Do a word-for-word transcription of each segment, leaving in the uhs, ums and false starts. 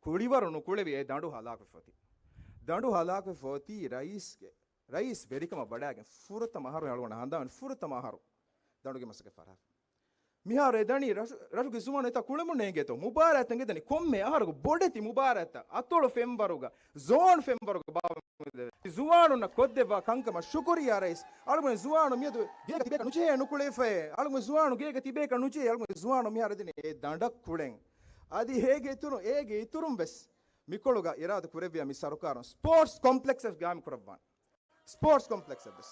ކުޅިވަރު ނުކުޅެވި އެ ދަނޑު ހަލާކުވެފަ އޮތީ. ދަނޑު ހަލާކުވެފަ އޮތީ ރައީސްގެ، ރައީސް ވެރިކަމަށް ވަޑައިގެން ފުރަތަމަ އަހަރު އަޅުގަނޑަށް ހަނދާން ފުރަތަމަ އަހަރު ދަނޑުގެ މަސައްކަތް ފަރާތް. މިހާރު އެ ދަނީ ރަށު، ރަށުގެ ޒުވާނުން އެތާ ކުޅެމުން ނޭނގޭތޯ. މުބާރާތްތައް އެދަނީ ކޮންމެ އަހަރަކު ބޮޑެތި މުބާރާތްތައް އަތޮޅު ފެންވަރުގަ، ޒޯން ފެންވަރުގަ ބާވަމުން ދެވޭ. ޒުވާނުންނަށް ކޮށްދެއްވާ ކަންކަމަށް ޝުކުރިއްޔާ ރައީސް. އަޅުގަނޑު ޒުވާނު މިއަދު ގޭގަ ތިބޭކަށް ނުޖެހޭ ނުކުޅެފައޭ. އަޅުގަނޑު ޒުވާނު ގޭގަ ތިބޭކަށް ނުޖެހޭ. އަޅުގަނޑު ޒުވާނު މިހާރު އެދެނީ އެ ދަނޑަށް ކުޅެން. އަދި އޭގެ އިތުރުން، އޭގެ އިތުރުން ވެސް މިކޮޅުގަ އިރާދަ ކުރެއްވިޔާ މި ސަރުކާރުން ސްޕޯޓްސް ކޮމްޕްލެކްސް ވެސް ގާއިމް ކުރައްވާނެ. ސްޕޯޓްސް ކޮމްޕްލެކްސް ވެސް.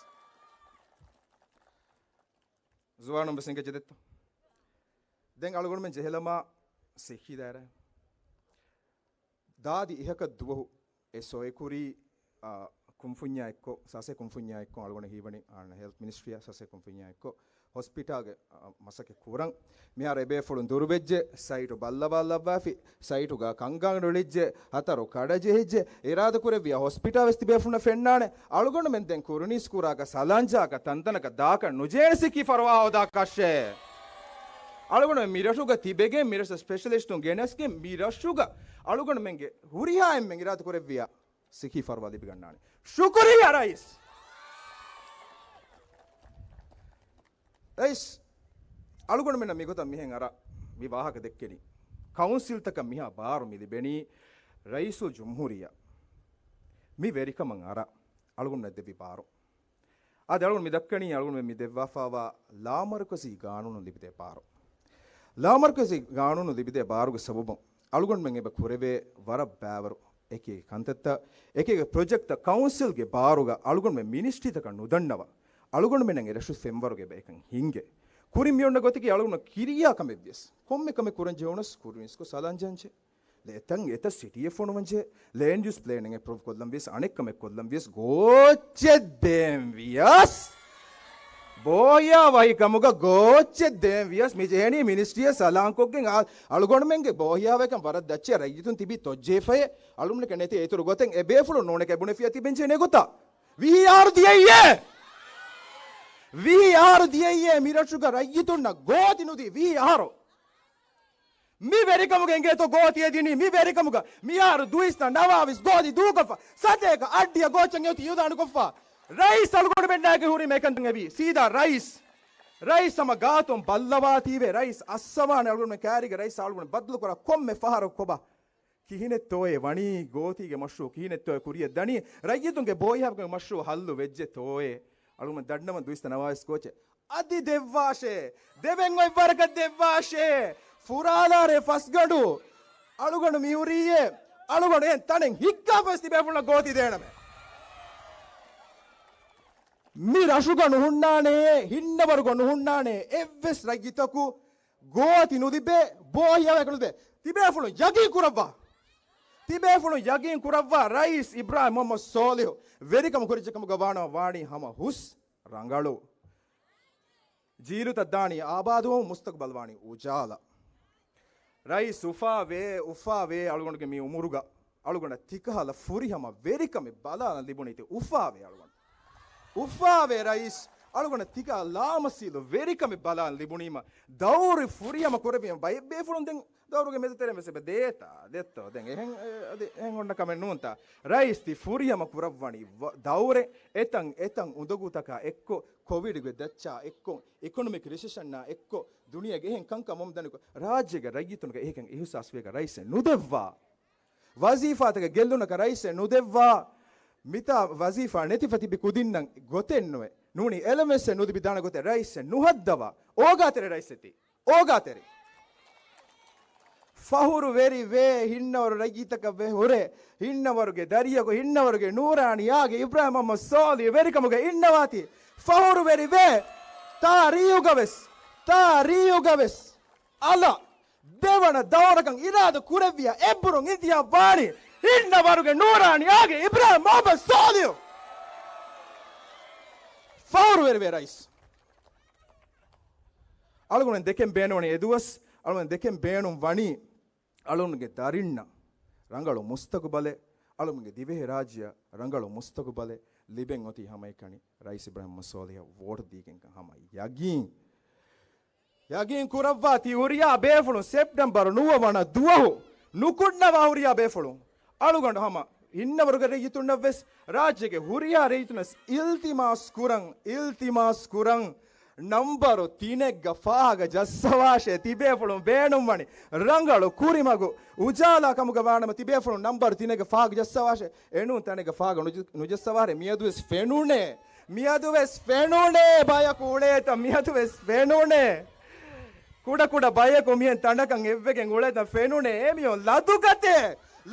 ޒުވާނުން ވެސް އެނގިއްޖެ ދެއްތޯ. ދެން އަޅުގަނޑުމެން ޖެހިލަމާ ސިއްހީ ދާއިރާ. ދާދި އިހަކަށް ދުވަހު އެ ސޮއެކުރީ، އާ، ކުންފުންޏާ އެއްކޮށް، ސަސޭ ކުންފުންޏާ އެއްކޮށް އަޅުގަނޑު ހީވަނީ، އާނ، ހެލްތް މިނިސްޓްރީއާ ސަސޭ ކުންފުންޏާ އެއްކޮށް ހޮސްޕިޓާލްގެ، އާ، މަސައްކަތް ކުރަން. މިހާރު އެބޭފުޅުން ދުރުވެއްޖެ، ސައިޓު ބައްލަވާލައްވާފި، ސައިޓުގަ ކަންކަން ރުޅިއްޖެ، ހަތަރު ކަޑަ ޖެހިއްޖެ، އިރާދަ ކުރެއްވިޔާ ހޮސްޕިޓާލް ވެސް ތިބޭފުޅުންނަށް ފެންނާނެ. އަޅުގަނޑުމެން ދެން ކުރުނީސް ކުރާކަށް ސަލާންޖާކަށް ތަންތަނަކަށް ދާކަށް ނުޖޭނެ ސިއްހީ ފަރުވާ ހޯދާކަށޭ. އަޅުގަނޑުމެން މިރަށުގަ ތިބެގެން، މިރަށަށް ސްޕެޝަލިސްޓުން ގެނެސްގެން، މިރަށުގަ އަޅުގަނޑުމެންގެ ހުރިހާ އެންމެން އިރާދަ ކުރެއްވިޔާ ސިއްހީ ފަރުވާ ލިބިގަންނާނެ. ޝުކުރިއްޔާ ރައީސް. ރައީސް، އަޅުގަނޑުމެންނަށް މިގޮތަށް މިހެން އަރާ މި ވާހަކަ ދެއްކެނީ. ކައުންސިލްތަކަށް މިހާ ބާރު މި ލިބެނީ ރައީސުލްޖުމްހޫރިއްޔާ މި ވެރިކަމަށް އަރާ އަޅުގަނޑުމެންނަށް ދެއްވި ބާރު. އާދެ، އަޅުގަނޑު މި ދައްކަނީ އަޅުގަނޑު މި ދެއްވާފައިވާ ލާމަރުކަޒީ ގާނޫނު ލިބިދޭ ބާރު. ލާމަރުކަޒީ ގާނޫނު ލިބިދޭ ބާރުގެ ސަބަބުން އަޅުގަނޑުމެން އެބަ ކުރެވޭ ވަރަށް ބައިވަރު އެކި ކަންތައްތައް، އެކި ޕްރޮޖެކްޓްތައް ކައުންސިލްގެ ބާރުގަ އަޅުގަނޑުމެން މިނިސްޓްރީތަކަށް ނުދަންނަވާ، އަޅުގަނޑުމެންނަށް އެ ރަށު ފެންވަރުގެ އެބަ އެކަން ހިނގޭ. ކުރިން މިއޮންނަ ގޮތަކީ އަޅުގަނޑު ކިރިޔާ ކަމެއް ވިޔަސް، ކޮންމެ ކަމެއް ކުރަން ޖެހުނަސް ކުރިންސްކޮށް ސަލާން ޖަންޖެ. އެތަން އެތައް ސިޓީއެއް ފޮނުވަންޖެ، ލޭންޑް ޔޫސް ޕްލޭނިން އެޕްރޫވް ކޮށްލަން ވިޔަސް، އަނެއް ކަމެއް ކޮށްލަން ވިޔަސް، ގޯއްޗެއް ދޭން ވިޔަސް، ބޯހިޔާވަހި ކަމުގަ ގޯއްޗެއް ދޭން ވިޔަސް، މި ޖެހެނީ މިނިސްޓްރީއަށް ސަލާންކޮށްގެން. އަ-، އަޅުގަނޑުމެންގެ ބޯހިޔާވަހިކަން ވަރަށް ދައްޗޭ. ރައްޔިތުން ތިބީ ތޮއްޖެހިފައޭ. އަޅުގަނޑުމެންނަކަށް ނެތޭ އިތުރު ގޮތެއް. އެބޭފުޅުން ނޫނެކޭ ބުނެފިޔާ ތިބެންޖެހޭނެ ގޮތަށް. ވިހި އަހަރު ދިޔައީއޭ. ވިހި އަހަރު ދިޔައީއޭ. މި ރަށުގަ ރައްޔިތުންނަށް ގޯތި ނުދީ ވިހި އަހަރު. މި ވެރިކަމުގަ އިނގޭތޯ ގޯތި އެދިނީ؟ މި ވެރިކަމުގަ މިހާރު ދުއިސައްތަ ނަވާވީސް ގޯތި ދޫކޮށްފަ، ސަތޭކަ އައްޑިއަ ގޯއްޗެއް އެއޮތީ އިއުލާނުކޮށްފަ. ރައީސް އަޅުގަނޑުމެންނާގެ ހުރީމަ އެކަންތައް އެވީ. ސީދާ ރައީސް، ރައީސް ހަމަ ގާތުން ބައްލަވާތީވެ، ރައީސް އައްސަވާނެ. އަޅުގަނޑުމެން ކައިރީގަ ރައީސް އަޅުގަނޑު ބައްދަލުކުރާ ކޮންމެ ފަހަރަކު ކޮބާ؟ ކިހިނެއްތޯއޭ ވަނީ ގޯތީގެ މަޝްރޫއު؟ ކިހިނެއްތޯއޭ ކުރިއަށް ދަނީ؟ ރައްޔިތުންގެ ބޯހިޔާވަހިކަމުގެ މަޝްރޫއު ހައްލު ވެއްޖެތޯއޭ؟ އަޅުގަނޑު ދަންނަވަން ދުއިސައްތަ ނަވާވީސް ގޯއްޗެއް އަދި ދެއްވާށޭ. ދެވެން އޮތް ވަރަކަށް ދެއްވާށޭ. ފުރާލާރޭ ފަސްގަނޑު. އަޅުގަނޑު މިހުރީއޭ، އަޅުގަނޑު އެހެން ތަނެއް ހިއްކާފަވެސް ތިބޭފުޅުންނަށް ގޯތި ދޭނަމޭ. މި ރަށުގަ ނުހުންނާނެއޭ، ހިންނަވަރުގަ ނުހުންނާނެ އެއްވެސް ރައްޔިތަކު ގޯތި ނުލިބޭ، ބޯހިޔާވަހިކަން ނުލިބޭ. ތިބޭފުޅުން ޔަގީން ކުރައްވާ. ތިބޭފުޅުން ޔަގީން ކުރައްވާ، ރައީސް އިބްރާހިމް މުހައްމަދު ސޯލިހު ވެރިކަމު ކުރިއްޖެ ކަމުގަ ވާނަމަ ވާނީ ހަމަ ހުސް ރަނގަޅު. ޖީލުތައް ދާނީ އާބާދުވަމުން، މުސްތަގުބަލް ވާނީ އުޖާލާ. ރައީސް އުފާވޭ، އުފާވޭ އަޅުގަނޑުގެ މި އުމުރުގަ. އަޅުގަނޑަށް ތިކަހަލަ ފުރިހަމަ ވެރިކަމެއް ބަލާލަން ލިބުނީތީ އުފާވޭ އަޅުގަނޑު. އުފާވޭ ރައީސް އަޅުގަނޑަށް ތިކަހަލަ ލާމަސީލު ވެރިކަމެއް ބަލާލަން ލިބުނީމަ، ދައުރު ފުރިހަމަ ކުރެއްވީމަ، ބައެއް ބޭފުޅުން ދެން ދައުރުގެ މެދުތެރެއިން ވެސް އެބަ ދޭތާ، ދެއްތޯ؟ ދެން އެހެން، އެ، އަދި އެހެން އޮންނަ ކަމެއް ނޫންތާ. ރައީސް ތި ފުރިހަމަ ކުރައްވަނީ ވަ-، ދައުރެއް އެތަން އެތަން އުނދަގޫތަކާ އެއްކޮށް، ކޮވިޑުގެ ދައްޗާ އެއްކޮށް، އިކޮނޮމިކް ރިސެޝަންނާ އެއްކޮށް، ދުނިޔޭގެ އެހެން ކަންކަން ވަމުން ދަނިކޮށް، ރާއްޖޭގެ ރައްޔިތުންގެ އެހެކަން އިހުސާސް ވޭގަ ރައީސެއް ނުދެއްވާ. ވަޒީފާތަކެއް ގެއްލުނަކަށް ރައީސެއް ނުދެއްވާ. މިތާ ވަޒީފާ ނެތިފަ ތިބި ކުދިންނަށް ގޮތެއް ނުވޭ. ނޫނީ އެލަވެންސެއް ނުލިބިދާނެ ގޮތެއް ރައީސެއް ނުހައްދަވާ. އޯގާތެރި ރައީސެއް ތީ. އޯގާތެރި. ފަހުރުވެރިވޭ ހިންނަވަރު ރައްޔިތަކަށް ވެ ހުރެ، ހިންނަވަރުގެ ދަރިއަކު، ހިންނަވަރުގެ ނޫރާނީ އާގެ އިބްރާހިމް މުހައްމަދު ސޯލިހު ވެރިކަމުގަ އިންނަވާތީ. ފަހުރުވެރިވޭ. ތާރީހުގަވެސް، ތާރީހުގަވެސް އަލަށް ދެވަނަ ދައުރަކަށް އިރާދަ ކުރެއްވިޔާ އެއްބުރުން އިންތިހާބް ވާނީ ހިންނަވަރުގެ ނޫރާނީ އާގެ އިބްރާހިމް މުހައްމަދު ސޯލިހު. ފަހުރުވެރިވޭ ރައީސް. އަޅުގަނޑު ދެކެން ބޭނުންވަނީ އެދުވަސް، އަޅުގަނޑު ދެކެން ބޭނުން ވަނީ، އަޅުގަނޑުގެ ދަރިންނަށް ރަނގަޅު މުސްތަގުބަލެއް، އަޅުގަނޑުގެ ދިވެހިރާއްޖެއަށް ރަނގަޅު މުސްތަގުބަލެއް ލިބެން އޮތީ ހަމައެކަނި ރައީސް އިބްރާހިމް މުހައްމަދު ސޯލިހަށް ވޯޓް ދީގެންކަން ހަމަ ޔަގީން. ޔަގީން ކުރައްވާ ތި ހުރިހާ ބޭފުޅުން ސެޕްޓެމްބަރު ނުވަ ވަނަ ދުވަހު ނުކުންނަވާ ހުރިހާ ބޭފުޅުން، އަޅުގަނޑު ހަމަ ހިންނަވަރުގެ ރައްޔިތުންނަށްވެސް، ރާއްޖޭގެ ހުރިހާ ރައްޔިތުންނަށް އިލްތިމާސް ކުރަން، އިލްތިމާސް ކުރަން، ނަންބަރު ތިނެއްގަ ފާހަގަ ޖައްސަވާށޭ. ތިބޭފުޅުން ބޭނުންވަނީ ރަނގަޅު ކުރިމަގު އުޖާލާ ކަމުގަ ވާނަމަ، ތިބޭފުޅުން ނަންބަރު ތިނެއްގަ ފާހަގަ ޖައްސަވާށޭ. އެނޫން ތަނެއްގަ ފާހަގަ ނުޖަ-، ނުޖައްސަވާށޭ. މިއަދުވެސް ފެނުނޭ، މިއަދުވެސް ފެނުނޭ ބަޔަކު އުޅޭތަ، މިއަދުވެސް ފެނުނޭ. ކުޑަކުޑަ ބަޔަކު މިހެން ތަނަކަށް އެއްވެގެން އުޅޭތަ ފެނުނޭ. އެމީހުން ލަދުގަތޭ،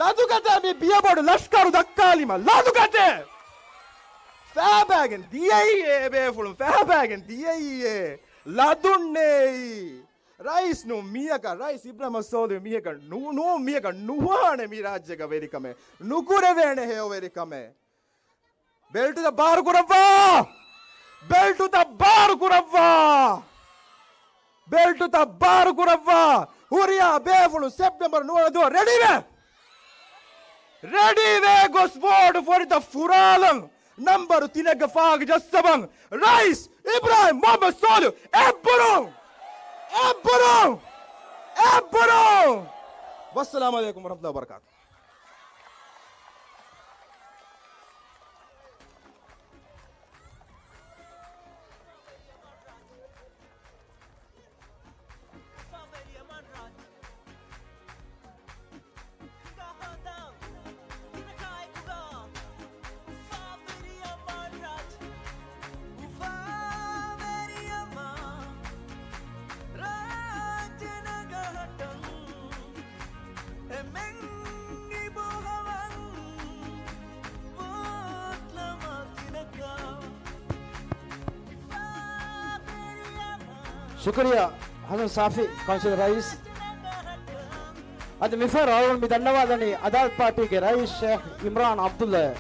ލަދުގަތޭ މި ބިޔަބޮޑު ލަޝްކަރު ދައްކާލީމަ، ލަދުގަތޭ. ފައިބައިގެން ދިޔައީއޭ ބޭފުޅުން، ފައިބައިގެން ދިޔައީއޭ. ލަދުންނޭއީ. ރައީސް ނޫން މީހަކަށް، ރައީސް އިބްރާހިމް ސޯލިހު މީހަކަށް ނޫ-، ނޫން މީހަކަށް ނުވާނެ މި ރާއްޖޭގަ ވެރިކަމެއް، ނުކުރެވޭނެ ހެޔޮ ވެރިކަމެއް. ބެލްޓުތައް ބާރު ކުރައްވާ! ބެލްޓުތައް ބާރު ކުރައްވާ! ބެލްޓުތައް ބާރު ކުރައްވާ! ހުރިހާ ބޭފުޅުން ސެޕްޓެމްބަރު ނުވަ ދުވަހަށް ރެޑީވޭ! ރެޑީވޭ ގޮސް ވޯޓު ފޮރިތައް ފުރާލަން! ނަންބަރު ތިނެއްގަ ފާހަގަ ޖައްސަވަން! ރައީސް އިބްރާހިމް މުހައްމަދު ސޯލިހު އެއްބުރުން! އެއްބުރުން! އެއްބުރުން! ވައްސަލާމު ޢަލައިކުމް ވަރަޙްމަތުﷲި ވަބަރަކާތު. ޝުކުރިއްޔާ ޙަސަން ސާފި ކައުންސިލް ރައީސް. އަދި މިފަހަރު އަޅުގަނޑު މި ދަންނަވާލަނީ އަދާލަތު ޕާޓީގެ ރައީސް ޝޭޚް އިމްރާން ޢަބްދުﷲ.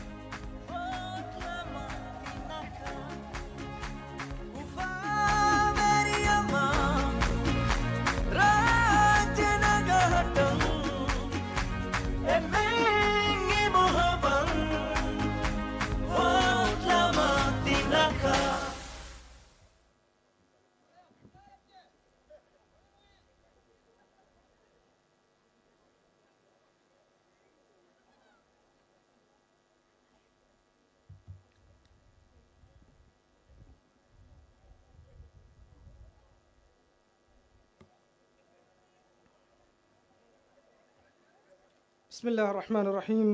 بسم الله الرحمن الرحيم.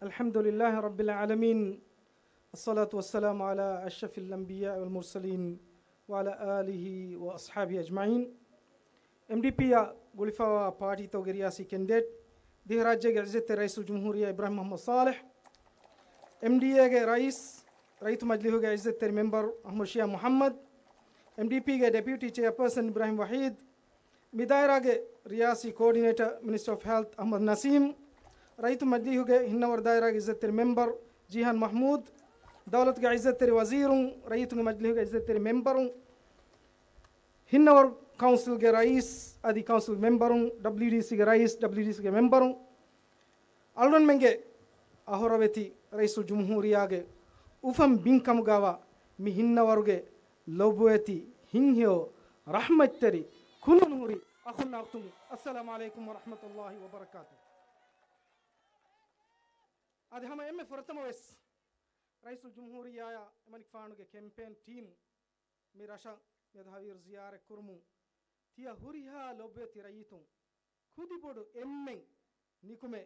الحمد لله رب العالمين. الصلاة والسلام على أشرف الأنبياء والمرسلين وعلى آله وأصحابه أجمعين. އެމްޑީޕީއާ ގުޅިފައިވާ ޕާޓީތަކުގެ ރިޔާސީ ކެންޑިޑޭޓް، ދިވެހިރާއްޖޭގެ ޢިއްޒަތްތެރި ރައީސުލްޖުމްހޫރިއްޔާ އިބްރާހިމް މުޙައްމަދު ޞާލިޙް، އެމްޑީއޭގެ ރައީސް، ރައްޔިތު މަޖިލީހުގެ ޢިއްޒަތްތެރި މެމްބަރު އަޙްމަދު ޝިޔާ މުޙައްމަދު، އެމްޑީޕީގެ ޑެޕިއުޓީ ޗެއާޕާސަން އިބްރާހިމް ވަޙީދު، މި ދާއިރާގެ ރިޔާސީ ކޯޑިނޭޓަރ މިނިސްޓަރ އޮފް ހެލްތް އަޙްމަދު ނަސީމް، ރައްޔިތު މަޖިލީހުގެ ހިންނަވަރު ދާއިރާގެ ޢިއްޒަތްތެރި މެމްބަރު ޖީހާން މަޙްމޫދު، ދައުލަތުގެ ޢިއްޒަތްތެރި ވަޒީރުން، ރައްޔިތުންގެ މަޖިލީހުގެ ޢިއްޒަތްތެރި މެމްބަރުން، ހިންނަވަރު ކައުންސިލްގެ ރައީސް އަދި ކައުންސިލް މެމްބަރުން، ޑަބްލިޔުޑީސީގެ ރައީސް، ޑަބްލިޔުޑީސީގެ މެމްބަރުން، އަޅުގަނޑުމެންގެ އަހުރަވެތި ރައީސުލްޖުމްހޫރިއްޔާގެ އުފަން ބިން ކަމުގައިވާ މި ހިންނަވަރުގެ ލޮބުވެތި ހިތްހެޔޮ ރަޙްމަތްތެރި ކުލުނުހުރި އަޚުންނާ އުޚްތުން، އައްސަލާމު ޢަލައިކުމް ވަރަޙްމަތުﷲި ވަބަރަކާތުހު. އަދި ހަމަ އެންމެ ފުރަތަމަވެސް ރައީސުލްޖުމްހޫރިއްޔާއާ އެމަނިކުފާނުގެ ކެމްޕޭން ޓީމް މި ރަށަށް މިއަދު ހަވީރު ޒިޔާރަތްކުރުމުން ތިޔަ ހުރިހާ ލޮބުވެތި ރައްޔިތުން ކުދިބޮޑު އެންމެން ނިކުމެ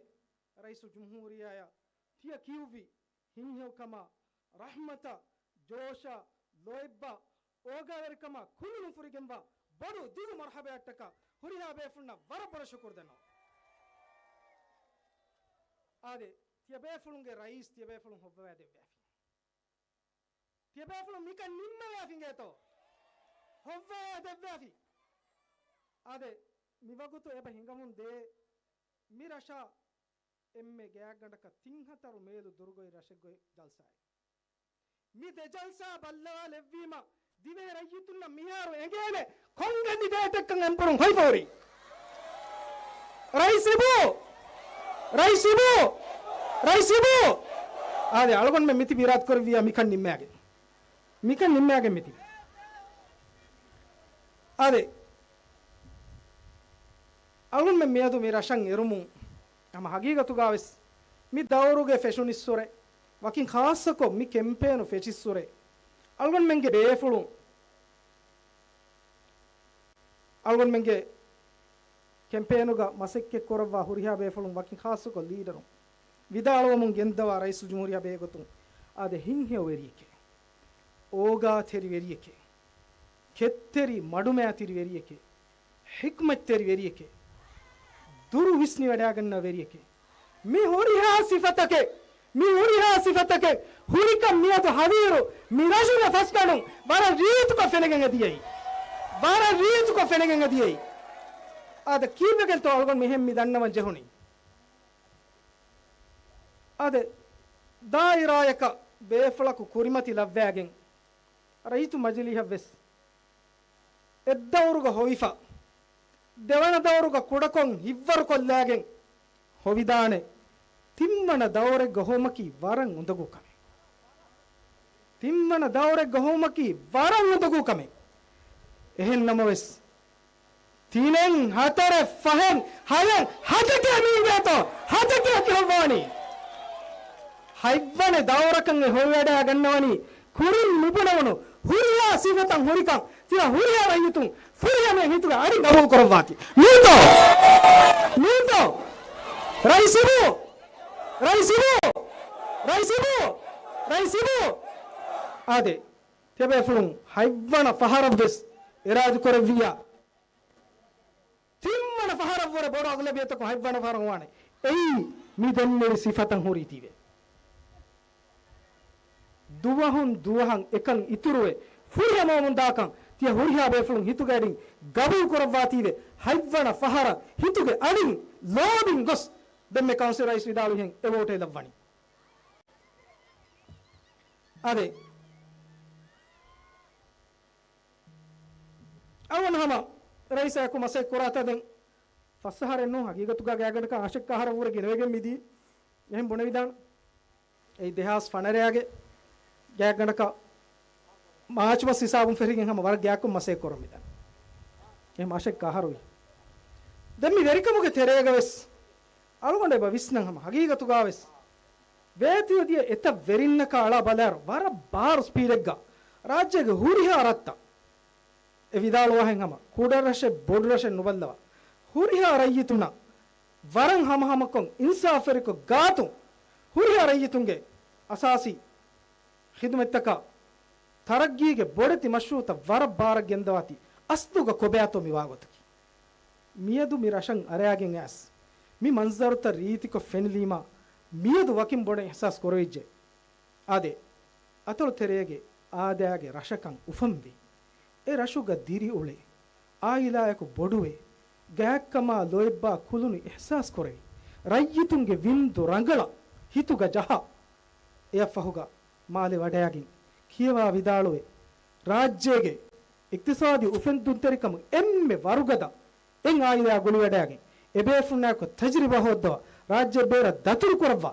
ރައީސުލްޖުމްހޫރިއްޔާއަށް ތިޔަ ކިޔުއްވި ހިތްހެޔޮކަމާ، ރަޙްމަތާ، ޖޯޝާ، ލޯތްބާ، އޯގާވެރިކަމާ ކުލުނު ފުރިގެންވާ ބޮޑު ދިގު މަރްޙަބާއަށްޓަކާ ހުރިހާ ބޭފުޅުންނަށް ވަރަށް ބޮޑަށް ޝުކުރު ދަންނަވަން. އާދެ، ތިޔަބޭފުޅުންގެ ރައީސް ތިޔަބޭފުޅުން ހޮއްވަވައިދެއްވާފި. ތިޔަބޭފުޅުން މިކަން ނިންމަވައިފި އިނގޭތޯ؟ ހޮއްވަވައިދެއްވާފި. އާދެ، މިވަގުތު އެބަ ހިނގަމުން ދޭ މި ރަށާ އެންމެ ގާތްގަނޑަކަށް ތިން ހަތަރު މޭލު ދުރުގައި ރަށެއްގައި ޖަލްސާއެއް. މި ދެ ޖަލްސާ ބައްލަވާލެއްވީމަ، ދިވެހި ރައްޔިތުންނަށް މިހާރު އެނގޭނެ ކޮން ކެންޑިޑޭޓެއްކަން އެނބުރުން ހޮވިފަހުރި. ރައީސް އިބޫ! ރައީސް އިބޫ! ރައީސް އިބޫ! އާދެ، އަޅުގަނޑުމެން މިތިބި އިރާދަކުރެއްވިއްޔާ މިކަން ނިންމާގެން. މިކަން ނިންމާގެން މިތިބި. އާދެ. އަޅުގަނޑުމެން މިއަދު މި ރަށަށް އެރުމުން ހަމަ ހަގީގަތުގަވެސް މި ދައުރުގެ ފެށުނިއްސުރެ، ވަކިން ޚާއްޞަކޮށް މި ކެމްޕޭނު ފެށިއްސުރެ، އަޅުގަނޑުމެންގެ ބޭފުޅުން، އަޅުގަނޑުމެންގެ ކެމްޕޭނުގަ މަސައްކަތް ކުރައްވާ ހުރިހާ ބޭފުޅުން، ވަކިން ޚާއްޞަކޮށް ލީޑަރުން ވިދާޅުވަމުން ގެންދަވާ ރައީސުލްޖުމްހޫރިއްޔާ ބެހޭގޮތުން އާދެ، ހިތްހެޔޮ ވެރިއެކޭ، އޯގާތެރި ވެރިއެކޭ، ކެތްތެރި މަޑުމައިތިރި ވެރިއެކޭ، ޙިކްމަތްތެރި ވެރިއެކޭ، ދުރު ވިސްނިވަޑައިގަންނަ ވެރިއެކޭ. މި ހުރިހާ ސިފަތަކެއް، މި ހުރިހާ ސިފަތަކެއް ހުރިކަން މިއަދު ހަވީރު މި ރަށުގެ ފަސްގަނޑުން ވަރަށް ރީތިކޮށް ފެނިގެން އެދިޔައީ. ވަރަށް ރީތިކޮށް ފެނިގެން އެދިޔައީ. އާދެ، ކީއްވެގެންތޯ އަޅުގަނޑު މިހެން މި ދަންނަވަން ޖެހުނީ؟ އާދެ، ދާއިރާޔަކަށް ބޭފުޅަކު ކުރިމަތި ލައްވައިގެން، ރައްޔިތު މަޖިލީހަށްވެސް އެއްދައުރުގަ ހޮވިފަ، ދެވަނަ ދައުރުގަ ކުޑަކޮށް ހިއްވަރުކޮށްލައިގެން ހޮވިދާނެ. ތިންވަނަ ދައުރެއްގަ ހޮވުމަކީ ވަރަށް އުނދަގޫ ކަމެއް. ތިންވަނަ ދައުރެއްގަ ހޮވުމަކީ ވަރަށް އުނދަގޫ ކަމެއް. އެހެން ނަމަވެސް، ތިނެއް، ހަތަރެއް، ފަހެއް، ހަޔެއް، ހަތެކޭ މީގޭތޯ، ހަތެކޭ ކިހޮއްވާނީ؟ ހަތްވަނަ ދައުރަކަށް އެ ހޮވިވަޑައިގަންނަވަނީ، ކުރިން ނުބުނެވުނު ހުރިހާ ސިފަތައް ހުރިކަން ތިޔަ ހުރިހާ ރައްޔިތުން ފުރިހަމަ ހިތުގެ އަޑި ގަބޫލު ކުރައްވާތީ. ނޫންތޯ؟ ނޫންތޯ؟ ރައީސުބޫ! ރައީސުބޫ! ރައީސުބޫ! ރައީސުބޫ! އާދެ، ތިޔަބޭފުޅުން ހަތްވަނަ ފަހަރަށްވެސް އިރާދަ ކުރެއްވިއްޔާ، ތިންވަނަ ފަހަރަށްވުރެ ބޮޑު އަޣްލަބިއްޔަތަކުން ހަތްވަނަ ފަހަރަށް ވާނެ. އެއީ މި ދެންނެވި ސިފަތައް ހުރީތީވެ. ދުވަހުން ދުވަހަށް އެކަން އިތުރުވެ، ފުރިހަމަވަމުން ދާކަން ތިޔަ ހުރިހާ ބޭފުޅުން ހިތުގެ އަޑިން ގަބޫލު ކުރައްވާތީވެ. ހަތްވަނަ ފަހަރަށް ހިތުގެ އަޑިން ލޯބިން ގޮސް، ދެންމެ ކައުންސިލް ރައީސް ވިދާޅުވިހެން އެ ވޯޓެއް ލައްވަނީ. އާދެ، އަޅުގަނޑު ހަމަ ރައީސާއެކު މަސައްކަތް ކުރާތާ ދެން ފަސް އަހަރެއް ނޫން، ހަގީގަތުގަ ގާތްގަނޑަކަށް އަށެއް އަހަރަށްވުރެ ގިނަވެގެން މިދީ. އެހެން ބުނެވިދާނެ. އެއީ ދެހާސް ފަނަރައިގެ ގާތްގަނޑަކަށް މާޗް މަސް ހިސާބުން ފެށިގެން ހަމަ ވަރަށް ގާތްކޮށް މަސައްކަތް ކުރަމުން މިދާނެ. އެހެން އަށެއް އަހަރުވި. ދެން މި ވެރިކަމުގެ ތެރޭގަވެސް އަޅުގަނޑު އެބަ ވިސްނަން ހަމަ ހަގީގަތުގަވެސް ވޭތުވެދިޔަ އެތައް ވެރިންނަކާ އަޅާ ބަލާއިރު، ވަރަށް ބާރު ސްޕީޑެއްގަ ރާއްޖޭގެ ހުރިހާ ރަށްތައް، އެ ވިދާޅުވާހެން ހަމަ ކުޑަ ރަށެއް ބޮޑު ރަށެއް ނުބައްލަވާ، ހުރިހާ ރައްޔިތުންނަށް ވަރަށް ހަމަހަމަކޮށް އިންސާފުވެރިކޮށް ގާތުން ހުރިހާ ރައްޔިތުންގެ އަސާސީ ޚިދުމަތްތަކާ ތަރައްގީގެ ބޮޑެތި މަޝްރޫއުތައް ވަރަށް ބާރަށް ގެންދަވާތީ، އަސްލުގަ ކޮބާތޯ މި ވާގޮތަކީ؟ މިއަދު މި ރަށަށް އަރައިގެން އައިސް މި މަންޒަރުތައް ރީތިކޮށް ފެނިލީމާ، މިއަދު ވަކިން ބޮޑަށް އިޙްސާސް ކުރެވިއްޖެ. އާދެ، އަތޮޅު ތެރޭގެ އާދައިގެ ރަށަކަށް އުފަންވި، އެ ރަށުގަ ދިރިއުޅޭ، އާއިލާއެކު ބޮޑުވެ، ގާތްކަމާ ލޯތްބާ ކުލުނު އިޙްސާސް ކުރެވި، ރައްޔިތުންގެ ވިންދު ރަނގަޅަށް ހިތުގަ ޖަހާ، އެއަށްފަހުގަ މާލެ ވަޑައިގެން ކިޔަވާ ވިދާޅުވެ، ރާއްޖޭގެ އިޤްތިޞާދީ އުފެންދުންތެރިކަމުގެ އެންމެ ވަރުގަދަ އެއް އާއިލާ ގުޅިވަޑައިގެން، އެބޭފުޅުންނާއެކު ތަޖްރިބާ ހޯއްދަވާ، ރާއްޖޭ ބޭރަށް ދަތުރު ކުރައްވާ،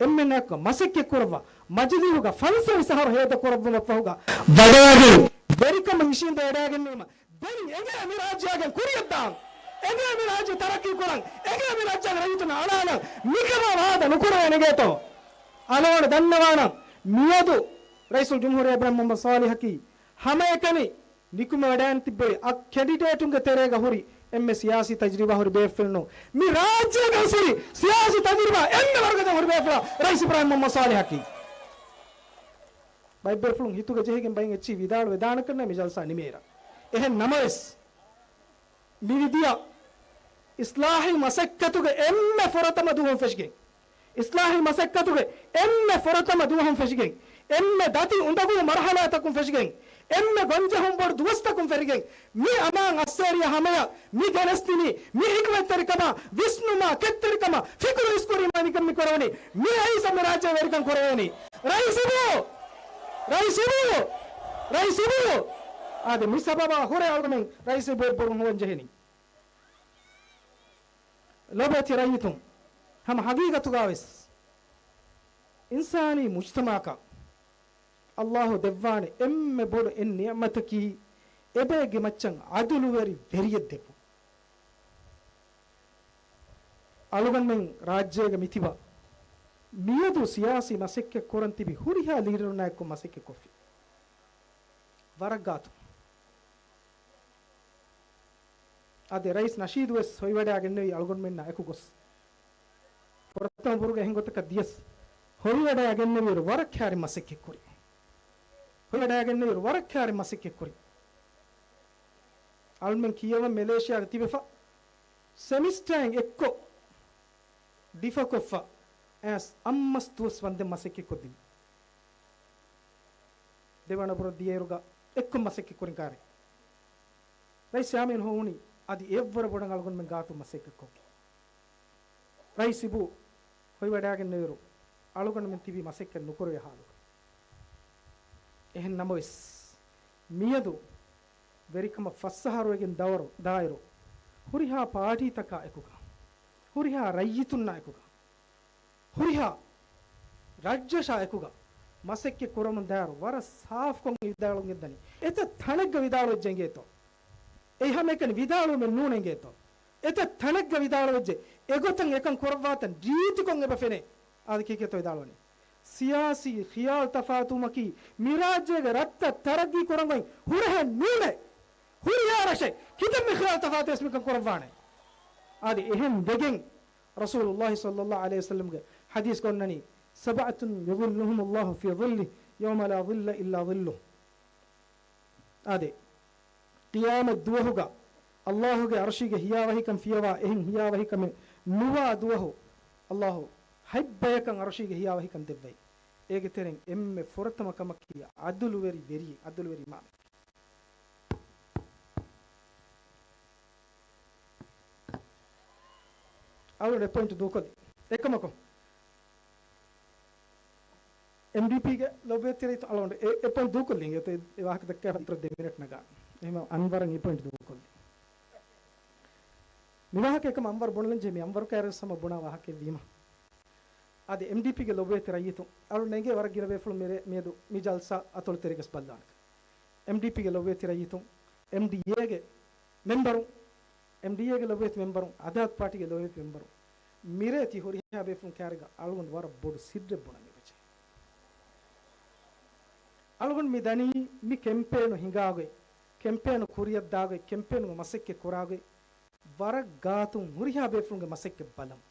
އެންމެންނާއެކު މަސައްކަތް ކުރައްވާ، މަޖިލީހުގަ ފަންސަވީސް އަހަރު ހޭދަ ކުރައްވުމަށްފަހުގަ ވަޑައިގެން، ވެރިކަމަށް އިށީނދެ ވަޑައިގެންނީމަ، ދެން އެނގޭ މި ރާއްޖެއަށް ކުރިއަށްދާން، އެނގޭ މި ރާއްޖެ ތަރައްޤީ ކުރަން، އެނގޭ މި ރާއްޖޭގެ ރައްޔިތުންނަށް އަޅާލަން، މިކަމާ ވާދަ ނުކުރެވޭނެގޭތޯ؟ އަޅުގަނޑު ދަންނަވާނަން، މިއަދު ރައީސުލްޖުމްހޫރިއްޔާ އިބްރާހިމް މުޙައްމަދު ޞާލިޙަކީ ހަމައެކަނި ނިކުމެވަޑައިން ތިއްބެވި އަށް ކެންޑިޑޭޓުންގެ ތެރޭގަ ހުރި އެންމެ ސިޔާސީ ތަޖްރިބާ ހުރި ބޭފުޅެއް ނޫން. މި ރާއްޖޭގަ ހުރި ސިޔާސީ ތަޖްރިބާ އެންމެ ވަރުގަދަ ހުރި ބޭފުޅާ ރައީސް އިބްރާހިމް މުޙައްމަދު ޞާލިޙަކީ. ބައެއް ބޭފުޅުން ހިތުގަ ޖެހިގެން ބައެއް އެއްޗިހި ވިދާޅުވެދާނެކަންނޭ މި ޖަލްސާ ނިމޭއިރަށް. އެހެން ނަމަވެސް، މިވިދިޔަ އިޞްލާޙީ މަސައްކަތުގެ އެންމެ ފުރަތަމަ ދުވަހުން ފެށިގެން، އިޞްލާޙީ މަސައްކަތުގެ އެންމެ ފުރަތަމަ ދުވަހުން ފެށިގެން، އެންމެ ދަތި އުނދަގޫ މަރުޙަލާތަކުން ފެށިގެން، އެންމެ ގޮންޖެހުން ބޮޑު ދުވަސްތަކުން ފެށިގެން، މި އަމާން އައްސޭރިޔާ ހަމަޔަށް މި ގެނެސްދިނީ، މި ޙިކްމަތްތެރިކަމާ، ވިސްނުމާ، ކެތްތެރިކަމާ، ފިކުރު އިސްކުރީމާ މިކަން މި ކުރެވުނީ. މި އައިސް މި ރާއްޖެ ވެރިކަން ކުރެވޭނީ. ރައީސުބޫ! ރައީސުބޫ! އާދެ، މި ސަބަބާ ހުރެ އަޅުގަނޑުމެން ރައީސުބޫއަށް ބޮޑު ނުވަން ޖެހެނީ. ލޯބިވެތި ރައްޔިތުން، ހަމަ ހަގީގަތުގަވެސް އިންސާނީ މުޖްތަމަޢަކަށް ﷲ ދެއްވާނެ އެންމެ ބޮޑު އެއް ނިޢުމަތަކީ، އެބައެއްގެ މައްޗަށް ޢަދުލުވެރި ވެރިއެއް ދެއްވުން. އަޅުގަނޑުމެން ރާއްޖޭގަ މިތިބާ މިއަދު ސިޔާސީ މަސައްކަތް ކުރަން ތިބި ހުރިހާ ލީޑަރުންނާ އެއްކޮށް މަސައްކަތް ކޮށްފި. ވަރަށް ގާތު. އާދެ، ރައީސް ނަޝީދު ވެސް ހޮވިވަޑައިގެންނެވި އަޅުގަނޑުމެންނާ އެކު ގޮސް. ފުރަތަމަ ބުރުގަ އެހެން ގޮތަކަށް ދިޔަސް ހޮވިވަޑައިގެންނެވިއިރު ވަރަށް ކާރި މަސައްކަތް ކުރި. ހޮވިވަޑައިގެންނެވިއިރު ވަރަށް ކާރި މަސައްކަތް ކުރި. އަޅުމެން ކިޔަވަން މެލޭޝިޔާގަ ތިބެފަ ސެމިސްޓާއިން އެއްކޮށް ޑިފަ ކޮށްފަ އައިސް އައްމަސް ދުވަސް ވަންދެން މަސައްކަތް ކޮށްދިން. ދެވަނަ ބުރަށް ދިޔައިރުގަ އެއްކޮށް މަސައްކަތް ކުރިން ކާރި. ރައީސް ޔާމީން ހޮވުނީ އަދި އެއްވަރަށް ބޮޑަށް އަޅުގަނޑުމެން ގާތުން މަސައްކަތް ކޮށްގެން. ރައީސް އިބޫ ހޮވިވަޑައިގެންނެވިއިރު އަޅުގަނޑުމެން ތިބީ މަސައްކަތް ނުކުރެވޭ ހާލުގަ. އެހެން ނަމަވެސް، މިއަދު ވެރިކަމަށް ފަސް އަހަރު ވެގެން ދައިރު، ހުރިހާ ޕާޓީތަކާ އެކުގަ، ހުރިހާ ރައްޔިތުންނާ އެކުގަ، ހުރިހާ ރަށްރަށާ އެކުގަ މަސައްކަތް ކުރަމުން ދާއިރު ވަރަށް ސާފުކޮށް ވިދާޅުވެގެން ދަނީ. އެތައް ތަނެއްގަ ވިދާޅުވެއްޖެ އިނގޭތޯ؟ އެ ހަމައެކަނި ވިދާޅުވުމެއް ނޫނޭ އިނގޭތޯ؟ އެތައް ތަނެއްގަ ވިދާޅުވެއްޖެ. އެގޮތަށް އެކަން ކުރައްވާތަން ރީތިކޮށް އެބަ ފެނޭ. އާދެ، ކީކޭތޯ ވިދާޅުވަނީ؟ ސިޔާސީ ޚިޔާލު ތަފާތުވުމަކީ މި ރާއްޖޭގެ ރަށްތައް ތަރައްގީ ކުރަން އޮތް ހުރަހެއް ނޫނޭ. ހުރިހާ ރަށެއް ކިތަންމެ ޚިޔާލު ތަފާތުވެސް މިކަން ކުރައްވާނެ. އާދެ، އެހެން ވެގެން ރަސޫލުﷲ ޞައްލަﷲ ޢަލައިހި ވަސައްލަމްގެ ޙަދީޘްގަ އޮންނަނީ، سبعة يظلهم الله في ظله يوم لا ظل إلا ظله. އާދެ، ޤިޔާމަތް ދުވަހުގަ ﷲގެ ޢަރުޝީގެ ހިޔާވަހިކަން ފިޔަވާ އެހެން ހިޔާވަހިކަމެއް ނުވާ ދުވަހު، ﷲ ހަތް ބަޔަކަށް ޢަރުޝީގެ ހިޔާވަހިކަން ދެއްވައި. އޭގެ ތެރެއިން އެންމެ ފުރަތަމަ ކަމަކީ ޢަދުލުވެރި ވެރި، ޢަދުލުވެރި އިމާމެއް. އަޅުގަނޑު އެ ޕޮއިންޓް ދޫކޮށްލި. އެކަމަކު، އެމްޑީޕީގެ ލޮބުވެތި ރައްޔިތުން އަޅުގަނޑު އެ، އެ ޕޮއިންޓް ދޫކޮށްލި އިނގޭތޯ. އެ، އެ ވާހަކަ ދައްކާފަ އިތުރަށް ދެ މިނެޓް ނަގާ. އެހެންވީމަ އަންވަރަށް އެ ޕޮއިންޓް ދޫކޮށްލި. މި ވާހަކަ އެކަމަށް އަންވަރު ބުނެލަން ޖެހޭ، މި އަންވަރު ކައިރިވެސް ހަމަ ބުނާ ވާހަކައެއް ވީމަ. އަދި އެމްޑީޕީގެ ލޮބުވެތި ރައްޔިތުން އަޅުގަނޑަށް އެނގޭ ވަރަށް ގިނަ ބޭފުޅުން މިރޭ މިއަދު މި ޖަލްސާ އަތޮޅު ތެރޭގަސް ބައްލާނެ. އެމްޑީޕީގެ ލޮބުވެތި ރައްޔިތުން، އެމްޑީއޭގެ މެމްބަރުން، އެމްޑީއޭގެ ލޮބުވެތި މެމްބަރުން، އަދާލަތު ޕާޓީގެ ލޮބުވެތި މެމްބަރުން، މިރޭ ތި ހުރިހާ ބޭފުޅުން ކައިރީގަ އަޅުގަނޑު ވަރަށް ބޮޑު ސިއްރެއް ބުނަން އެބަޖެހޭ. އަޅުގަނޑު މި ދަނީ މި ކެމްޕޭނު ހިނގާގޮތް، ކެމްޕޭނު ކުރިއަށްދާގޮތް، ކެމްޕޭނުގެ މަސައްކަތް ކުރާގޮތް، ވަރަށް ގާތުން ހުރިހާ ބޭފުޅުންގެ މަސައްކަތް ބަލަމުން.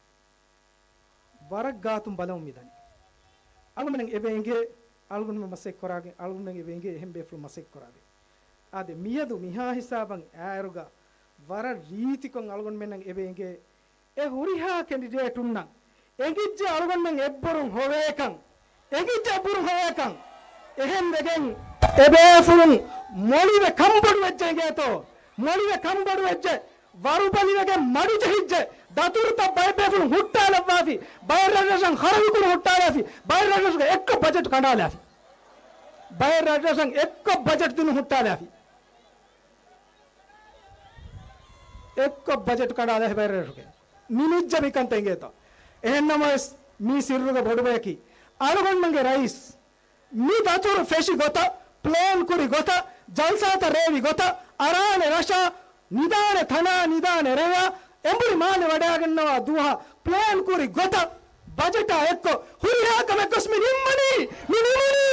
ވަރަށް ގާތުން ބަލަމުން މި ދަނީ. އަޅުގަނޑުމެން އެބަ އެނގޭ، އަޅުގަނޑުމެން މަސައްކަތް ކުރާގޮތް، އަޅުގަނޑުމެން އެބަ އެނގޭ އެހެން ބޭފުޅުން މަސައްކަތް ކުރާގޮތް. އާދެ، މިއަދު މިހާ ހިސާބަށް އައިއިރުގަ ވަރަށް ރީތިކޮށް އަޅުގަނޑުމެންނަށް އެބަ އެނގޭ، އެ ހުރިހާ ކެނޑިޑޭޓުންނަށް އެނގިއްޖެ އަޅުގަނޑުމެން އެއްބުރުން ހޮވޭކަން، އެނގިއްޖެ އެއްބުރުން ހޮވޭކަން. އެހެން ވެގެން އެބޭފުޅުން މޮޅިވެ ކަންބޮޑުވެއްޖެ އިނގޭތޯ؟ މޮޅިވެ ކަންބޮޑުވެއްޖެ، ވަރުބަލިވެގެން މަޑުޖެހިއްޖެ، ދަތުރުތައް ބައެއް ބޭފުޅުން ހުއްޓާލައްވާފި، ބައެއް ރަށްރަށަށް ހަރަދުކުރުން ހުއްޓާލާފި، ބައެއް ރަށްރަށުގެ އެއްކޮށް ބަޖެޓު ކަނޑާލާފި، ބައެއް ރަށްރަށަށް އެއްކޮށް ބަޖެޓު ދިނުން ހުއްޓާލާފި. އެއްކޮށް ބަޖެޓު ކަނޑާލާފި ބައެއް ރަށްރަށުގެ. ނިމިއްޖެ މިކަންތައް އިނގޭތޯ. އެހެންނަމަވެސް، މީ ސިއްރުގެ ބޮޑު ބަޔަކީ، އަޅުގަނޑުމެންގެ ރައީސް މި ދަތުރު ފެށި ގޮތަށް، ޕްލޭން ކުރި ގޮތަށް، ޖަލްސާތައް ރޭވި ގޮތަށް، އަރާނެ ރަށާ، ނިދާނެ ތަނާ، ނިދާނެ ރެޔާ، އެނބުރި މާލެ ވަޑައިގަންނަވާ ދުވަހަށް ޕްލޭން ކުރި ގޮތަށް، ބަޖެޓާ އެއްކޮށް، ހުރިހާ ކަމެއް ގޮސް މި ނިންމަނީ، މި ނިމުނީ،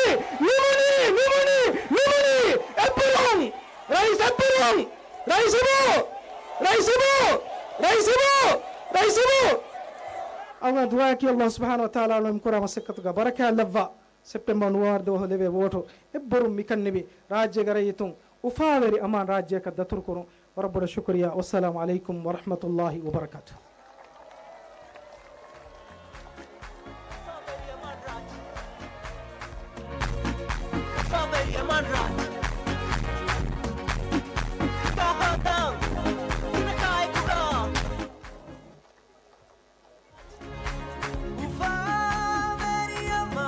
ނިމުނީ، ނިމުނީ، ނިމުނީ، އެއްބުރުން، ރައީސް އެއްބުރުން، ރައީސް އިބޫ، ރައީސް އިބޫ، ރައީސް އިބޫ، ރައީސް އިބޫ. އަޅުގަނޑަށް ދުޢާއަކީ ﷲ ސުބްޙާނަހޫ ވަތަޢާލާ އަޅުގަނޑު ކުރާ މަސައްކަތުގަ ބަރަކާތް ލައްވާ. ސެޕްޓެމްބަރ ނުވަ ދުވަހު ލެވޭ ވޯޓު އެއްބުރުން މިކަންނެވި ރާއްޖޭގެ ރައްޔިތުން އުފާވެރި އަމާން ރާއްޖެއަކަށް ދަތުރުކުރުން. ވަރަށް ބޮޑަށް ޝުކުރިއްޔާ. ވައްސަލާމު ޢަލައިކުމް ވަރަޙްމަތުﷲ ވަބަރަކާތުހު. އުފާވެރިއަމާ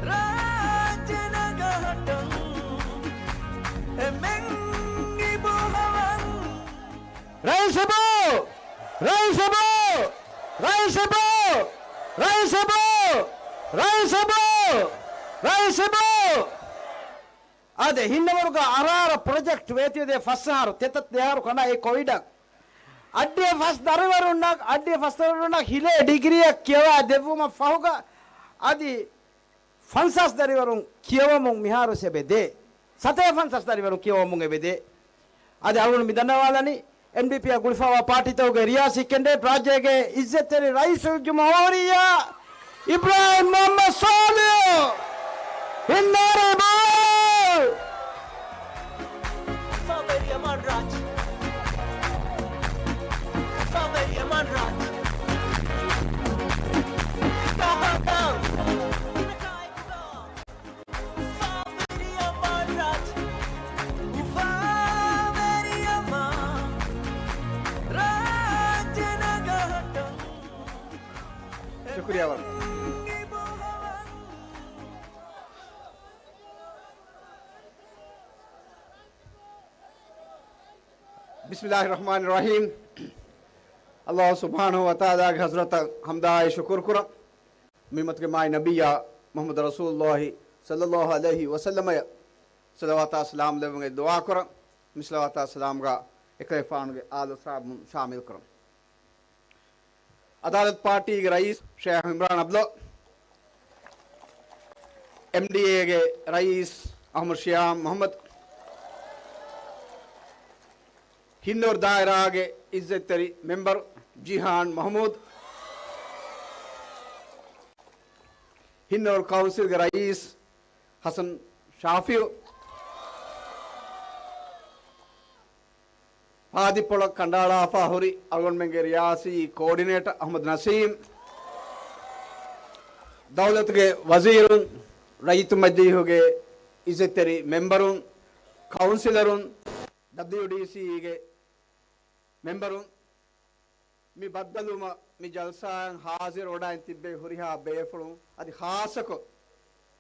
ރާއްޖެ ނަގަހަޓަން އެމެން އިބު ހަވަން. ރައީސް އިބޫ! ރައީސް އިބޫ! ރައީސް އިބޫ! ރައީސް އިބޫ! ރައީސް އިބޫ! އާދެ، ހިންނަވަރުގަ އަރާރަ ޕްރޮޖެކްޓް ވޭތުވެދޭ ފަސް އަހަރު، ތެތައް ދެ އަހަރު ކަނޑާ އެ ކޮވިޑަށް. އައްޑިހަ ފަސް ދަރިވަރުންނަށް، އައްޑިހަ ފަސް ދަރިވަރުންނަށް ހިލޭ ޑިގްރީއަށް ކިޔަވާ ދެއްވުމަށް ފަހުގަ އަދި ފަންސާސް ދަރިވަރުން ކިޔަވަމުން މިހާރު ސެބެ ދޭ. ސަތޭކަ ފަންސާސް ދަރިވަރުން ކިޔަވަމުން އެބެ ދޭ. އަދި އަޅުގަނޑު މި ދަންނަވާލަނީ އެމްޑީޕީއާ ގުޅިފައިވާ ޕާޓީތަކުގެ ރިޔާސީ ކެންޑިޑޭޓް ރާއްޖޭގެ އިއްޒަތްތެރި ރައީސުލްޖުމްހޫރިއްޔާ އިބްރާހިމް މުޙައްމަދު ޞާލިޙު ހިންނަވަރު ބޯ. ޝުކުރިއްޔާ ވަރަށް. ބިސްމިއްލާހި ރަޙްމާނި ރަޙީމް. ﷲ ސުބްޙާނަހޫ ވަތަޢާލާގެ ޙަޟްރަތަށް ޙަމްދާއި ޝުކުރު ކުރަން. މި އުއްމަތުގެ މާތް ނަބިއްޔާ މުޙައްމަދު ރަސޫލުﷲ ޞައްލަﷲ ޢަލައިހި ވަސައްލަމައަށް ޞަލަވާތާ ސަލާމް ލެއްވުމުގެ ދުޢާ ކުރަން. މި ޞަލަވާތާ ސަލާމްގަ އެކަލޭގެފާނުގެ އާލު އަޞްޙާބުން ޝާމިލް ކުރަން. އަދާލަތު ޕާޓީގެ ރައީސް ޝޭޚް އިމްރާން ޢަބްދުﷲ، އެމްޑީއޭގެ ރައީސް އަޙްމަދު ޝިޔާމް މުޙައްމަދު، ހިންނަވަރު ދާއިރާގެ އިއްޒަތްތެރި މެމްބަރު ޖީހާން މަޙްމޫދު، ހިންނަވަރު ކައުންސިލްގެ ރައީސް ޙަސަން ޝާފިޢު، ފާދި ޕޮޅަށް ކަނޑައަޅާފަ ހުރި އަޅުގަނޑުމެންގެ ރިޔާސީ ކޯޑިނޭޓަރ އަޙްމަދު ނަސީމް، ދައުލަތުގެ ވަޒީރުން، ރައްޔިތު މަޖިލީހުގެ އިއްޒަތްތެރި މެމްބަރުން، ކައުންސިލަރުން، ޑަބްލިޔުޑީސީގެ މެމްބަރުން، މި ބައްދަލުވުމަށް މި ޖަލްސާއަށް ޙާޟިރު ވަޑައިން ތިއްބެވި ހުރިހާ ބޭފުޅުން، އަދި ޚާއްޞަކޮށް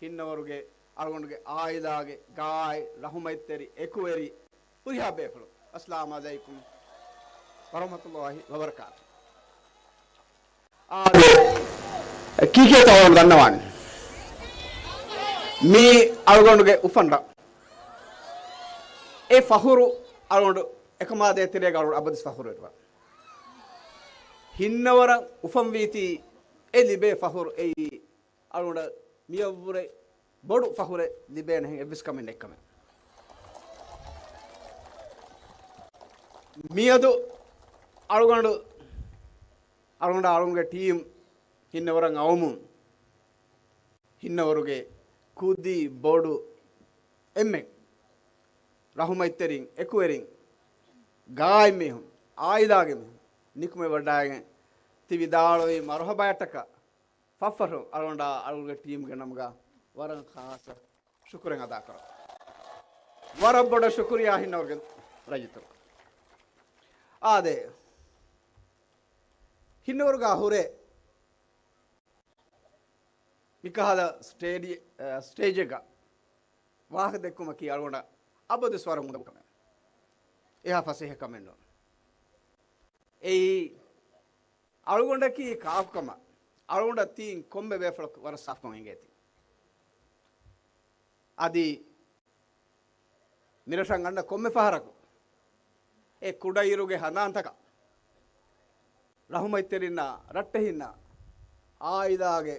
ހިންނަވަރުގެ އަޅުގަނޑުގެ ޢާއިލާގެ ގާތް ރަޙުމަތްތެރި އެކުވެރި ހުރިހާ ބޭފުޅުން، އައްސަލާމު ޢަލައިކުމް ވަރަޙްމަތުﷲ ވަބަރަކާތު. އާދެ، ކީކޭތޯ އަޅުގަނޑު ދަންނަވާނެ؟ މީ އަޅުގަނޑުގެ އުފަން ރަށް. އެ ފަޚުރު އަޅުގަނޑު އެކަމާ ދޭތެރޭގަ އަޅުގަނޑު އަބަދުވެސް ފަޚުރުވެރިވާ. ހިންނަވަރަށް އުފަންވީތީ އެ ލިބޭ ފަޚުރު އެއީ އަޅުގަނޑަށް މިއަށްވުރެ ބޮޑު ފަޚުރެއް ލިބޭނެހެން އެއްވެސް ކަމެއް ނެތްކަމެއް. މިއަދު އަޅުގަނޑު، އަޅުގަނޑާ އަޅުގަނޑުގެ ޓީމް ހިންނަވަރަށް އައުމުން، ހިންނަވަރުގެ ކުދި ބޮޑު އެންމެން، ރަޙުމަތްތެރިން، އެކުވެރިން، ގާތް މީހުން، ޢާއިލާގެ މީހުން ނިކުމެވަޑައިގެން ތި ވިދާޅުވި މަރުޙަބާއަށްޓަކާ ފަށްފަށުން އަޅުގަނޑާ އަޅުގަނޑުގެ ޓީމްގެ ނަމުގަ ވަރަށް ޚާއްޞަ ޝުކުރެއް އަދާކުރަން. ވަރަށް ބޮޑަށް ޝުކުރިއްޔާ ހިންނަވަރުގެ ރައްޔިތުން. އާދެ، ހިންނަވަރުގަ ހުރެ މިކަހަލަ ސްޓޭޑި-، އަ، ސްޓޭޖެއްގަ ވާހަކަ ދެއްކުމަކީ އަޅުގަނޑަށް އަބަދުވެސް ވަރަށް އުނދަގޫ ކަމެއް. އެހާ ފަސޭހަ ކަމެއް ނޫން. އެއީ އަޅުގަނޑަކީ ކާކުކަމަށް އަޅުގަނޑަށް ތިއިން ކޮންމެ ބޭފުޅަކު ވަރަށް ސާފުކޮށް އެނގޭތީ. އަދި މިރަށަށް އަންނަ ކޮންމެ ފަހަރަކު އެ ކުޑައިރުގެ ހަނދާންތަކަށް ރަޙުމަތްތެރިންނާ، ރައްޓެހިންނާ، ޢާއިލާގެ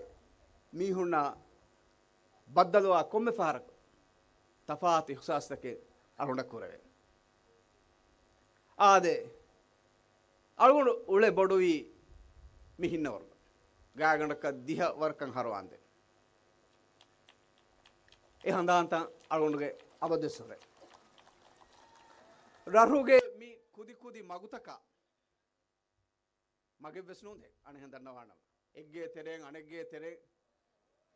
މީހުންނާ ބައްދަލުވާ ކޮންމެ ފަހަރަކު ތަފާތު އިޙްސާސްތަކެއް އަޅުގަނޑަށް ކުރެވޭ. އާދެ، އަޅުގަނޑު އުޅެ ބޮޑުވީ މި ހިންނަވަރުގަ. ގާތްގަނޑަކަށް ދިހަ ވަރަކަށް ހަރުވާންދެން. އެ ހަނދާންތައް އަޅުގަނޑުގެ އަބަދުވެސް ހުރޭ. ރަށުގެ މި ކުދިކުދި މަގުތަކާ މަގެއްވެސް ނޫން ދެން އަނެއްހެން ދަންނަވާނަމަ. އެއްގޭ ތެރެއިން އަނެއްގޭ ތެރެއިން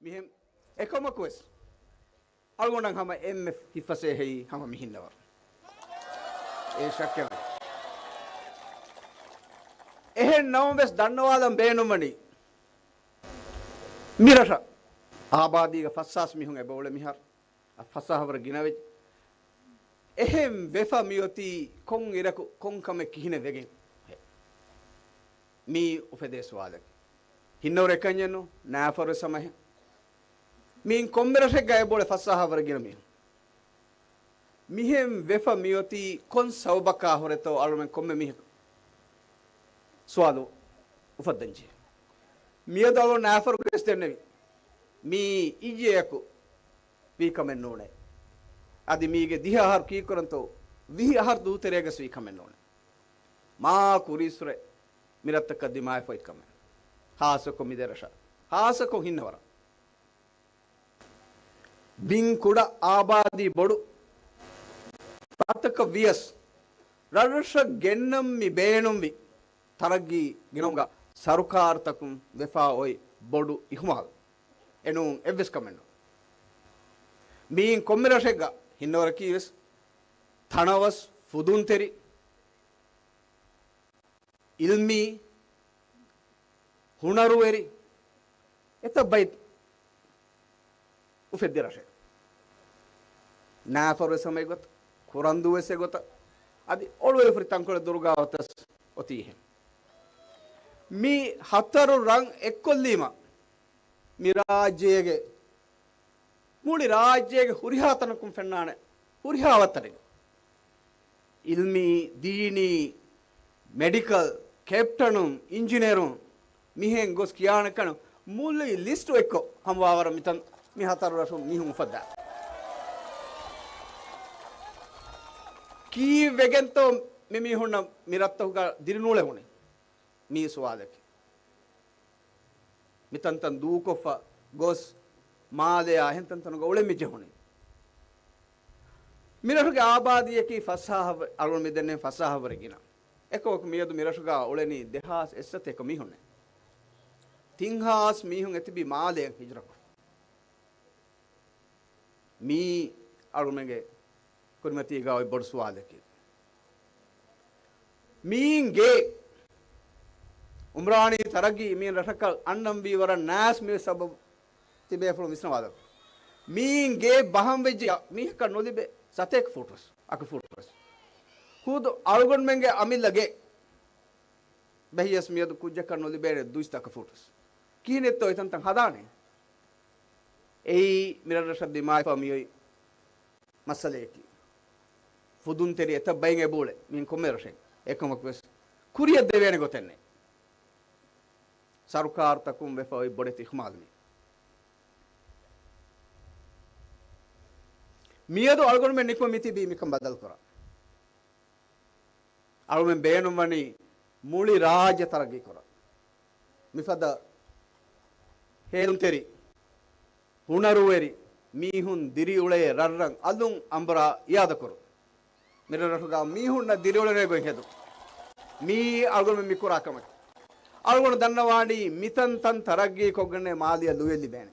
މިހެން އެކަމަކުވެސް އަޅުގަނޑަށް ހަމަ އެންމެ ހިތްފަސޭހައީ ހަމަ މި ހިންނަވަރު. އޭ ޝައްކެއް ނެތް. އެހެން ނަމަވެސް ދަންނަވާލަން ބޭނުންވަނީ މިރަށަށް އާބާދީގަ ފަސްހާސް މީހުން އެބައުޅޭ މިހާރު. އަށް ފަސްހާހަ ވަރަށް ގިނަވެއްޖެ. އެހެން ވެފަ މިއޮތީ ކޮން އިރަކު ކޮން ކަމެއް ކިހިނެއް ވެގެން؟ މީ އުފެދޭ ސުވާލެއް. ހިންނަވަރު އެކަންޏެއްނު، ނާފަރުވެސް ހަމަ އެހެން. މީން ކޮންމެ ރަށެއްގަ އެބައުޅޭ ފަސްހާހަ ވަރަށް ގިނަ މީހުން. މިހެން ވެފަ މިއޮތީ ކޮން ސަބަބަކާ ހުރެތޯ އަޅުމެން ކޮންމެ މީހަކު ސުވާލު އުފައްދަންޖެހޭ. މިއަދު އަޅު ނާފަރުގެސް ދެންނެވި. މީ އިއްޔެއަކު ވީ ކަމެއް ނޫނޭ. އަދި މީގެ ދިހަ އަހަރު ކީއްކުރަންތޯ، ވިހި އަހަރު ދޫތެރޭގަސް ވީ ކަމެއް ނޫނޭ. މާ ކުރީއްސުރެ މިރަށްތަކަށް ދިމާވެފައި ކަމެއް. ހާއްސަކޮށް މިދެރަށަށް. ހާއްސަކޮށް ހިންނަވަރަށް. ބިން ކުޑަ އާބާދީ ބޮޑު ރަށްތަކަށް ވިޔަސް، ރަށްރަށަށް ގެންނަން މި ބޭނުންވި ތަރައްގީ ގެނައުމުގަ ސަރުކާރުތަކުން ވެފާ އޮތް ބޮޑު އިހުމާލު. އެނޫން އެއްވެސް ކަމެއް ނޫން. މީން ކޮންމެ ރަށެއްގަ ހިންނަވަރަކީ ވެސް ތަނަވަސް ފުދުންތެރި އިލްމީ، ހުނަރުވެރި، އެތައް ބައި އުފެއްދި ރަށެއް. ނާފަރުވެސް ހަމަ އެގޮތަށް، ކުރަންދޫވެސް އެގޮތަށް، އަދި އޮޅުވެލިފުރި ތަންކޮޅެއް ދުރުގާ އޮތަސް އޮތީ އެހެން. މި ހަތަރު ރަށް އެއްކޮށްލީމަ، މި ރާއްޖޭގެ މުޅި ރާއްޖޭގެ ހުރިހާ ތަނަކުން ފެންނާނެ ހުރިހާ ވައްތަރެއް. އިލްމީ، ދީނީ، މެޑިކަލް، ކެޕްޓަނުން، އިންޖިނޭރުން، މިހެން ގޮސް ކިޔާނެ ކަން މުޅި ލިސްޓު އެއްކޮށް ހަމަވާވަރަށް މިތަން މި ހަތަރު ރަށުން މީހުން އުފައްދާ. ކީއްވެގެންތޯ މި މީހުންނަށް މި ރަށްތަކުގަ ދިރިނޫޅެވުނީ؟ މީ ސުވާލަކީ. މިތަންތަން ދޫކޮށްފަ ގޮސް، މާލެއާ އެހެން ތަންތަނުގަ އުޅެން މި ޖެހުނީ. މިރަށުގެ އާބާދީއަކީ ފަސްހާހަ، އަޅުގަނޑު މި ދެންނެވި ފަސްހާހަ ވަރެއް ގިނަ. އެކަމަކު މިއަދު މިރަށުގަ އުޅެނީ ދެހާސް އެއްސަތޭކަ މީހުންނޭ. ތިން ހާސް މީހުން އެތިބީ މާލެއަށް ހިޖުރަކޮށް. މީ އަޅުގަނޑުމެންގެ ކުރިމަތީގަ އޮތް ބޮޑު ސުވާލަކީ. މީން ގޭ އުމްރާނީ ތަރައްގީ މީން ރަށަކަށް އަންނަންވީ ވަރަށް ނާސް މިވެސް ސަބަބު ތިބޭފުޅުން ވިސްނަވާލަ. މީން ގޭ ބަހަން ވެއްޖެ މީހަކަށް ނުލިބޭ ސަތޭކަ ފޫޓުވެސް، އަކަ ފޫޓުވެސް. ހުދު އަޅުގަނޑުމެންގެ އަމިއްލަ ގޭ ބަހިޔަސް މިއަދު ކުއްޖަކަށް ނުލިބޭނެ ދުއިސައްތަ އަކަ ފޫޓުވެސް. ކިހިނެއްތޯ އެތަންތަން ހަދާނެ؟ އެއީ މިރަށްރަށަށް ދިމާވެފަ މިއޮތް މައްސަލަޔަކީ. ފުދުންތެރި އެތައް ބައިން އެބައުޅޭ މިއިން ކޮންމެ ރަށެއް. އެކަމަކުވެސް ކުރިއަށް ދެވޭނެ ގޮތެއް ނެތް. ސަރުކާރުތަކުން ވެފަ އޮތް ބޮޑެތި އިހުމާލު މީ. މިއަދު އަޅުގަނޑުމެން ނިކުމެ މިތިބީ މިކަން ބަދަލުކުރަން. އަޅުމެން ބޭނުންވަނީ މުޅި ރާއްޖެ ތަރައްގީ ކުރަން. މިފަދަ ހޭލުންތެރި، ހުނަރުވެރި މީހުން ދިރިއުޅޭ ރަށްރަށް އަލުން އަނބުރާ އިޔާދަކުރުން. މިރަށްރަށުގަ މީހުންނަށް ދިރިއުޅެނޭ ގޮތް ހެދުން. މީ އަޅުގަނޑުމެން މިކުރާ ކަމަކީ. އަޅުގަނޑު ދަންނަވާނީ މިތަން ތަން ތަރައްގީ ކޮށްގެންނޭ މާލެއަށް ލުޔެއް ލިބޭނެ.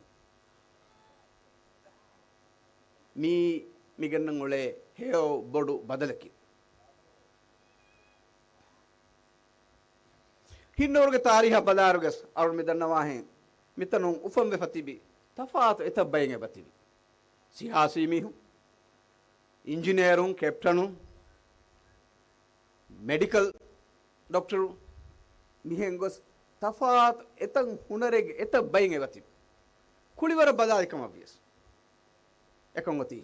މީ މިގެންނަން އުޅޭ ހެޔޮ ބޮޑު ބަދަލަކީ. ހިންނަވަރުގެ ތާރީހަށް ބަލާއިރުގަސް އަޅުގަނޑު މިދަންނަވާހެން މިތަނުން އުފަންވެފަ ތިބި ތަފާތު އެތައް ބައެއް އެބަތިބި. ސިޔާސީ މީހުން، އިންޖިނޭރުން، ކެޕްޓަނުން، މެޑިކަލް ޑޮކްޓަރު، މިހެން ގޮސް ތަފާތު އެތައް ހުނަރެއްގެ އެތައް ބައިން އެބަތިބި. ކުޅިވަރަށް ބަލާލި ކަމަށް ވިޔަސް އެކަން އޮތީ.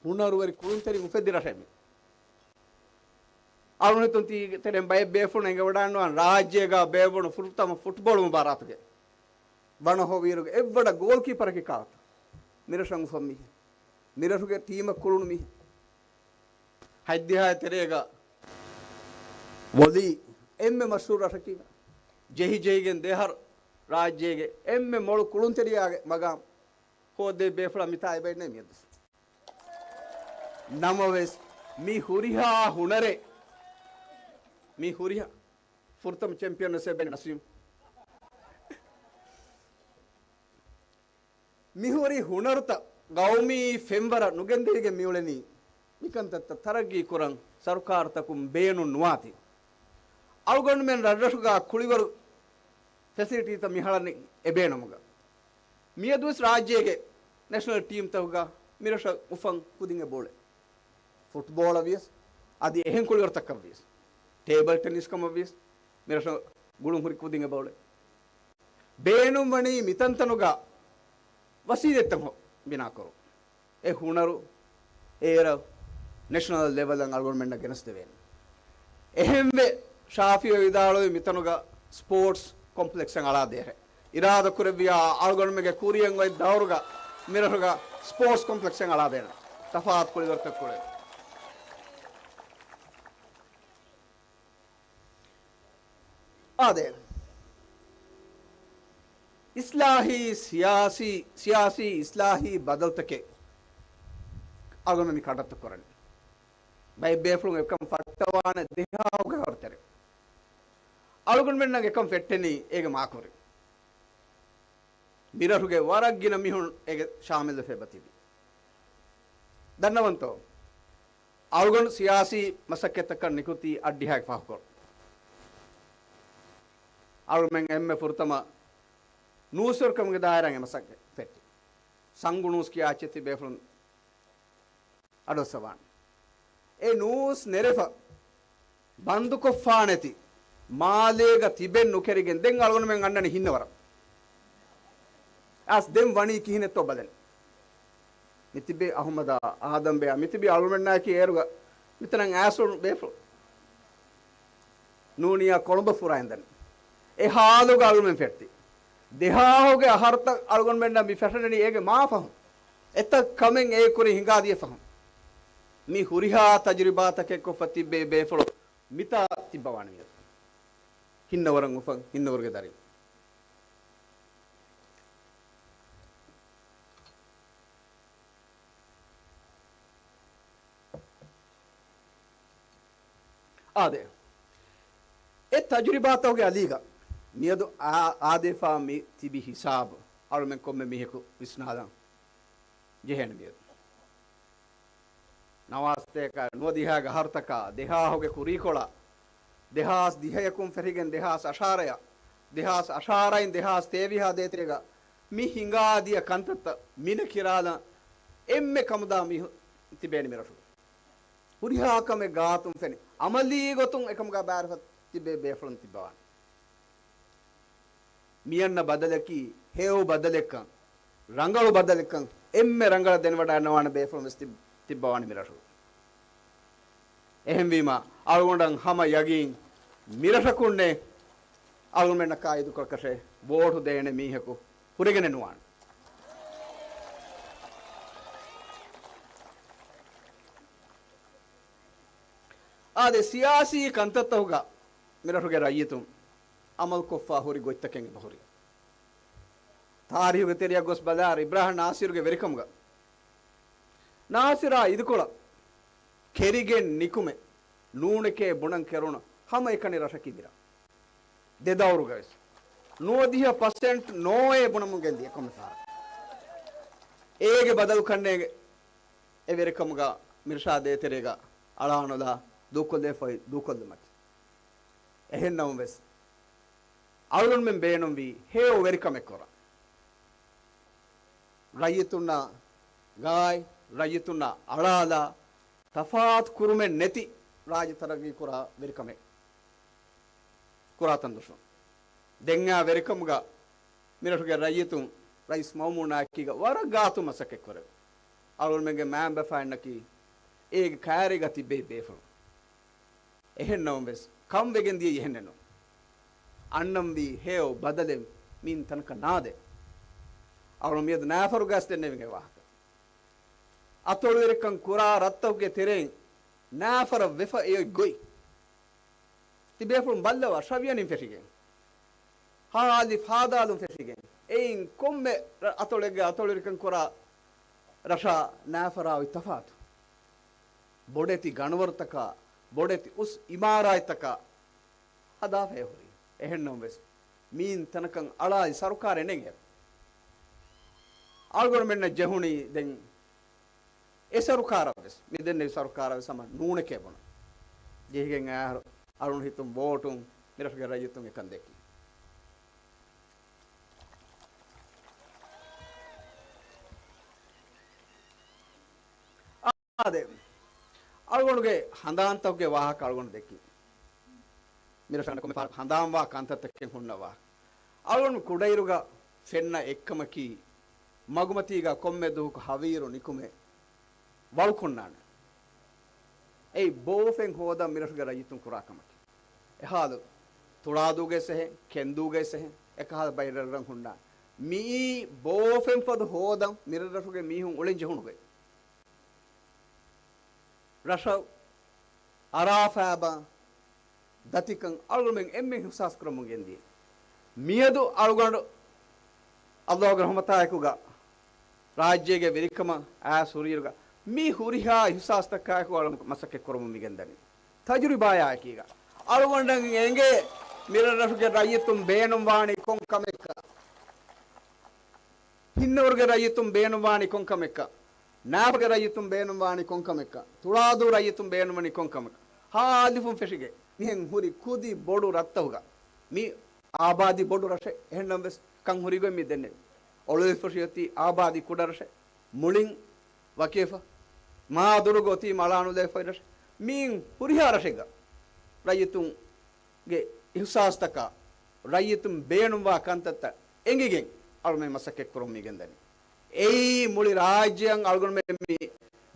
ހުނަރުވެރި ކުޅުންތެރިން އުފެއްދި ރަށެއް މީ. އަޅުން ހިތުން ތީ ތެރެއިން ބައެއް ބޭފުޅުން އެނގިވަޑައިނުވާން ރާއްޖޭގަ ބޭއްވުނު ފުރަތަމަ ފުޓްބޯޅަ މުބާރާތުގެ ވަނަހޯވީރުގެ އެއްވަޑަ ގޯލްކީޕަރަކީ ކާކު؟ މިރަށަށް އުފަން މީހެއް. މިރަށުގެ ޓީމަށް ކުޅުނު މީހެއް. ހަތްދިހައި ތެރޭގަ ވޮލީ އެންމެ މަޝްހޫރު ރަށަކީ. ޖެހި ޖެހިގެން ދެއަހަރު ރާއްޖޭގެ އެންމެ މޮޅު ކުޅުންތެރިޔާގެ މަގާމް ހޯއްދެވި ބޭފުޅާ މިތާ އެބައިންނޭ މިއަދު. ނަމަވެސް މި ހުރިހާ ހުނަރެއް، މި ހުރިހާ ފުރަތަމަ ޗެމްޕިއަން ވެސް އެބައިން ނަސީމް. މިހުރި ހުނަރުތައް ގައުމީ ފެންވަރަށް ނުގެންދެވިގެން މިއުޅެނީ، މިކަންތައްތައް ތަރައްގީ ކުރަން ސަރުކާރުތަކުން ބޭނުން ނުވާތީ. އަޅުގަނޑުމެން ރަށްރަށުގަ ކުޅިވަރު ފެސިލިޓީތައް މިހަޅަނީ އެބޭނުމުގަ. މިއަދުވެސް ރާއްޖޭގެ ނެޝަނަލް ޓީމްތަކުގަ މިރަށަށް އުފަން ކުދިން އެބައުޅޭ. ފުޓްބޯޅަ ވިޔަސް، އަދި އެހެން ކުޅިވަރުތަކަށް ވިޔަސް، ޓޭބަލް ޓެނިސް ކަމަށް ވިޔަސް، މިރަށަށް ގުޅުން ހުރި ކުދިން އެބައުޅޭ. ބޭނުންވަނީ މިތަންތަނުގަ ވަސީލަތްތައް ހޮ-، ބިނާކުރުން. އެ ހުނަރު އޭރަށް ނެޝަނަލް ލެވަލަށް އަޅުގަނޑުމެންނަށް ގެނެސްދެވޭނެ. އެހެންވެ، ޝާފިޢީ ވިދާޅުވީ މިތަނުގަ ސްޕޯޓްސް ކޮމްޕްލެކްސްއެއް އަޅާދޭށޭ. އިރާދަކުރެއްވިޔާ އަޅުގަނޑުމެންގެ ކުރިއަށް އޮތް ދައުރުގަ މިރަށުގަ ސްޕޯޓްސް ކޮމްޕްލެކްސްއެއް އަޅާދޭނަން. ތަފާތު ކުޅިވަރުތައް ކުޅެ. އާދެ. އިސްލާހީ ސިޔާސީ، ސިޔާސީ އިސްލާހީ ބަދަލުތަކެއް އަޅުގަނޑު މި ކަނޑައްތަ ކުރަނީ. ބައެއް ބޭފުޅުން އެކަން ފައްޓަވާނެ ދެހާހުގެ ހަރުތެރެ. އަޅުގަނޑުމެންނަށް އެކަން ފެއްޓެނީ އޭގެ މާކުރިން. މިރަށުގެ ވަރަށް ގިނަ މީހުން އޭގެ ޝާމިލްވެފަ އެބަތިބި. ދަންނަވަންތޯ؟ އަޅުގަނޑު ސިޔާސީ މަސައްކަތްތަކަށް ނިކުތީ އައްޑިހާގެ ފަހުކޮޅު. އަޅުމެން އެންމެ ފުރަތަމަ ނޫސްވެރިކަމުގެ ދާއިރާއިން އެ މަސައްކަތް ފެއްޓި. ސަންގު ނޫސް ކިޔާ އެއްޗެއް ތިބޭފުޅުން އަޑުއައްސަވާނެ. އެ ނޫސް ނެރެފަ ބަންދުކޮށްފާނެތި މާލޭގަ ތިބެން ނުކެރިގެން ދެން އަޅުގަނޑުމެން އަންނަނީ ހިންނަވަރަށް. އަސް ދެން ވަނީ ކިހިނެއްތޯ ބަލަން. މި ތިބޭ އަހުމަދާ، އާދަމްބެއާ، މި ތިބީ އަޅުމެންނާއެކީ އޭރުގަ މިތަނަށް އައިސް ބޭފުޅު. ނޫނިއްޔާ ކޮޅުނބަށް ފުރާ އިންދަން. އެ ހާލުގަ އަޅުމެން ފެއްޓި. ދެހާހުގެ އަހަރުތައް އަޅުގަނޑުމެންނަށް މި ފެށެނީ އޭގެ މާ ފަހުން. އެތައް ކަމެއް އޭ ކުރިން ހިނގާދިޔަ ފަހުން. މި ހުރިހާ ތަޖުރިބާތަކެއް ކޮށްފަ ތިއްބެވި ބޭފުޅު މިތާ ތިއްބަވާނެ މިއަދު. ހިންނަވަރަށް އުފަން ހިންނަވަރުގެ ދަރިން. އާދެ. އެ ތަޖުރިބާތަކުގެ އަލީގަ މިއަދު އާ، އާދެފާ މި ތިބި ހިސާބު އަޅުމެން ކޮންމެ މީހަކު ވިސްނާލަން ޖެހޭނެ މިއަދު. ނަވާސްތޭކަ ނުވަދިހައިގެ އަހަރުތަކާ، ދެހާހުގެ ކުރީކޮޅާ، ދެހާސް ދިހަޔަކުން ފެށިގެން ދެހާސް އަށާރަޔަށް، ދެހާސް އަށާރައިން ދެހާސް ތޭވީހާ ދޭތެރޭގަ މި ހިނގާދިޔަ ކަންތައްތައް މިނަ ކިރާލަން އެންމެ ކަމުދާ މީހުން ތިބޭނެ މިރަށުގަ. ހުރިހާ ކަމެއް ގާތުން ފެނި، އަމަލީ ގޮތުން އެކަމުގަ ބައިވެފަ ތިބޭ ބޭފުޅުން ތިއްބަވާނެ. މިއަންނަ ބަދަލަކީ، ހެޔޮ ބަދަލެއްކަން، ރަނގަޅު ބަދަލެއްކަން، އެންމެ ރަނގަޅަށް ދެނެވަޑައިގަންނަވާނެ ބޭފުޅުން ވެސް ތި، ތިއްބަވާނެ މިރަށު. އެހެންވީމަ، އަޅުގަނޑަށް ހަމަ ޔަގީން މިރަށަކުންނޭ އަޅުގަނޑުމެންނަކާ އިދުކޮޅަކަށޭ ވޯޓު ދޭނެ މީހަކު ހުރެގެނެއް ނުވާނެ. އާދެ، ސިޔާސީ ކަންތައްތަކުގަ މިރަށުގެ ރައްޔިތުން އަމަލުކޮށްފަ ހުރި ގޮތްތަކެއް އެބަހުރި. ތާރީހުގެ ތެރެއަށް ގޮސް ބަލާއިރު، އިބްރާހިމް ނާސިރުގެ ވެރިކަމުގަ ނާސިރާ އިދުކޮޅަށް ކެރިގެން ނިކުމެ ނޫނެކޭ ބުނަން ކެރުނު ހަމައެކަނި ރަށަކީ މިރަށް. ދެ ދައުރުގަވެސް ނުވަދިހަ ޕަސެންޓް ނޯއޭ ބުނަމުން ގެންދިޔަ ކޮންމެ ފަހަރަކު. އޭގެ ބަދަލު ކަންނޭނގެ އެ ވެރިކަމުގަ މިރަށާ ދޭތެރޭގަ އަޅާނުލާ ދޫކޮށްލެވިފައި ދޫކޮށްލުމަކީ. އެހެންނަމަވެސް، އަޅުގަނޑުމެން ބޭނުންވީ ހެޔޮ ވެރިކަމެއް ކުރަން. ރައްޔިތުންނާ ގާތް، ރައްޔިތުންނާ އަޅާލާ، ތަފާތު ކުރުމެއް ނެތި ރާއްޖެ ތަރައްގީ ކުރާ ވެރިކަމެއް ކުރާތަން ދުށުން. ދެން އާ ވެރިކަމުގަ މިރަށުގެ ރައްޔިތުން ރައީސް މައުމޫނާއެކީގަ ވަރަށް ގާތު މަސައްކަތް ކުރެވި. އަޅުގަނޑުމެންގެ މައިންބަފައިންނަކީ އޭގެ ކައިރީގަ ތިއްބެވި ބޭފުޅުން. އެހެންނަމަވެސް، ކަން ވެގެން ދިޔައީ އެހެންނެއް ނޫން. އަންނަންވީ ހެޔޮ ބަދަލެއް މިއިން ތަނަކަށް ނާދޭ. އަޅުގަނޑު މިއަދު ނާފަރުގަސް ދެންނެވިގެން ވާހަކަ. އަތޮޅުވެރިކަން ކުރާ ރަށްތަކުގެ ތެރެއިން ނާފަރަށް ވެފަ އެއޮތް ގޮތް. ތިބޭފުޅުން ބައްލަވާ ޝަވިޔަނިން ފެށިގެން، ހާލި ފާދާލުން ފެށިގެން، އެއިން ކޮންމެ ރަ-، އަތޮޅެއްގެ އަތޮޅުވެރިކަން ކުރާ ރަށާ ނާފަރާ އޮތް ތަފާތު. ބޮޑެތި ގަނޑުވަރުތަކާ، ބޮޑެތި އުސް އިމާރާތްތަކާ ހަދާފައި ހުރި. އެހެންނަމަވެސް، މިއިން ތަނަކަށް އަޅާއި ސަރުކާރެއް ނެތް. އަޅުގަނޑުމެންނަށް ޖެހުނީ ދެން އެ ސަރުކާރަށް ވެސް، މި ދެންނެވި ސަރުކާރަށް ވެސް ހަމަ ނޫނެކޭ ބުނަން. ޖެހިގެން އައިހާރު އަޅުން ހިތުން ވޯޓުން މިރަށުގެ ރައްޔިތުން އެކަން ދެއްކި. އާދެ، އަޅުގަނޑުގެ ހަނދާންތަކުގެ ވާހަކަ އަޅުގަނޑު ދެއްކި. މިރަށަށް ކޮންމެ ފަހަރަކު ހަނދާންވާ ކަންތައްތަކެއް ހުންނަ ވާހަކަ. އަޅުގަނޑު ކުޑައިރުގަ ފެންނަ އެއްކަމަކީ، މަގުމަތީގަ ކޮންމެ ދުވަހަކު ހަވީރު ނިކުމެ ވަޅުކޮންނާނެ. އެއީ ބޯފެން ހޯދަން މިރަށުގެ ރައްޔިތުން ކުރާ ކަމަކީ. އެހާލު ތުޅާދޫގައި ސެހެ، ކެންދޫގައި ސެހެ، އެކަހަލަ ބައި ރަށްރަށް ހުންނާނެ. މިއީ ބޯފެންފަދަ ހޯދަން މިރަށްރަށުގެ މީހުން އުޅެން ޖެހުނުގައި. ރަށަށް އަރާ ފައިބާ ދަތިކަން އަޅުގަނޑުމެން އެންމެ އިހުސާސް ކުރަމުން ގެންދިޔަ. މިއަދު އަޅުގަނޑު އައްލާހުގެ ރަޙުމަތާއެކުގަ ރާއްޖޭގެ ވެރިކަމަށް އައިސް ހުރިއިރުގަ މި ހުރިހާ އިހުސާސްތަކާއެކު އަޅުގަނޑު މަސައްކަތް ކުރަމުން މިގެންދަނީ. ތަޖުރިބާއާއެކީގަ އަޅުގަނޑަށް އެނގޭ މިރަށްރަށުގެ ރައްޔިތުން ބޭނުންވާނީ ކޮން ކަމެއްކަ. ހިންނަވަރުގެ ރައްޔިތުން ބޭނުންވާނީ ކޮންކަމެއްކަ؟ ނާފަގެ ރައްޔިތުން ބޭނުންވާނީ ކޮންކަމެއްކަ؟ ތުޅާދޫ ރައްޔިތުން ބޭނުންވަނީ ކޮންކަމެއްކަ؟ ހާލިފުން ފެށިގެން މިހެން ހުރި ކުދި ބޮޑު ރަށްތަކުގަ މި އާބާދީ ބޮޑު ރަށެއް. އެހެންނަމަވެސް ކަން ހުރީގޮތް މި ދެންނެވި. އޮޅުވެފަށި އޮތީ އާބާދީ ކުޑަ ރަށެއް. މުޅިން ވަކިވެފަ. މާ ދުރުގަ އޮތީމަ އަޅާނުލައިފައި ރަށެއް. މިއިން ހުރިހާ ރަށެއްގަ ރައްޔިތުން ގެ އިހުސާސްތަކާ ރައްޔިތުން ބޭނުންވާ ކަންތައްތައް އެނގިގެން އަޅުމެން މަސައްކަތް ކުރަމުން މިގެންދަނީ. އެއީ މުޅި ރާއްޖެއަށް އަޅުގަނޑުމެން މި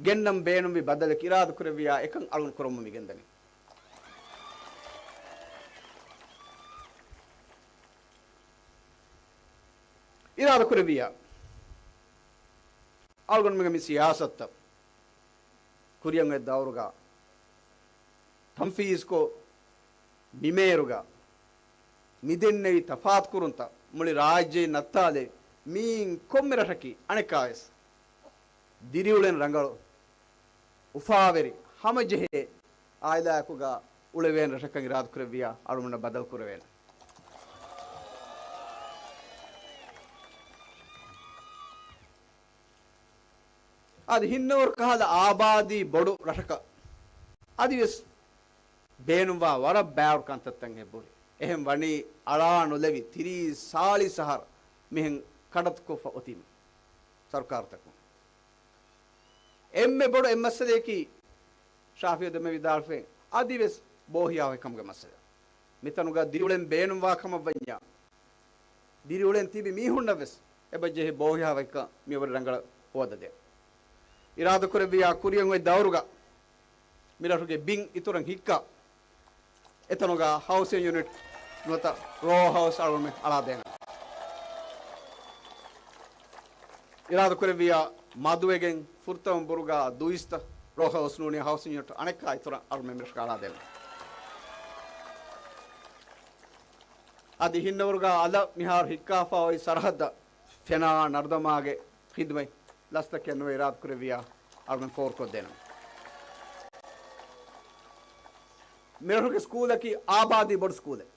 ގެންނަން ބޭނުންވި ބަދަލަކީ. އިރާދަކުރެއްވިއްޔާ އެކަން އަޅުގަނޑު ކުރަމުން މިގެންދަނީ. އިރާދަކުރެއްވިއްޔާ އަޅުގަނޑުމެންގެ މި ސިޔާސަތުތައް ކުރިއަށް އޮތް ދައުރުގަ ތަންފީޒުކޮށް، މިމޭރުގަ މިދެންނެވި ތަފާތުކުރުންތައް މުޅި ރާއްޖެއިން ނައްތާލެވި، މިއިން ކޮންމެ ރަށަކީ އަނެއްކާވެސް ދިރިއުޅެން ރަނގަޅު، އުފާވެރި، ހަމަޖެހޭ އާއިލާއަކުގަ އުޅެވޭނެ ރަށަކަށް އިރާދަކުރެއްވިއްޔާ އަޅުމެންނަށް ބަދަލު ކުރެވޭނެ. އަދި ހިންނަވަރު ކަހަލަ އާބާދީ ބޮޑު ރަށަކަށް އަދިވެސް ބޭނުންވާ ވަރަށް ބާރު ކަންތައްތައް އެބުރި. އެހެން ވަނީ އަޅާ ނުލެވި ތިރީސް ސާޅީސް އަހަރު މިހެން ކަޑަތުކޮށްފަ އޮތީމަ ސަރުކާރުތަކުން. އެންމެ ބޮޑު އެއް މައްސަލަޔަކީ ޝާފިއު ދެންމެ ވިދާޅުވެފައި އަދިވެސް ބޯހިޔާވަހިކަމުގެ މައްސަލަ. މިތަނުގަ ދިރިއުޅެން ބޭނުންވާ ކަމަށް ވަންޏާ، ދިރިއުޅެން ތިބި މީހުންނަށްވެސް އެބަޖެހޭ ބޯހިޔާވަހިކަން މިއަށްވުރެ ރަނގަޅަށް ހޯދަދޭން. އިރާދަކުރެއްވިއްޔާ ކުރިއަށް އޮތް ދައުރުގަ މިރަށުގެ ބިން އިތުރަށް ހިއްކާ، އެތަނުގަ ހައުސިން ޔުނިޓް ނުވަތަ ރޯ ހައުސް އަޅުގަނޑުމެން އަޅާދޭނަން. އިރާދަކުރެއްވިއްޔާ މަދުވެގެން ފުރަތަމަ ބުރުގާ ދުއިސައްތަ ރޯ ހައުސް ނޫނީ ހައުސިން ޔުނިޓް އަނެއްކާ އިތުރަށް އަޅުގަނޑުމެން މިރަށުގަ އަޅާދޭނަން. އަދި ހިންނަވަރުގަ އަލަށް މިހާރު ހިއްކާފަ އޮތް ސަރަހައްދަށް ފެނާ ނަރުދަމާގެ ޚިދުމަތް ލަސްތަކެއް ނުވެ އިރާދަކުރެއްވިއްޔާ އަޅުގަނޑު ފޯރުކޮށްދޭނަން. މިރަށުގެ ސްކޫލަކީ އާބާދީ ބޮޑު ސްކޫލެއް.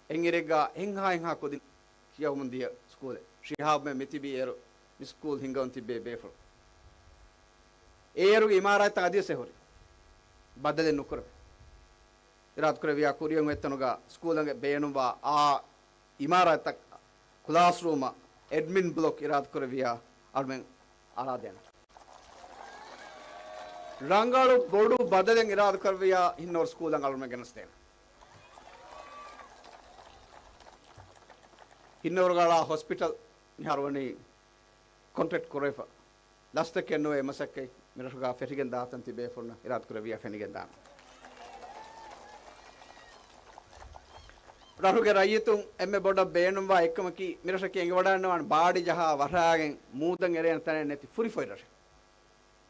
އެއްއިރެއްގަ އެހެންހާ އެހެންހާ ކުދިން ކިޔަވަމުން ދިޔަ ސްކޫލެއް. ޝިހާބްމެ މިތިބީ އޭރު މި ސްކޫލް ހިންގަވަން ތިއްބޭ ބޭފުޅު. އޭރުގެ އިމާރާތްތައް އަދިވެސް އެހުރި. ބަދަލެއް ނުކުރެވޭ. އިރާދަކުރެއްވިއްޔާ ކުރިއަށް އޮތްތަނުގަ ސްކޫލަށް ބޭނުންވާ އާ އިމާރާތްތައް، ކްލާސްރޫމަށް، އެޑްމިން ބްލޮކް އިރާދަކުރެއްވިއްޔާ އަޅުމެން އަޅާދޭނަން. ރަނގަޅު ބޮޑު ބަދަލެއް އިރާދަކުރެއްވިއްޔާ ހިންނަވަރު ސްކޫލަށް އަޅުމެން ގެނެސްދޭނަން. ހިންނަވަރުގަ އަޅާ ހޮސްޕިޓަލް މިހާރު ވަނީ ކޮންޓްރެކްޓް ކުރެވިފަ. ލަސްތަކެއް ނުވެ މަސައްކަތް މިރަށުގަ ފެށިގެން ދާތަން ތިބޭފުޅުންނަށް އިރާދަކުރެއްވިއްޔާ ފެނިގެން ދާނަން. ރަށުގެ ރައްޔިތުން އެންމެ ބޮޑަށް ބޭނުންވާ އެއްކަމަކީ، މިރަށަކީ އެނގިވަޑައިގަންނަވާނެ ބާޑި ޖަހާ ވަށާގެން މޫދަށް އެރޭނެ ތަނެއް ނެތި ފުރި ފޮތް ރަށެއް.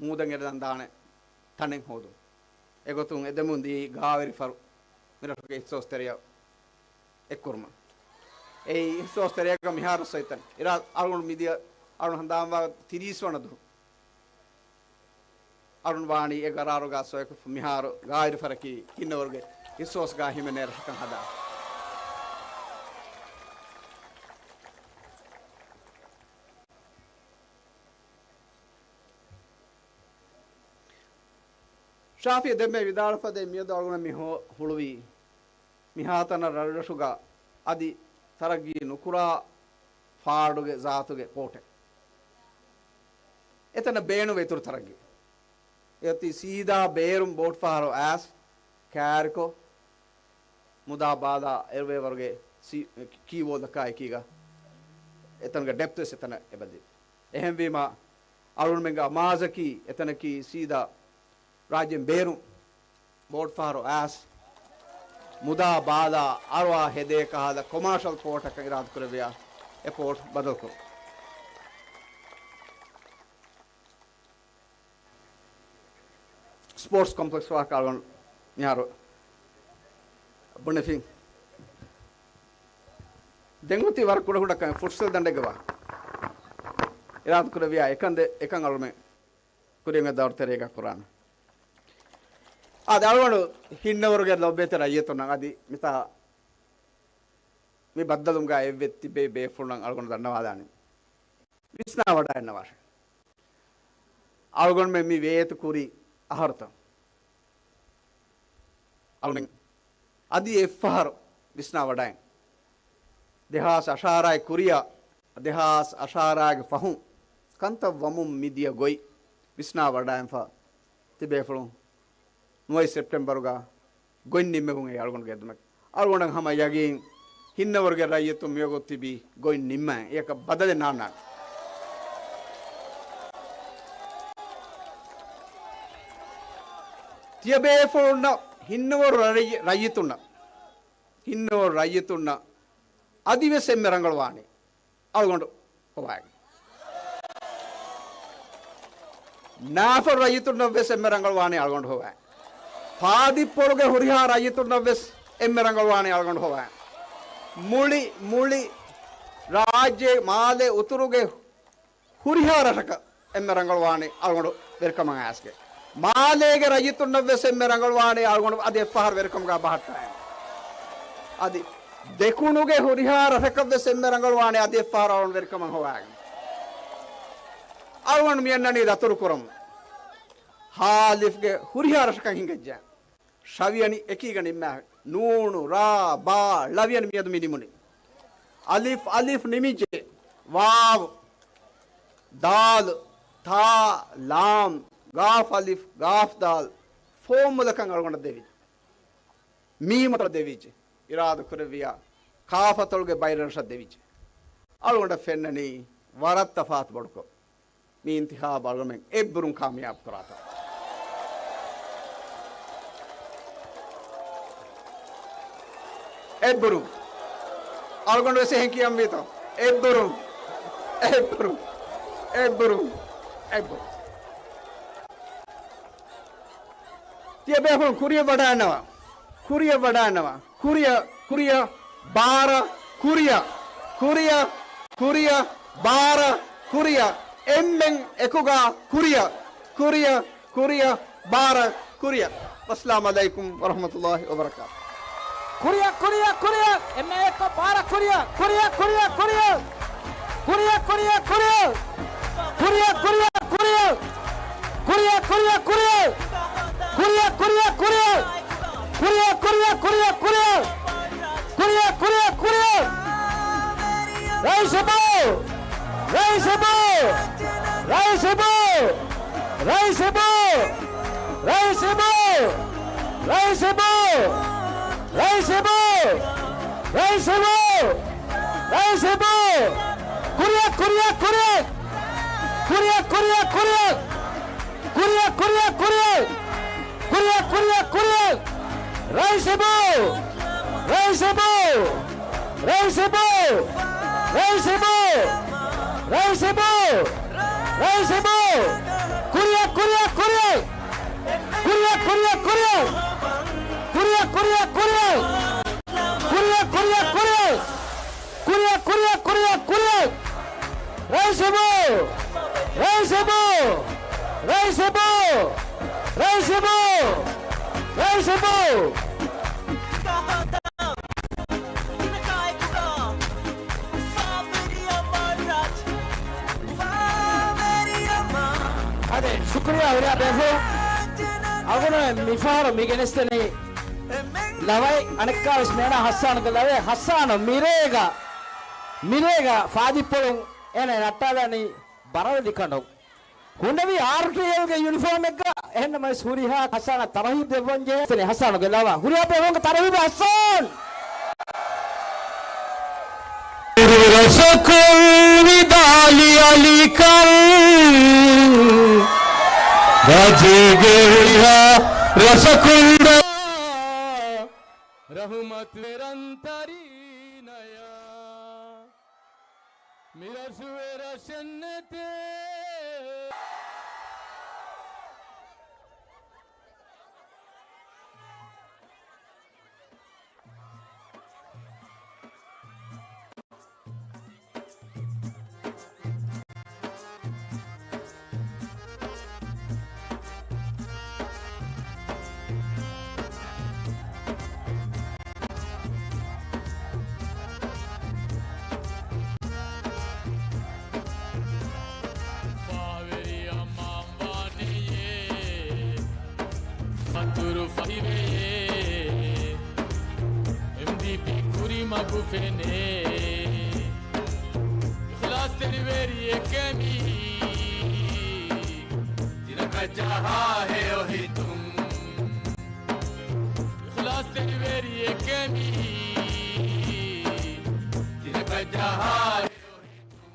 މޫދަށް އެރިލަން ދާނެ ތަނެއް ހޯދުން. އެގޮތުން އެދެމުން ދިޔައީ ގާވެރިފަރު މިރަށުގެ އިހްސޯސް ތެރެއަށް އެއްކުރުމަށް. އެއީ އިހްސޯސް ތެރެއަކަށް މިހާރު ސޮއިތަން. އިރާ އަޅުގަނޑު މިދިޔަ އަޅުގަނޑު ހަނދާންވާ ތިރީސް ވަނަ ދުވަހު އަޅުން ވާނީ އެ ގަރާރުގަ ސޮއިކޮށްފަ މިހާރު ގާވެރިފަރަކީ ހިންނަވަރުގެ އިހްސޯސްގަ ހިމެނޭ ރަށަކަށް ހަދާ. ޝާފިއް ދެންމެ ވިދާޅުފަދައިން މިއަދު އަޅުގަނޑަށް މި ހޮ-، ހުޅުވީ މިހާތަނަށް ރަށްރަށުގަ އަދި ތަރައްގީ ނުކުރާ ފާޑުގެ ޒާތުގެ ޕޯޓެއް. އެތަނަށް ބޭނުންވޭ އިތުރު ތަރައްގީ. އެއޮތީ ސީދާ ބޭރުން ބޯޓްފަހަރު އައިސް ކާރިކޮށް، މުދާ ބާލާ އެރުވޭވަރުގެ ސީ-، ކީ ވޯލް ދައްކާ އެކީގަ އެތަނުގެ ޑެޕްތުވެސް އެތަނަށް އެބަދޭ. އެހެންވީމަ، އަޅުގަނޑުމެންގެ އަމާޒަކީ އެތަނަކީ ސީދާ ރާއްޖޭން ބޭރުން ބޯޓްފަހަރު އައިސް މުދާ ބާލާ އަރުވާ ހެދޭ ކަހަލަ ކޮމާޝަލް ޕޯޓަކަށް އިރާދަކުރެއްވިޔާ، އެ ޕޯޓް ބަދަލުކުރުން. ސްޕޯޓްސް ކޮމްޕްލެކްސް ވާހަކަ އަޅުގަނޑު މިހާރު ބުނެފިން. ދެން އޮތީ ވަރަށް ކުޑަކުޑަ ކަމެއް، ފުޓްސަލް ދަނޑެއްގަ ވާ އިރާދަކުރެއްވިޔާ އެކަން ދެ، އެކަން އަޅުމެން ކުރިއަށް ދައުރު ތެރޭގަ ކުރާނަ. އާދެ، އަޅުގަނޑު ހިންނަވަރުގެ ލޮބުވެތި ރައްޔިތުންނަށް އަދި މިތާ މި ބައްދަލުމުގަ އެއްވެ ތިބޭ ބޭފުޅުންނަށް އަޅުގަނޑު ދަންނަވާލާނެ. ވިސްނާވަޑައިގަންނަވާށެ. އަޅުގަނޑުމެން މި ވޭތު ކުރި އަހަރުތަ؟ އަޅުމެން އަދި އެއްފަހަރު ވިސްނާވަޑައިން. ދެހާސް އަށާރައި ކުރިއަ، ދެހާސް އަށާރައިގެ ފަހުން ކަންތައް ވަމުން މިދިޔަ ގޮތް ވިސްނާވަޑައިންފަ ތިބޭފުޅުން ނުވައި ސެޕްޓެމްބަރުގަ ގޮތް ނިންމެވުން އެ އަޅުގަނޑުގެ އެދުމަކީ. އަޅުގަނޑަށް ހަމަ ޔަގީން ހިންނަވަރުގެ ރައްޔިތުން މިވަގުތު ތިބީ ގޮތް ނިންމައިން. އެޔަކަށް ބަދަލެއް ނާންނާނެ. ތިޔަބޭފުޅުންނަށް ހިންނަވަރު ރައްޔި-، ރައްޔިތުންނަށް، ހިންނަވަރު ރައްޔިތުންނަށް އަދިވެސް އެންމެ ރަނގަޅުވާނީ އަޅުގަނޑު ހޮވާގެން. ނާފަރު ރައްޔިތުންނަށް ވެސް އެންމެ ރަނގަޅުވާނީ އަޅުގަނޑު ހޮވާ. ފާދިއްޕޮޅުގެ ހުރިހާ ރައްޔިތުންނަށް ވެސް އެންމެ ރަނގަޅުވާނީ އަޅުގަނޑު ހޮވާ. މުޅި، މުޅި ރާއްޖެ މާލެ އުތުރުގެ ހުރިހާ ރަށަކަށް އެންމެ ރަނގަޅުވާނީ އަޅުގަނޑު ވެރިކަމަށް އައިސްގެ. މާލޭގެ ރައްޔިތުންނަށް ވެސް އެންމެ ރަނގަޅުވާނީ އަޅުގަނޑު އަދި އެއްފަހަރު ވެރިކަމުގަ ބަހައްޓާ. އަދި ދެކުނުގެ ހުރިހާ ރަށަކަށް ވެސް އެންމެ ރަނގަޅުވާނީ އަދި އެއްފަހަރު އަޅުގަނޑު ވެރިކަމަށް ހޮވާގެން. އަޅުގަނޑު މި އަންނަނީ ދަތުރު ކުރަމުން. ހާލިފްގެ ހުރިހާ ރަށަކަށް ހިނގައްޖެ. ށ ވިޔަނި އެކީގަ ނިންމާ. ނޫނު، ރާ، ބާ، ޅަ ވިޔަނި މިއަދު މި ނިމުނީ. އަލިފް، އަލިފް ނިމިއްޖެ. ވާވް، ދާލް، ތާ، ލާމް، ގާފް އަލިފް، ގާފް ދާލް، ފޯމުލަކަށް އަޅުގަނޑަށް ދެވި. މީމަތަޅަށް ދެވިއްޖެ. އިރާދަކުރެއްވިޔާ، ކާފަތަޅުގެ ބައިރަށަށް ދެވިއްޖެ. އަޅުގަނޑަށް ފެންނަނީ ވަރަށް ތަފާތު ބޮޑުކޮށް. މި އިންތިހާބު އަޅުގަނޑުމެން އެއްބުރުން ކާމިޔާބު ކުރާތޯ. އެއްބުރުން. އަޅުގަނޑު ވެސް އެހެން ކިޔަންވީތޯ. އެއްބުރުން. އެއްބުރުން. އެއްބުރުން. އެއްބުރުން. ތިޔަބޭފުޅުން ކުރިޔަށް ވަޑައިންނަވާ. ކުރިޔަށް ވަޑައިންނަވާ. ކުރިޔަށް، ކުރިޔަށް، ބާރަށް، ކުރިޔަށް، ކުރިޔަށް، ކުރިޔަށް، ބާރަށް، ކުރިޔަށް، އެންމެން އެކުގަ ކުރިޔަށް، ކުރިޔަށް، ކުރިޔަށް، ބާރަށް، ކުރިޔަށް. ވައްސަލާމް ޢަލައިކުމް ވަރަޙްމަތުﷲި ވަބަރަކާތުހު. ކުރިޔަށް، ކުރިޔަށް، ކުރިޔަށް، އެންމެން އެކުގަ ބާރަށް، ކުރިޔަށް، ކުރިޔަށް، ކުރިޔަށް، ކުރިޔަށް. ކުރިޔަށް، ކުރިޔަށް، ކުރިޔަށް. ކުރިޔަށް، ކުރިޔަށް، ކުރިޔަށް. ކުރިޔަށް، ކުރިޔަށް، ކުރިޔަށް. ކުރިޔަށް، ކުރިޔަށް، ކުރިޔަށް. ކުރިޔަށް، ކުރިޔަށް، ކުރިޔަށް. ކުރިޔަށް، ކުރިޔަށް، ކުރިޔަށް. ރައީސް އިބޫ. ރައީސް އިބޫ. ރައީސް އިބޫ. ރައީސް އިބޫ. ރައީސް އިބޫ. ކުރިޔަށް، ކުރިޔަށް، ކުރިޔަށް. ކުރިޔަށް، ކުރިޔަށް، ކުރިޔަށް. ކުރިޔަށް، ކުރިޔަށް، ކުރިޔަށް. ކުރިޔަށް، ކުރިޔަށް، ކުރިޔަށް. ރައީސް އިބޫ. ރައީސް އިބޫ. ރައީސް އިބޫ. ރައީސް އިބޫ. ރައީސް އިބޫ. ރައީސް އިބޫ. ކުރިޔަށް، ކުރިޔަށް، ކުރިޔަށް. ކުރިޔަށް، ކުރިޔަށް، ކުރިޔަށް. ކުރިޔަށް، ކުރިޔަށް، ކުރިޔަށް. ކުރިޔަށް، ކުރިޔަށް، ކުރިޔަށް. ކުރިޔަށް، ކުރިޔަށް، ކުރިޔަށް، ކުރިޔަށް. ރައީސް އިބޫ. ރައީސް އިބޫ. ރައީސް އިބޫ. ރައީސް އިބޫ. ރައީސް އިބޫ. އާދެ، ޝުކުރިއްޔާ ހުރިހާ ބޭފުޅުން. އަޅުގަނޑު މިފަހަރު މި ގެނެސްދެނީ ލަވައި، އަނެއްކާވެސް މޭނާ ހައްސާނުގެ ލަވައެއް. ހައްސާނު މިރޭގަ، މިރޭގަ ފާދިއްޕޮޅުން އޭނަ ނައްޓާލަނީ ބަރަވެލި ކަނޑުން. ހުންނެވީ އާރްޓީއެލްގެ ޔުނިފޯމެއްގަ. އެހެންނަމަވެސް ހުރިހާ ހައްސާނަށް ތަރުހީބް ދެއްވަން ޖެހޭ. ހައްސާނުގެ ލަވަ. ހުރިހާ ބޭފުޅުންގެ ތަރުހީބެއް ހައްސާން. ރަސަކުން ވިދާލި އަލިކަން ރާއްޖޭގެ ހުރިހާ ރަސަކުން ރަޙުމަތު ވެރަންތަރީނަޔާ. މިރަށު އެރަށެއްނެތޭ. ފާވެރިއަށް މާންވާނެޔޭ، ފަތުރު ފަހިވެޔޭ، އެމްޑީޕީ ކުރިމަގު ފެނޭ. އިޚްލާޞްތެރިވެރިއެކޭ މީ، ދީނަކަށް ޖަހާ ހެޔޮ ހިތުން. އިޚްލާޞްތެރިވެރިއެކޭ މީ، ދީނަކަށް ޖަހާ ހެޔޮ ހިތުން.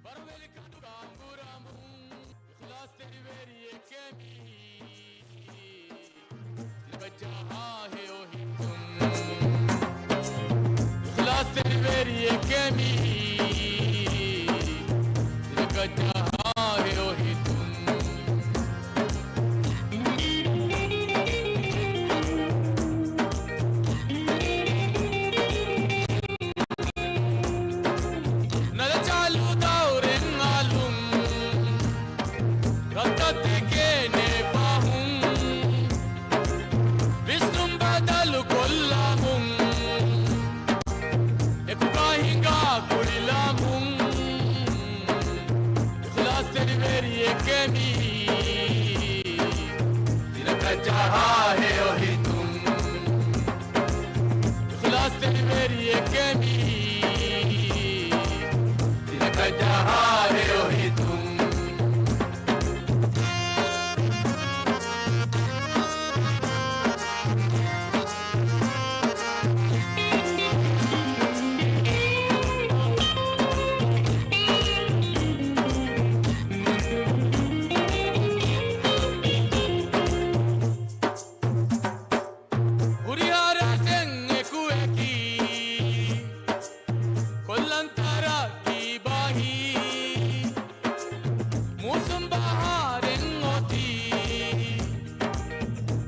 ބަރުވެލި ކަނޑުގަ އަނބުރަމުން، އިޚްލާޞްތެރިވެރިއެކޭ މީ، ދީނަކަށް ޖަހާ ހެޔޮ ހިތުން. އިޚްލާޞްތެރިވެރިއެކޭ މީ، ދީނަކަށް ޖަހާ ހެޔޮ ހިތުން. ނަލަ ޗާލު ދައުރެއް އަލުން، ރައްތަތެކޭނެ ފަހުން، ވިސްނުން ބަދަލު ކޮށްލަމުން، އެކުގަ ހިނގާ ކުރިލަމުން، އިޚްލާޞްތެރިވެރިއެކޭ މީ، ދީނަކަށް ޖަހާ ހެޔޮ ހިތުން. އިޚްލާޞްތެރިވެރިއެކޭ މީ، ދީނަކަށް ޖަހާ ހެޔޮ ހިތުން. ހުރިހާ ރަށެއް އެކުއެކީ، ކޮށްލަން ތަރައްގީ ބަހީ، މޫސުން ބަހާރެއް އޮތީ،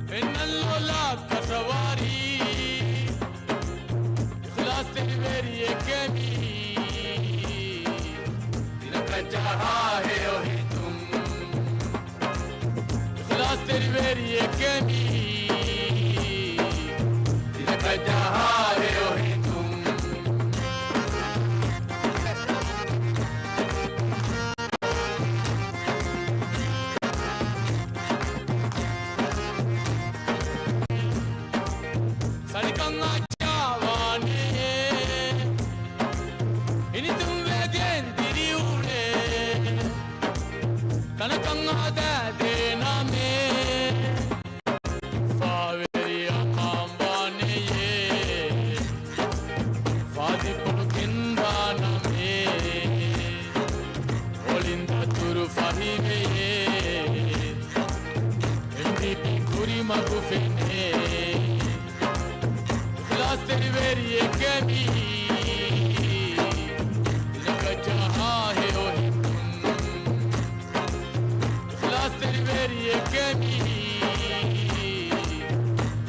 ފެންނަން ލޮލަށް ކަށަވަރީ، އިޚްލާޞްތެރިވެރިއެކޭ މީ، ދީނަކަށް ޖަހާ ހެޔޮ ހިތުން. އިޚްލާޞްތެރިވެރިއެކޭ މީ، ދީނަކަށް ޖަހާ ހެޔޮ ހިތުން. ސަލިކަން އައްޗާވާނެ، ހިނިތުންވެގެން ދިރިއުޅޭ، ތަނަކަށް ހަދާދޭ ނަމެއް. ފާވެރިއަށް ހާމްވާނެޔޭ، ފާދި ޕޮޅު ގެންދާ ނަމެއް. އޮޅިން ދަތުރު ފަހިވެޔޭ، އެމްޑީޕީ ކުރިމަގު ފެނޭ. އިޚްލާޞްތެރިވެރިއެކޭ މީ، ދީނަކަށް ޖަހާ ހެޔޮ ހިތުން. އިޚްލާޞްތެރިވެރިއެކޭ މީ،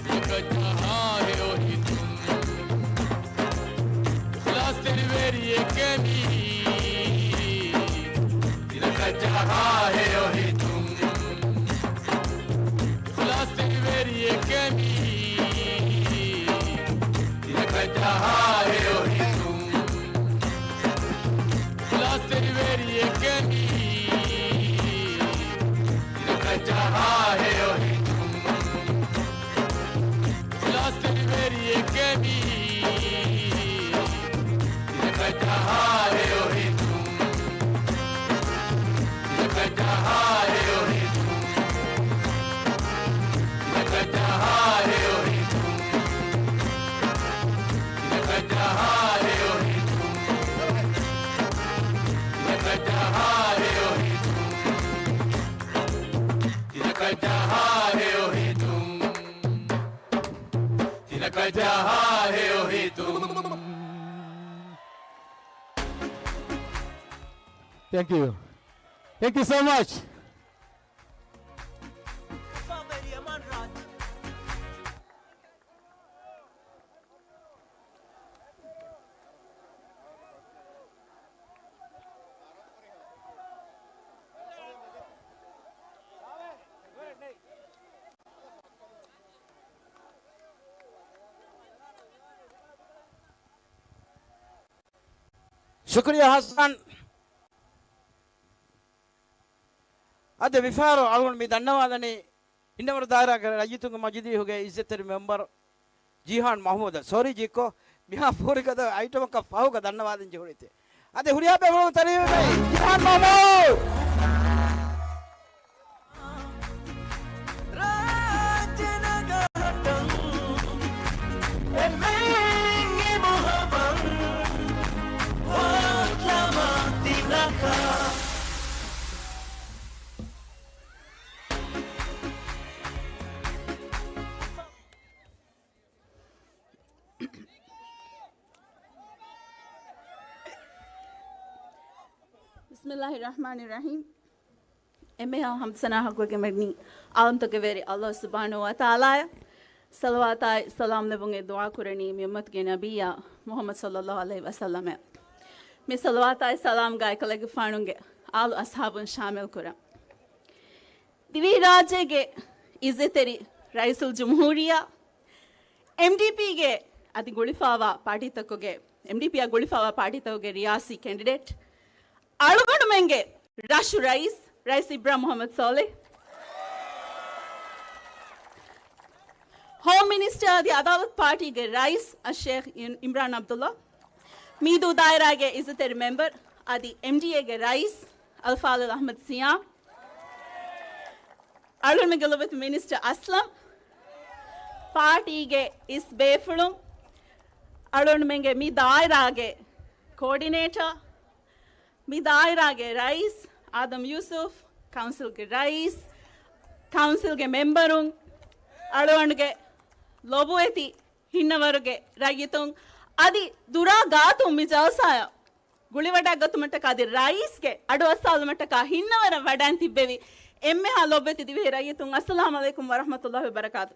ދީނަކަށް ޖަހާ ހެޔޮ ހިތުން. އިޚްލާޞްތެރިވެރިއެކޭ މީ، ދީނަކަށް ޖަހާ ހެޔޮ ހިތުން. އިޚްލާޞްތެރިވެރިއެކޭ މީ، ދީނަކަށް ޖަހާ ހެޔޮ ހިތުން. އިޚްލާޞްތެރިވެރިއެކޭ މީ، ދީނަކަށް ޖަހާ ހެޔޮ ކަޖަހާ ހެޔޮ ހިތުން. ތިލަ ކަޖަހާ ހެޔޮ ހިތުން. Thank you. Thank you so much. ޝުކުރިއްޔާ ހަސަން. އަދި މިފަހަރު އަޅުގަނޑު މި ދަންނަވާލަނީ ހިންނަވަރު ދާއިރާގެ ރައްޔިތުންގެ މަޖިލީހުގެ އިއްޒަތްތެރި މެމްބަރު ޖީހާން މަހްމޫދަށް. ސޮރީ ޖީކޯ، މިހާ ފޯރިގަދަ އައިޓަމަކަށް ފަހުގަ ދަންނަވާލަން ޖެހުނީތޭ. އަދި ހުރިހާ ބޭފުޅުން ތަރިހަމަވެ ޖީހާން މަހްމޫދު. ބިސްމިއްލާހި ރަޙްމާނި ރަޙީމް. އެންމެހާ ހަމްދު ސަނާ ޙައްޤުވެގެން ވަނީ ޢާލަމްތަކުގެ ވެރި ﷲ ސުބްޙާނަހޫ ވަތަޢާލާއަށް ޞަލަވާތާއި ސަލާމް ލެއްވުން އެ ދުޢާ ކުރަނީ މި އުއްމަތުގެ ނަބިއްޔާ މުޙައްމަދު ޞައްލައްލާހު ޢަލައިހި ވަސައްލަމަށް. މި ޞަލަވާތާއި ސަލާމްގައި އެކަލޭގެފާނުގެ އާލު އަޞްޙާބުން ޝާމިލް ކުރަން. ދިވެހިރާއްޖޭގެ އިއްޒަތްތެރި ރައީސުލްޖުމްހޫރިއްޔާ، އެމްޑީޕީގެ އަދި ގުޅިފަވާ ޕާޓީތަކުގެ، އެމްޑީޕީއާ ގުޅިފަވާ ޕާޓީތަކުގެ ރިޔާސީ ކެންޑިޑޭޓް، އަޅުގަނޑުމެންގެ ރަށު ރައީސް، ރައީސް އިބްރާހިމް މުޙައްމަދު ޞާލިޙް، ހޯމް މިނިސްޓަރ އަދި އަދާލަތު ޕާޓީގެ ރައީސް އައްޝޭޚް އިން-، އިމްރާން ޢަބްދުﷲ، މީދޫ ދާއިރާގެ އިއްޒަތްތެރި މެމްބަރު އަދި އެމްޑީއޭގެ ރައީސް އަލްފާޟިލް އަޙްމަދު ސިޔާމް، އަޅުގަނޑުމެންގެ ލޮބުވެތި މިނިސްޓަރ އަސްލަމް، ޕާޓީގެ އިސް ބޭފުޅުން، އަޅުގަނޑުމެންގެ މި ދާއިރާގެ ކޯޑިނޭޓަރ، މި ދާއިރާގެ ރައީސް އާދަމް ޔޫސުފް، ކައުންސިލްގެ ރައީސް، ކައުންސިލްގެ މެމްބަރުން، އަޅުގަނޑުގެ ލޮބުވެތި ހިންނަވަރުގެ ރައްޔިތުން، އަދި ދުރާ ގާތުން މި ޖަލްސާއަށް ގުޅިވަޑައިގަތުމަށްޓަކާ އަދި ރައީސްގެ އަޑުއައްސާލުމަށްޓަކާ ހިންނަވަރަށް ވަޑައިން ތިއްބެވި އެންމެހާ ލޮބުވެތި ދިވެހި ރައްޔިތުން، އައްސަލާމް ޢަލައިކުމް ވަރަޙްމަތުﷲ ވަބަރަކާތު.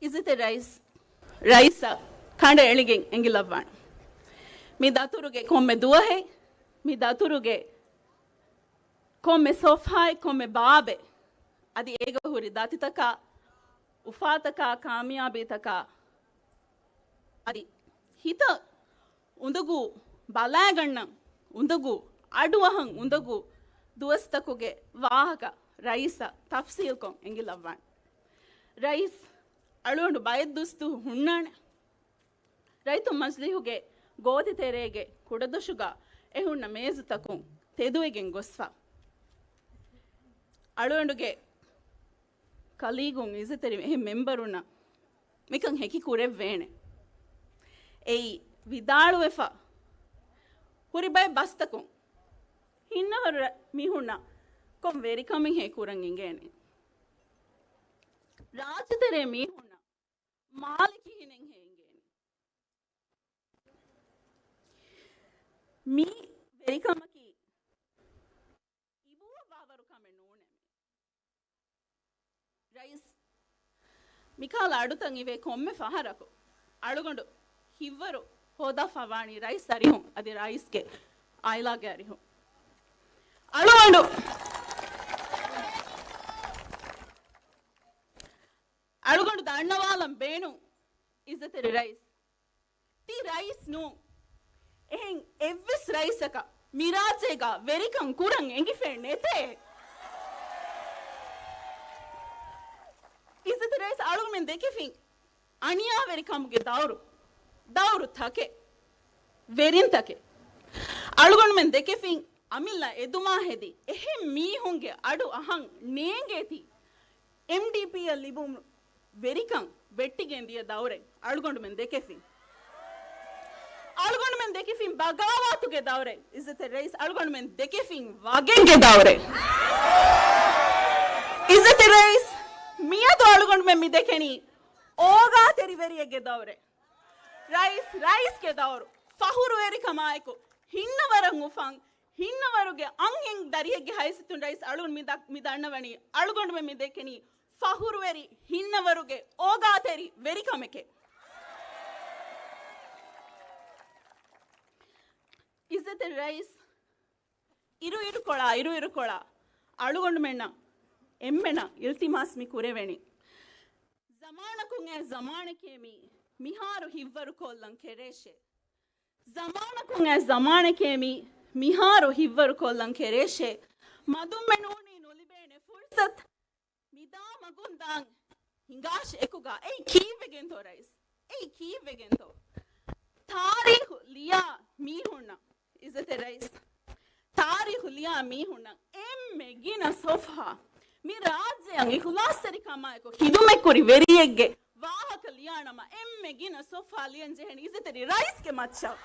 އިއްޒަތްތެރި ރައީސް، ރައީސަށް ކަނޑައެޅިގެން އެނގިލައްވާނެ. މި ދަތުރުގެ ކޮންމެ ދުވަހެއް، މި ދަތުރުގެ ކޮންމެ ސޮފްހާއެއް، ކޮންމެ ބާބެއް، އަދި އޭގަ ހުރި ދަތިތަކާ، އުފާތަކާ، ކާމިޔާބީތަކާ، އަދި ހިތަށް އުނދަގޫ ބަލާގަންނަން އުނދަގޫ، އަޑުއަހަން އުނދަގޫ ދުވަސްތަކުގެ ވާހަކަ ރައީސަށް ތަފްސީލްކޮށް އެނގިލައްވާނެ. ރައީސް، އަޅުގަނޑު ބައެއް ދުވަސްދުވަހު ހުންނާނެ. ރައްޔިތުން މަޖިލީހުގެ ގޯތި ތެރޭގެ ކުޑަދޮށުގަ އެ ހުންނަ މޭޒުތަކުން ތެދުވެގެން ގޮސްފަ. އަޅުގަނޑުގެ ކަލީގުން އިއްޒަތްތެރި އެހެން މެމްބަރުންނަށް މިކަން ހެކި ކުރެއްވޭނެ. އެއީ ވިދާޅުވެފަ ހުރި ބައެއް ބަސްތަކުން ހިންނަވަރު ރަ-، މީހުންނަށް ކޮން ވެރިކަމެއްހޭ ކުރަން އިނގޭނެ؟ ރާއްޖެތެރޭ މީހުންނަށް މާލެ ކިހިނެއްހޭ އިނގޭނެ؟ މީ ވެރިކަމަކީ އިބޫއަށް ވާވަރު ކަމެއް ނޫނޭ. ރައީސް، މިކަހަލަ އަޑުތައް އިވޭ ކޮންމެ ފަހަރަކު އަޅުގަނޑު ހިތްވަރު ހޯދާފަވާނީ ރައީސް އަރިހުން އަދި ރައީސްގެ އާއިލާގެ އަރިހުން. އަޅުގަނޑު، އަޅުގަނޑު ދަންނަވާލަން ބޭނުން އިއްޒަތްތެރި ރައީސް. ތި ރައީސް ނޫން. އެހެން އެއްވެސް ރައީސަކަށް މިރާއްޖޭގަ ވެރިކަން ކުރަން އެނގިފައެއް ނެތޭ. އިއްޒަތް ރައީސް، އަޅުގަނޑުމެން ދެކެފިން އަނިޔާވެރިކަމުގެ ދައުރު، ދައުރު ތަކެއް، ވެރިން ތަކެއް. އަޅުގަނޑުމެން ދެކެފިން އަމިއްލަ އެދުމާ ހެދި އެހެން މީހުންގެ އަޑު އަހަން ނޭނގޭތީ. އެމްޑީޕީއަށް ލިބުނު ވެރިކަން ވެއްޓިގެން ދިޔަ ދައުރެއް އަޅުގަނޑުމެން ދެކެފިން. އަޅުގަނޑުމެން ދެކެފިން ބަޣާވާތުގެ ދައުރެއް. އިއްޒަތެއް ރައީސް، އަޅުގަނޑުމެން ދެކެފިން ވަގެއްގެ ދައުރެއް. އިއްޒަތެއް ރައީސް، މިއަދު އަޅުގަނޑުމެން މި ދެކެނީ އޯގާތެރިވެރިއެއްގެ ދައުރެއް. ރައީސް، ރައީސްގެ ދައުރު. ފަހުރުވެރިކަމާއެކު ހިންނަވަރަށް އުފަން، ހިންނަވަރުގެ އަންހެން ދަރިއެއްގެ ހައިސިއްތުން ރައީސް އަޅުން މި ދަ-، މި ދަންނަވަނީ އަޅުގަނޑުމެން މި ދެކެނީ ފަހުރުވެރި ހިންނަވަރުގެ އޯގާތެރި ވެރިކަމެކޭ. އިއްޒަތެއް ރައީސް، އިރުއިރުކޮޅާ، އިރުއިރުކޮޅާ، އަޅުގަނޑުމެންނަށް އެންމެނަށް އިލްތިމާސް މި ކުރެވެނީ. ޒަމާނަކުން އެ ޒަމާނެކޭ މީ، މިހާރު ހިއްވަރުކޮށްލަން ކެރޭށޭ. ޒަމާނަކުން އެ ޒަމާނެކޭ މީ، މިހާރު ހިއްވަރުކޮށްލަން ކެރޭށޭ. މަދުންމެ ނޫނީ ނުލިބޭނެ ފުރުސަތު. މިދާ މަގުން ދާން ހިނގާށި އެކުގަ. އެއީ ކީއްވެގެންތޯ ރައީސް؟ އެއީ ކީއްވެގެންތޯ؟ ތާރީޚު ލިޔާ މީހުންނަށް، އިއްޒަތެއް ރައީސް، ތާރީޚު ލިޔާ މީހުންނަށް އެންމެ ގިނަ ސޮފްހާ މި ރާއްޖެއަށް އިޚްލާޞްތެރިކަމާއެކު ޚިދުމަތްކުރި ވެރިއެއްގެ ވާހަކަ ލިޔާނަމަ، އެންމެ ގިނަ ސޮފްހާ ލިޔަން ޖެހޭނީ އިއްޒަތްތެރި ރައީސްގެ މައްޗަށް.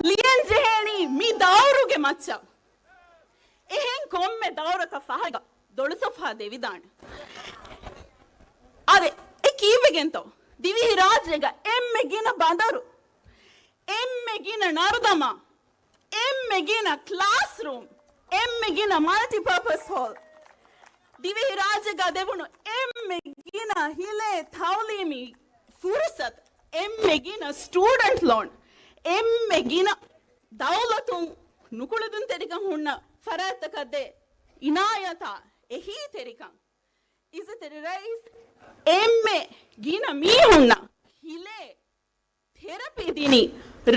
ލިޔަން ޖެހޭނީ މި ދައުރުގެ މައްޗަށް. އެހެން ކޮންމެ ދައުރަކަށް ފަހަރެއްގަ ދޮޅު ސޮފްހާ ދެވިދާނެ. އާދެ، އެ ކީއްވެގެންތޯ؟ ދިވެހި ރާއްޖޭގަ އެންމެ ގިނަ ބަނދަރު، އެންމެ ގިނަ ނަރުދަމާ، އެންމެ ގިނަ ކްލާސްރޫމް، އެންމެ ގިނަ މަލްޓިޕާޕަސް ހޯލް. ދިވެހި ރާއްޖޭގަ ދެވުނު އެންމެ ގިނަ ހިލޭ ތައުލީމީ ފުރުސަތު، އެންމެ ގިނަ ސްޓޫޑެންޓް ލޯން، އެންމެ ގިނަ ދައުލަތުން ނުކުޅެދުންތެރިކަން ހުންނަ ފަރާތްތަކަށް ދޭ އިނާޔަތާ އެހީތެރިކަން. އިއްޒަތްތެރި ރައީސް، އެންމެ ގިނަ މީހުންނަށް ހިލޭ ތެރަޕީ ދިނީ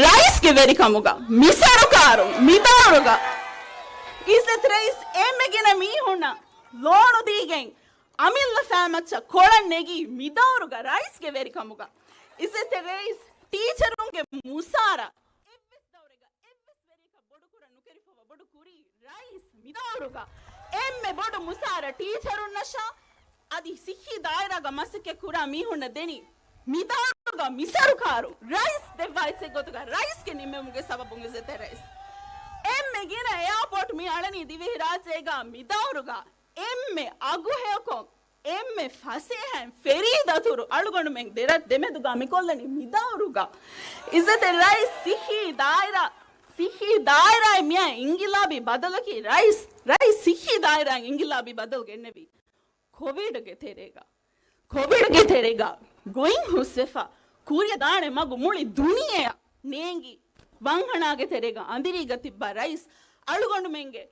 ރައީސްގެ ވެރިކަމުގަ، މި ސަރުކާރުން، މި ދައުރުގަ. އިއްޒަތް ރައީސް، އެންމެ ގިނަ މީހުންނަށް ލޯނު ދީގެން، އަމިއްލަ ފައިމައްޗަށް ކޮޅަށް ނެގީ މި ދައުރުގަ ރައީސްގެ ވެރިކަމުގަ. އިއްޒަތްތެރި ރައީސް، ޓީޗަރުންގެ މުސާރަ އެއްވެސް ދައުރެއްގަ އެއްވެސް ވެރިޔަކަށް ބޮޑުކުރަން ނުކެރިފަވާ ބޮޑު ކުރީ ރައީސް މި ދައުރުގަ. އެންމެ ބޮޑު މުސާރަ ޓީޗަރުންނަށާ އަދި ސިއްހީ ދާއިރާގަ މަސައްކަތް ކުރާ މީހުންނަށް ދެނީ މި ދައުރުގަ މި ސަރުކާރު ރައީސް ދެއްވާ އެއްޗެއް ގޮތުގަ ރައީސްގެ ނިންމުމުގެ ސަބަބުން އިއްޒަތްތެރި ރައީސް. އެންމެ ގިނަ އެއާޕޯޓް މި އަޅަނީ ދިވެހި ރާއްޖޭގަ މި ދައުރުގަ އެންމެ އަގުހެޔޮކޮށް، އެންމެ ފަސޭހައިން ފެރީ ދަތުރު އަޅުގަނޑުމެން ދެރަށް ދެމެދުގަ މިކޮށްލަނީ މި ދައުރުގަ. އިއްޒަތްތެރި ރައީސް ސިއްހީ ދާއިރާ، ސިއްހީ ދާއިރާއިން މިއައި އިންގިލާބީ ބަދަލަކީ ރައީސް، ރައީސް ސިއްހީ ދާއިރާއިން އިންގިލާބީ ބަދަލު ގެންނެވީ. ކޮވިޑްގެ ތެރޭގަ، ކޮވިޑްގެ ތެރޭގަ ގޮތް ހުސްވެފަ، ކުރިއަށް ދާނެ މަގު މުޅި ދުނިޔެއަށް ނޭނގި، ވަންހަނާގެ ތެރޭގަ އަނދިރީގަ ތިއްބާ ރައީސް އަޅުގަނޑުމެންގެ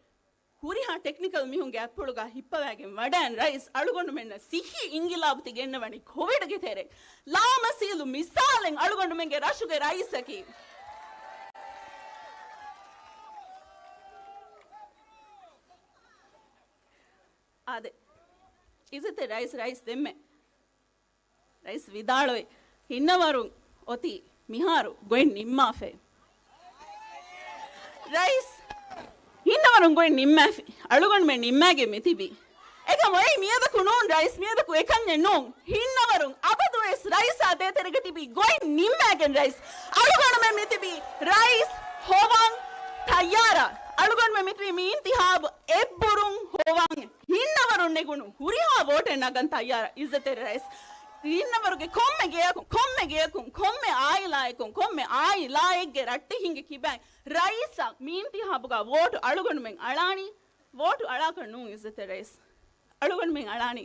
ހުރިހާ ޓެކްނިކަލް މީހުންގެ އަތްޕުޅުގަ ހިއްޕަވައިގެން ވަޑައިގެން ރައީސް އަޅުގަނޑުމެންނަށް ސިއްހީ އިންގިލާބު ތި ގެންނަވަނީ ކޮވިޑްގެ ތެރޭ. ލާމަސީލު މިސާލެއް އަޅުގަނޑުމެންގެ ރަށުގެ ރައީސަކީ. އާދެ، އިއްޒަތްތެރި ރައީސް، ރައީސް ދެންމެ ރައީސް ވިދާޅުވި، ހިންނަވަރުން އޮތީ މިހާރު ގޮތް ނިންމާފައި. ރައީސް، ހިންނަވަރުން ގޮތް ނިންމާފި، އަޅުގަނޑުމެން ނިންމާގެން މިތިބީ. އެކަމު އެއީ މިއަދަކު ނޫން ރައީސް، މިއަދަކު އެކަންޏެއް ނޫން. ހިންނަވަރުން އަބަދުވެސް ރައީސާ ދޭތެރޭގަ ތިބީ ގޮތް ނިންމާގެން ރައީސް. އަޅުގަނޑުމެން މިތިބީ ރައީސް ހޮވަން ތައްޔާރަށް. އަޅުގަނޑުމެން މިތިބީ މި އިންތިހާބު އެއްބުރުން ހޮވަން. ހިންނަވަރުން ނެގުނު ހުރިހާ ވޯޓެއް ނަގަން ތައްޔާރަށް އިއްޒަތްތެރި ރައީސް. ހިންނަވަރުގެ ކޮންމެ ގެޔަކުން، ކޮންމެ ގެޔަކުން، ކޮންމެ އާއިލާއަކުން، ކޮންމެ އާއިލާއެއްގެ ރައްޓެހިންގެ ކިބައިން ރައީސަށް މި އިންތިހާބުގަ ވޯޓު އަޅުގަނޑުމެން އަޅާނީ. ވޯޓު އަޅާކަށް ނޫން އިއްޒަތްތެރި ރައީސް. އަޅުގަނޑުމެން އަޅާނީ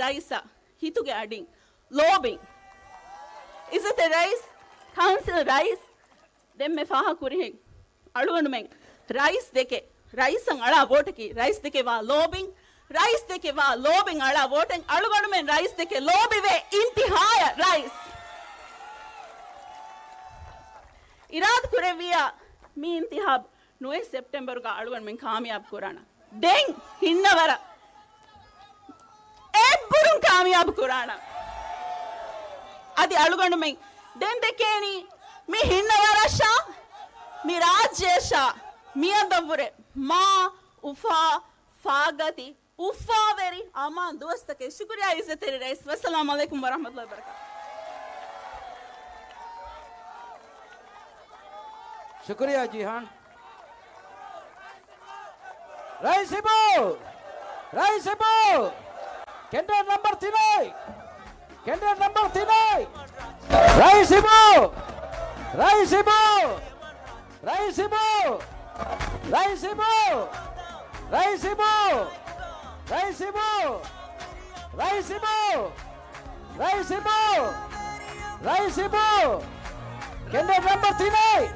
ރައީސަށް ހިތުގެ އަޑިން، ލޯބިން. އިއްޒަތްތެރި ރައީސް، ކައުންސިލް ރައީސް، ދެންމެ ފާހަ ކުރިހެން އަޅުގަނޑުމެން ރައީސް ދެކެ، ރައީސަށް އަޅާ ވޯޓަކީ ރައީސް ދެކެ ވާ ލޯބިން، ރައީސް ދެކެ ވާ ލޯބިން އަޅާ ވޯޓެއް. އަޅުގަނޑުމެން ރައީސް ދެކެ ލޯބިވޭ އިންތިހާޔަށް ރައީސް. އިރާދަ ކުރެއްވިއްޔާ މި އިންތިހާބު ނުވައެއް ސެޕްޓެމްބަރުގަ އަޅުގަނޑުމެން ކާމިޔާބު ކުރާނަން. ދެން ހިންނަވަރަށް އެއްބުރުން ކާމިޔާބު ކުރާނަން. އަދި އަޅުގަނޑުމެން ދެން ދެކޭނީ މި ހިންނަވަރަށާ، މި ރާއްޖެއަށާ މިއަދަށްވުރެ މާ އުފާ ފާގަތި އުފާވެރި އަމާން ދުވަސްތަކެއް. ޝުކުރިއްޔާ އިއްޒަތްތެރި ރައީސް. ވައްސަލާމް އަލައިކުމް ވަރަޙްމަތުﷲ ވަބަރަކާތު. ޝުކުރިއްޔާ ޖީހާން. ރައީސް ހިބު! ރައީސް ހިބު! ކެންޑިޑޭޓް ނަމްބަރު ތިނެއް! ކެންޑިޑޭޓް ނަމްބަރު ތިނެއް! ރައީސް ހިބު! ރައީސް ހިބު! ރައީސް ހިބު! ކެންޑިޑޭޓް ނަމްބަރު ތިނެއް!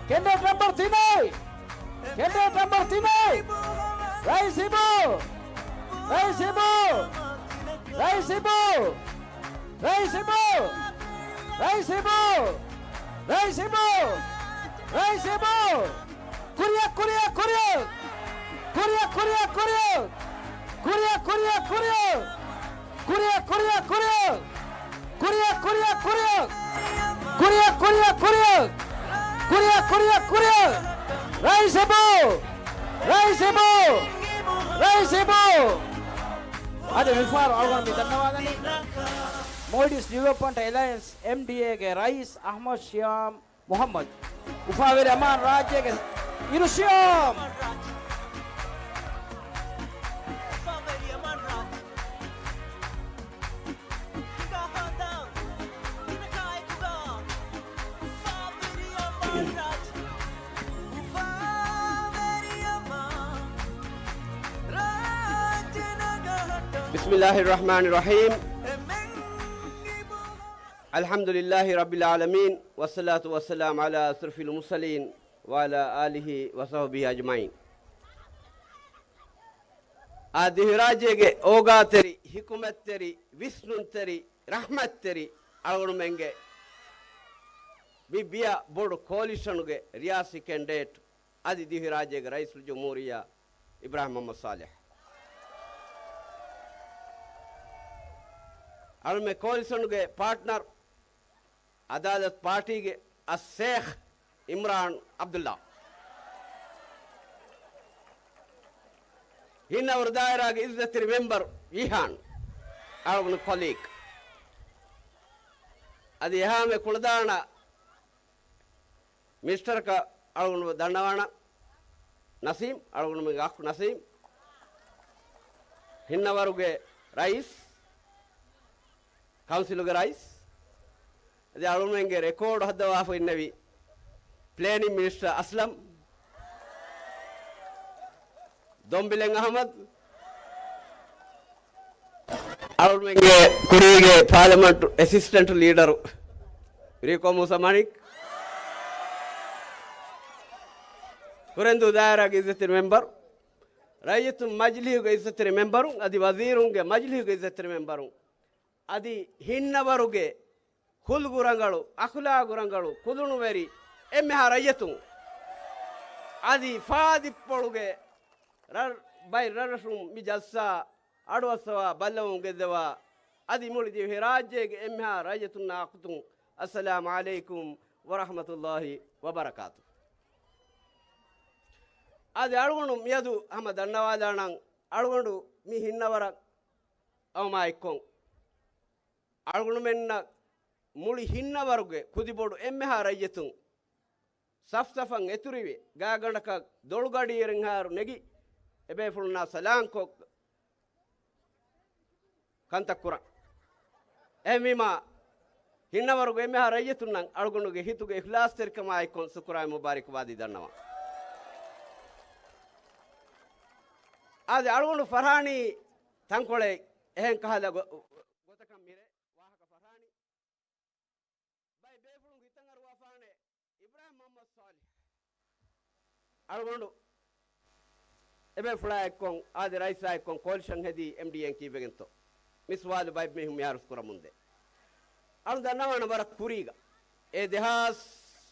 ކެންޑިޑޭޓް ނަމްބަރު ތިނެއް! ކެންޑިޑޭޓް ނަމްބަރު ތިނެއް! ރައީސް ހިބު! ރައީސް ހިބު! ރައީސް ހިބު! ރައީސް ހިބު! ރައީސް ހިބު! ރައީސް ހިބު! ރައީސް ހިބު! ކުރިއަށް، ކުރިއަށް، ކުރިއަށް! ކުރިއަށް، ކުރިއަށް، ކުރިއަށް! ކުރިއަށް، ކުރިއަށް، ކުރިއަށް! ކުރިއަށް، ކުރިއަށް، ކުރިއަށް! ކުރިއަށް، ކުރިއަށް، ކުރިއަށް! ކުރިއަށް، ކުރިއަށް، ކުރިއަށް! ކުރިއަށް، ކުރިއަށް، ކުރިއަށް! ރައީސް ހިބު! ރައީސް ހިބު! ރައީސް ހިބު! އަދި މިފަހަރު އަޅުގަނޑު މި ދަންނަވާލަނީ މޯލްޑިވްސް ޑިވެލޮޕްމަންޓް އެލައިންސް، އެމްޑީއޭ، ގެ ރައީސް އަޙްމަދު ޝިޔާމް މުޙައްމަދު. އުފާވެރި އަމާން ރާއްޖޭގެ އިރުޝިޔާމް. بسم الله الرحمن الرحيم. الحمد لله رب العالمين، والصلاة والسلام على أشرف المرسلين، وعلى آله وصحبه أجمعين. އާ ދިވެހިރާއްޖޭގެ އޯގާތެރި، ޙިކުމަތްތެރި، ވިސްނުންތެރި، ރަޙްމަތްތެރި އަޅުގަނޑުމެންގެ މި ބިޔަ ބޮޑު ކޯލިޝަނުގެ ރިޔާސީ ކެންޑިޑޭޓް އަދި ދިވެހިރާއްޖޭގެ ރައީސުލްޖުމްހޫރިއްޔާ އިބްރާހިމް މުޙައްމަދު ޞާލިޙް. އަޅުމެ ކޯލިޝަނުގެ ޕާޓްނަރ، އަދާލަތު ޕާޓީގެ އައްޝޭޚް އިމްރާން ޢަބްދުﷲ. ހިންނަވަރު ދާއިރާގެ އިއްޒަތްތެރި މެމްބަރު ރީޙާން، އަޅުގަނޑު ކޮލީގް. އަދި އެހާމެ ކުޅަދާނަ މިނިސްޓަރަކަށް އަޅުގަނޑު ދަންނަވާނަ، ނަސީމް، އަޅުގަނޑުމެންގެ އަޚް ނަސީމް، ހިންނަވަރުގެ ރައީސް، ކައުންސިލުގެ ރައީސް، އަދި އަޅުގަނޑުމެންގެ ރެކޯޑު ހައްދަވާފަ އިންނެވި ޕްލޭނިން މިނިސްޓަރ އަސްލަމް، ދޮންބިލެން އަޙްމަދު، އަޅުގަނޑުމެންގެ ކުރީގެ ޕާލަމަންޓު އެސިސްޓެންޓް ލީޑަރު ރީކޯ މޫސާ މަނިކް، ކުރެންދޫ ދާއިރާގެ އިއްޒަތްތެރި މެމްބަރު، ރައްޔިތުން މަޖިލީހުގެ އިއްޒަތްތެރި މެމްބަރުން، އަދި ވަޒީރުންގެ މަޖިލީހުގެ އިއްޒަތްތެރި މެމްބަރުން، އަދި ހިންނަވަރުގެ ޚުލްޤު ރަނގަޅު، އަޚްލާޤު ރަނގަޅު، ކުލުނުވެރި އެންމެހާ ރައްޔިތުން، އަދި ފާދިއްޕޮޅުގެ ރަށް، ބައި ރަށްރަށުން މި ޖަލްސާ އަޑުއައްސަވާ، ބައްލަވަމުން ގެންދަވާ، އަދި މުޅި ދިވެހިރާއްޖޭގެ އެންމެހާ ރައްޔިތުންނާ އަޚުތުން، އައްސަލާމު ޢަލައިކުމް ވަރަޙްމަތުﷲި ވަބަރަކާތު. އަދި އަޅުގަނޑު މިއަދު ހަމަ ދަންނަވާލާނަން، އަޅުގަނޑު މި ހިންނަވަރަށް އައުމާ އެއްކޮށް، އަޅުގަނޑުމެންނަށް މުޅި ހިންނަވަރުގެ ކުދިބޮޑު އެންމެހާ ރައްޔިތުން ސަފްސަފަށް އެތުރިވެ، ގާގަނޑަކަށް ދޮޅުގަޑިއެރިންހާރު ނެގި، އެބޭފުޅުންނާ ސަލާންކޮށް ކަންތައް ކުރަން. އެހެންވީމާ، ހިންނަވަރުގެ އެންމެހާ ރައްޔިތުންނަށް އަޅުގަނޑުގެ ހިތުގެ އިޚްލާޞްތެރިކަމާއެއްކޮށް ޝުކުރާއި މުބާރިކުބާދީ ދަންނަވަން. އާދެ، އަޅުގަނޑު ފަރާނީ ތަންކޮޅެއް އެހެން ކަހަލަ ގޮ-، ގޮތަކަށް މިރޭ ވާހަކަ ފަރާނީ. ބައެއް ބޭފުޅުން ހިތަށް އަރުވާފާނެ އިބްރާހިމް މުޙައްމަދު ޞާލިޙް. އަޅުގަނޑު އެބޭފުޅާ އެއްކޮށް އާދެ ރައީސާ އެއްކޮށް ކޯލިޝަން ހެދީ އެމްޑީއޭން ކީއްވެގެންތޯ؟ މި ސުވާލު ބައެއް މީހުން މިހާރު ކުރަމުންދޭ. އަޅު ދަންނަވާނަ ވަރަށް ކުރީގަ. އެ ދެހާސް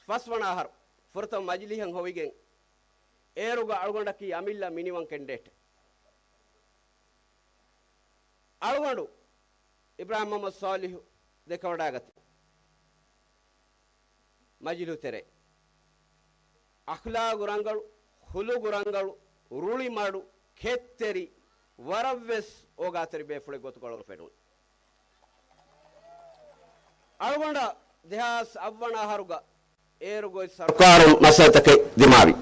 ފަސް ވަނަ އަހަރު ފުރަތަމަ މަޖިލީހަށް ހޮވިގެން އޭރުގަ އަޅުގަނޑަކީ އަމިއްލަ މިނިވަން ކެންޑިޑޭޓެއް. އަޅުގަނޑު އިބްރާހިމް މުޙައްމަދު ޞާލިޙު ދެކެވަޑައިގަތީ މަޖިލިހު ތެރޭ. އަޚްލާގު ރަނގަޅު، ޚުލުގު ރަނގަޅު، ރުޅި މަޑު، ކެތްތެރި، ވަރަށްވެސް އޯގާތެރި ބޭފުޅެއް ގޮތުގަ އަޅުގަނޑު ފެނުނު. އަޅުގަނޑަށް ދެހާސް އަށްވަނަ އަހަރުގަ އޭރު ގޮތް ސަރުކާރުން މައްސަލަތަކެއް ދިމާވި.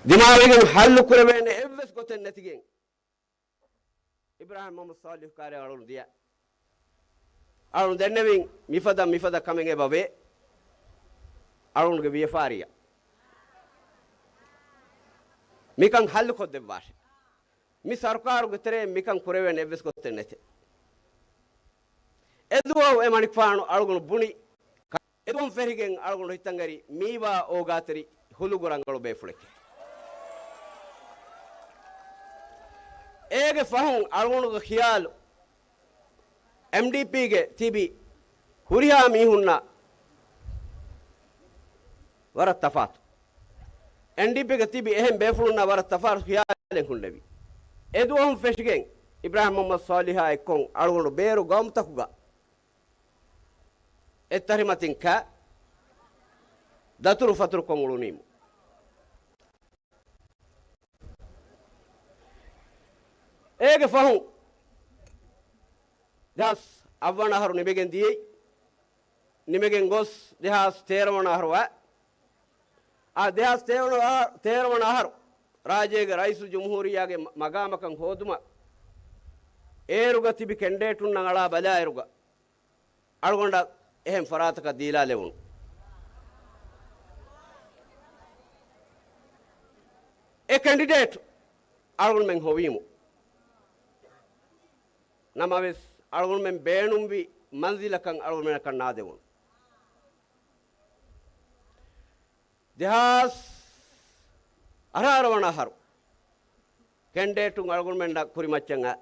ދިމާވިގެން ހައްލު ކުރެވޭނެ އެއްވެސް ގޮތެއް ނެތިގެން، އިބްރާހިމް މުހައްމަދު ސޯލިހު ކާރިޔަށް އަޅުން ދިޔަ. އަޅުން ދެންނެވިން މިފަދަ މިފަދަ ކަމެއް އެބަވޭ. އަޅުންގެ ވިޔަފާރިއަށް މިކަން ހައްލުކޮށްދެއްވާށެ. މި ސަރުކާރުގެ ތެރެއިން މިކަން ކުރެވޭނެ އެއްވެސް ގޮތެއް ނެތޭ. އެދުވަހު އެ މަނިކުފާނު އަޅުގަނޑު ބުނި، އެދުވަހު ފެށިގެން އަޅުގަނޑު ހިތަށްއެރި މީވާ އޯގާތެރި ހުލުގު ރަނގަޅު ބޭފުޅެކޭ. އޭގެ ފަހުން އަޅުގަނޑުގެ ޚިޔާލު އެމްޑީޕީގެ ތިބި ހުރިހާ މީހުންނާ ވަރަށް ތަފާތު. އެމްޑީޕީގެ ތިބި އެހެން ބޭފުޅުންނާ ވަރަށް ތަފާތު ޚިޔާލެއް ހުންނެވި. އެދުވަހުން ފެށިގެން އިބްރާހިމް މުހައްމަދު ސޯލިހާ އެއްކޮށް އަޅުގަނޑު ބޭރު ގައުމުތަކުގަ އެއްތަރިމަތިން ކާ ދަތުރު ފަތުރުކޮށް އުޅުނީމު. އޭގެ ފަހުން ދެހާސް އަށްވަނަ އަހަރު ނިމިގެން ދިޔައީ. ނިމިގެން ގޮސް ދެހާސް ތޭރަ ވަނަ އަހަރު އައި. އާ ދެހާސް ތޭރަ ވަނަ އަހަރު، ތޭރަ ވަނަ އަހަރު ރާއްޖޭގެ ރައީސުލްޖުމްހޫރިއްޔާގެ މަ-، މަގާމަކަށް ހޯދުމަށް އޭރުގަ ތިބި ކެންޑިޑޭޓުންނަށް އަޅާ ބަލާއިރުގަ އަޅުގަނޑަށް އެހެން ފަރާތަކަށް ދީލާލެވުނު. އެ ކެންޑިޑޭޓް އަޅުގަނޑުމެން ހޮވީމު. ނަމަވެސް، އަޅުގަނޑުމެން ބޭނުންވި މަންޒިލަކަށް އަޅުގަނޑުމެންނަކަށް ނާދެވުނު. ދެހާސް އަށާރަ ވަނަ އަހަރު ކެންޑިޑޭޓުން އަޅުގަނޑުމެންނަށް ކުރިމައްޗަށް އައި.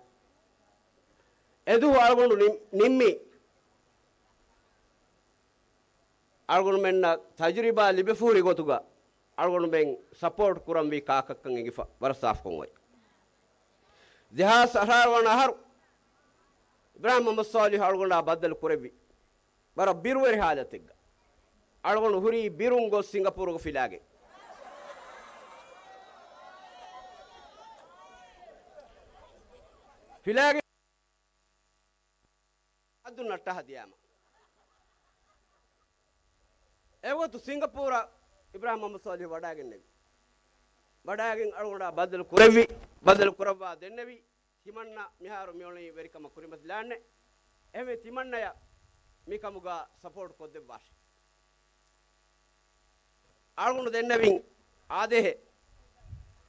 އެދުވަހު އަޅުގަނޑު ނި-، ނިންމި އަޅުގަނޑުމެންނަށް ތަޖުރިބާ ލިބިފަހުރި ގޮތުގަ އަޅުގަނޑުމެން ސަޕޯޓް ކުރަންވީ ކާކަށްކަން އެނގިފަ ވަރަށް ސާފުކޮށް އޮތް. ދެހާސް އަށާރަ ވަނަ އަހަރު އިބްރާހިމް މުހައްމަދު ސޯލިހު އަޅުގަނޑާ ބައްދަލު ކުރެއްވި ވަރަށް ބިރުވެރި ހާލަތެއްގަ. އަޅުގަނޑު ހުރީ ބިރުން ގޮސް ސިންގަޕޫރުގަ ފިލާގެން. ފިލާގެން އަދުން ނައްޓާ ހަދިޔާމަ. އެވަގުތު ސިންގަޕޫރަށް އިބްރާހިމް މުހައްމަދު ސޯލިހު ވަޑާގެންނެވި. ވަޑާގެން އަޅުގަނޑާ ބައްދަލު ކުރެއްވި، ބައްދަލު ކުރައްވާ ދެންނެވި. ތިމަންނަ މިހާރު މިއުޅެނީ ވެރިކަމަށް ކުރިމަތިލާނެ. އެހެންވެ ތިމަންނަޔަށް މިކަމުގަ ސަޕޯޓް ކޮށްދެއްވާށި. އަޅުގަނޑު ދެންނެވިން އާދޭހެ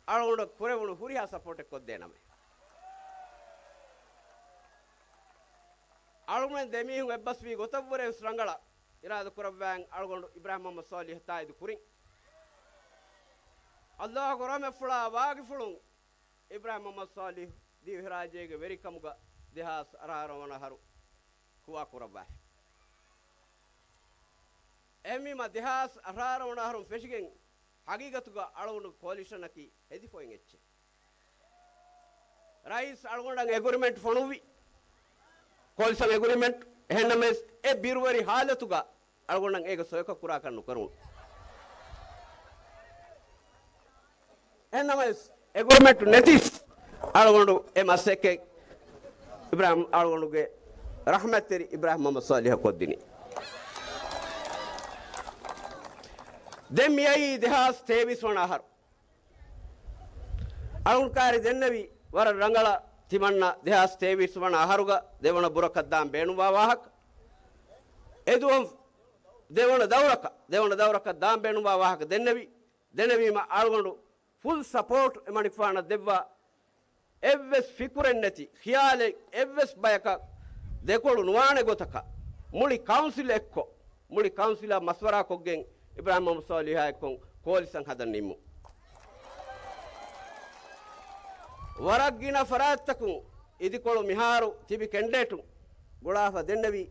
އަޅުގަނޑަށް ކުރެވުނު ހުރިހާ ސަޕޯޓެއް ކޮށްދޭނަމޭ. އަޅުގަނޑުމެން ދެމީހުން އެއްބަސްވީ ގޮތަށްވުރެ ވެސް ރަނގަޅަށް އިރާދަ ކުރައްވާން އަޅުގަނޑު އިބްރާހިމް މުހައްމަދު ސޯލިހު ތާއީދު ކުރިން. އައްލާހުގެ ރަޙްމަތްފުޅާ ވާގިފުޅުން އިބްރާހިމް މުހައްމަދު ސޯލިހު ދިވެހިރާއްޖޭގެ ވެރިކަމުގަ ދެހާސް އަށާރަ ވަނަ އަހަރު ހުވާ ކުރައްވާފި. އެހެންވީމަ ދެހާސް އަށާރަ ވަނަ އަހަރުން ފެށިގެން ހަގީގަތުގަ އަޅުގަނޑު ކޯލިޝަނަކީ ހެދިފައިން އެއްޗެއް. ރައީސް އަޅުގަނޑަށް އެގްރިމެންޓް ފޮނުއްވި. ކޯލިޝަން އެގްރިމެންޓް. އެހެންނަމަވެސް އެ ބިރުވެރި ހާލަތުގަ އަޅުގަނޑަށް އޭގަ ސޮއިކަށް ކުރާކަށް ނުކުރުނު. އެހެންނަމަވެސް، އެގްރިމެންޓް ނެތިސް، އަޅުގަނޑު އެ މަސައްކަތް އިބްރާހިމް އަޅުގަނޑުގެ ރަޙްމަތްތެރި އިބްރާހިމް މުހައްމަދު ސޯލިހަށް ކޮށްދިނީ. ދެން މިއައީ ދެހާސް ތޭވީސް ވަނަ އަހަރު. އަޅުން ކާރި ދެންނެވި ވަރަށް ރަނގަޅަށް ތިމަންނަ ދެހާސް ތޭވީސް ވަނަ އަހަރުގަ ދެވަނަ ބުރަކަށް ދާން ބޭނުންވާ ވާހަކަ. އެދުވަހު ދެވަނަ ދައުރަކަށް، ދެވަނަ ދައުރަކަށް ދާން ބޭނުންވާ ވާހަކަ ދެންނެވި. ދެނެވީމަ އަޅުގަނޑު ފުލް ސަޕޯޓް އެމަނިކުފާނަށް ދެއްވާ. އެއްވެސް ފިކުރެއް ނެތި، ޚިޔާލެއް އެއްވެސް ބަޔަކަށް ދެކޮޅު ނުވާނެ ގޮތަކަށް މުޅި ކައުންސިލް އެއްކޮށް، މުޅި ކައުންސިލާ މަސްވަރާކޮށްގެން އިބްރާހިމް މުހައްމަދު ސޯލިހާ އެއްކޮށް ކޯލިޝަން ހަދަން ނިންމުން. ވަރަށް ގިނަ ފަރާތްތަކުން އިދިކޮޅު މިހާރު ތިބި ކެންޑިޑޭޓުން ގުޅާފަ ދެންނެވި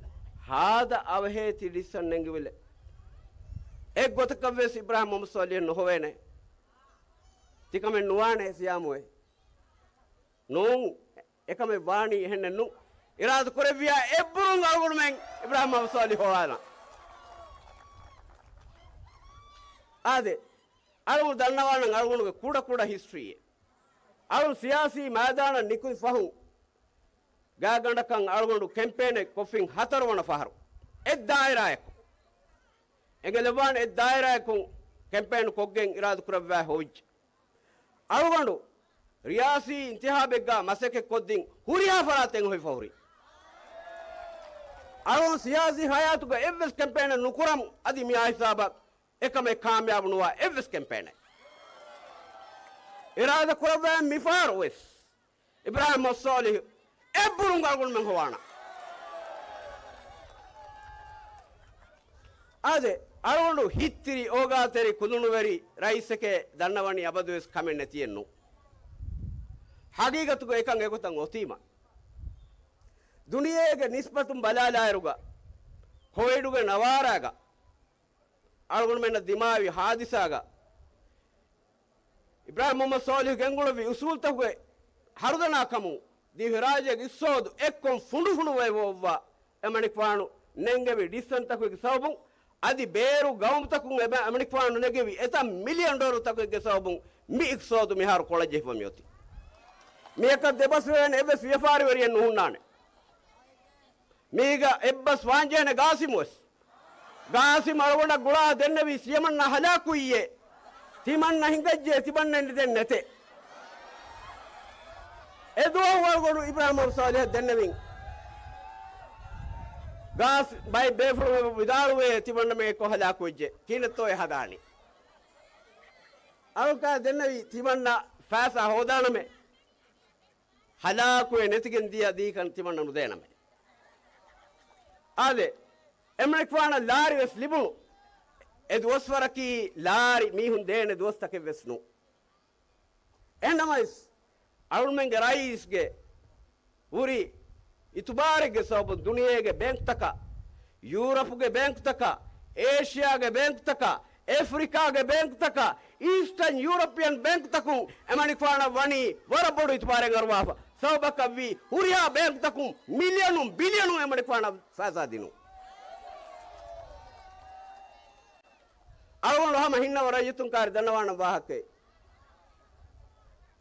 ހާދަ އަވަހޭތި ޑިސިޝަން ނެންގިވިލެއް. އެއްގޮތަކަށްވެސް އިބްރާހިމް މުހައްމަދު ސޯލިހަށް ނުހޮވޭނެ. ތިކަމެއް ނުވާނެ ސިޔާމުއެ. ނޫން، އެކަމެއް ވާނީ އެހެންނެއް ނޫން. އިރާދަ ކުރެއްވިޔާ އެއްބުރުން އަޅުގަނޑުމެން އިބްރާހިމް މުހައްމަދު ސޯލިހު ހޮވާލަން. އާދެ، އަޅުގަނޑު ދަންނަވާނަން އަޅުގަނޑުގެ ކުޑަ ކުޑަ ހިސްޓްރީއެއް. އަޅު ސިޔާސީ މައިދާނަށް ނިކުތް ފަހުން ގާތްގަނޑަކަށް އަޅުގަނޑު ކެމްޕޭނެއް ކޮށްފިން ހަތަރު ވަނަ ފަހަރު އެއް ދާއިރާއަކު. އެނގެލެވާނެ އެއް ދާއިރާއަކުން ކެމްޕޭން ކޮށްގެން އިރާދަކުރައްވާ ހޮވިއްޖެ. އަޅުގަނޑު ރިޔާސީ އިންތިހާބެއްގަ މަސައްކަތް ކޮށްދިން ހުރިހާ ފަރާތެއް ހޮވިފަ ހުރި. އަޅުގަނޑު ސިޔާސީ ހަޔާތުގަ އެއްވެސް ކެމްޕޭނެއް ނުކުރަމު އަދި މިއާ ހިސާބަށް އެކަމެއް ކާމިޔާބު ނުވާ އެއްވެސް ކެމްޕޭނެއް. އިރާދަ ކުރައްވައި މިފަހަރު ވެސް އިބްރާހިމް ސޯލިހު އެއްބުރުން އަޅުގަނޑުމެން ހޮވާނަ. އާދެ، އަޅުގަނޑު ހިތްތިރި އޯގާތެރި ކުލުނުވެރި ރައީސެކޭ ދަންނަވަނީ އަބަދުވެސް ކަމެއް ނެތިއެއްނު. ހަގީގަތުގަ އެކަން އެގޮތަށް އޮތީމަ. ދުނިޔޭގެ ނިސްބަތުން ބަލާލާއިރުގަ، ކޮވިޑުގެ ނަވާރާގަ، އަޅުގަނޑުމެންނަށް ދިމާވި ހާދިސާގަ، އިބްރާހިމް މުހައްމަދު ސޯލިހު ގެންގުޅެއްވި އުސޫލުތަކުގެ ހަރުދަނާ ކަމުން ދިވެހިރާއްޖޭގެ އިޤްތިޞާދު އެއްކޮށް ފުނޑުފުނޑުވެވޮއްވާ އެމަނިކުފާނު ނެންގެވި ޑިސިޝަންތަކުގެ ސަބަބުން އަދި ބޭރު ގައުމުތަކުން އެ އެމަނިކުފާނު ނެގެވި އެތައް މިލިއަން ޑޮލަރުތަކެއްގެ ސަބަބުން މި އިޤްތިޞާދު މިހާރު ކޮޅަށް ޖެހިފަ މިއޮތީ. މިއަކަށް ދެބަސްވެވޭނެ އެއްވެސް ވިޔަފާރިވެރިއެއް ނުހުންނާނެ. މީގަ އެއްބަސް ވާންޖެހޭނެ ގާސިމުވެސް. ގާސިމް އަޅުގަނޑަށް ގުޅާ ދެންނެވީ ސިޔަމަންނަ ހަލާކުވިއޭ. ތިމަންނަ ހިނގައްޖެ، ތިމަންނަ ދެން ނެތޭ. އެ ދުވަހު އަޅުގަނޑު އިބްރާހިމް ސޯލިހަށް ދެންނެވިން. ގާސް ބައެއް ބޭފުޅުން ވިދާޅުވޭ، ތިމަންނަ މެއެކޮށް ހަލާކުވެއްޖެ. ކިހިނެއްތޯއޭ ހަދާނީ؟ އަޅުގަނޑަށް ދެންނެވީ ތިމަންނަ ފައިސާ ހޯދާނަމޭ. ހަލާކުވެ ނެތިގެން ދިޔަ ދީކަން ތިމަންނަ ނުދޭނަމޭ. އާދެ، އެމަނިކުފާނަށް ލާރި ވެސް ލިބުނު. އެ ދުވަސްވަރަކީ ލާރި މީހުން ދޭނެ ދުވަސްތަކެއް ވެސް ނޫން. އެހެންނަމަވެސް، އަޅުމެންގެ ރައީސްގެ ހުރި އިތުބާރެއްގެ ސަބަބުން ދުނިޔޭގެ ބޭންކްތަކަށް، ޔޫރަޕުގެ ބޭންކްތަކަށް، އޭޝިޔާގެ ބޭންކްތަކަށް، އެފްރިކާގެ ބޭންކްތަކަށް، އީސްޓަން ޔޫރަޕިއަން ބޭންކްތަކުން އެމަނިކުފާނަށް ވަނީ ވަރަށް ބޮޑު އިތުބާރެއް އަރުވާފަ. ސަބަބަކަށްވީ ހުރިހާ ބޭންކްތަކުން މިލިއަނުން ބިލިއަނުން އެމަނިކުފާނަށް ފައިސާ ދިނުން. އަޅުގަނޑު ހަމަ ހިންނަވަ ރައްޔިތުން ކާރި ދަންނަވާނަން ވާހަކައެއް.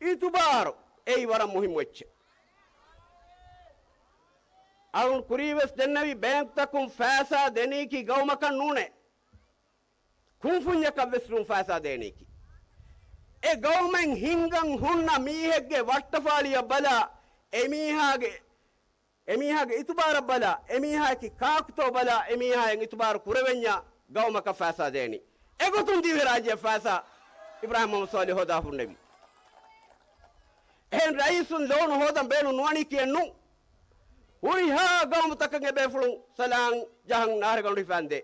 އިތުބާރު އެއީ ވަރަށް މުހިއްމު އެއްޗެއް. އަޅުން ކުރީވެސް ދެންނެވި ބޭންކްތަކުން ފައިސާ ދެނީކީ ގައުމަކަށް ނޫނޭ. ކުންފުންޏަކަށް ވެސް ނޫން ފައިސާ ދޭނީކީ. އެ ގައުމެއް ހިންގަން ހުންނަ މީހެއްގެ ވައްޓަފާޅިއަށް ބަލާ، އެމީހާގެ، އެމީހާގެ އިތުބާރަށް ބަލާ، އެމީހާއަކީ ކާކުތޯ ބަލާ، އެމީހާއަށް އިތުބާރު ކުރެވެންޏާ ގައުމަކަށް ފައިސާ ދޭނީ. އެގޮތުން ދިވެހިރާއްޖެއަށް ފައިސާ އިބްރާހިމް މުހައްމަދު ސޯލިހް ހޯދާ ހުންނެވި. އެހެން ރައީސުން ލޯނު ހޯދަން ބޭނުން ނުވަނީ ކިޔެއްނު. ހުރިހާ ގައުމުތަކަށް އެބޭފުޅުން ސަލާން ޖަހަން ނާރެގަނޑު ހިފާންދޭ.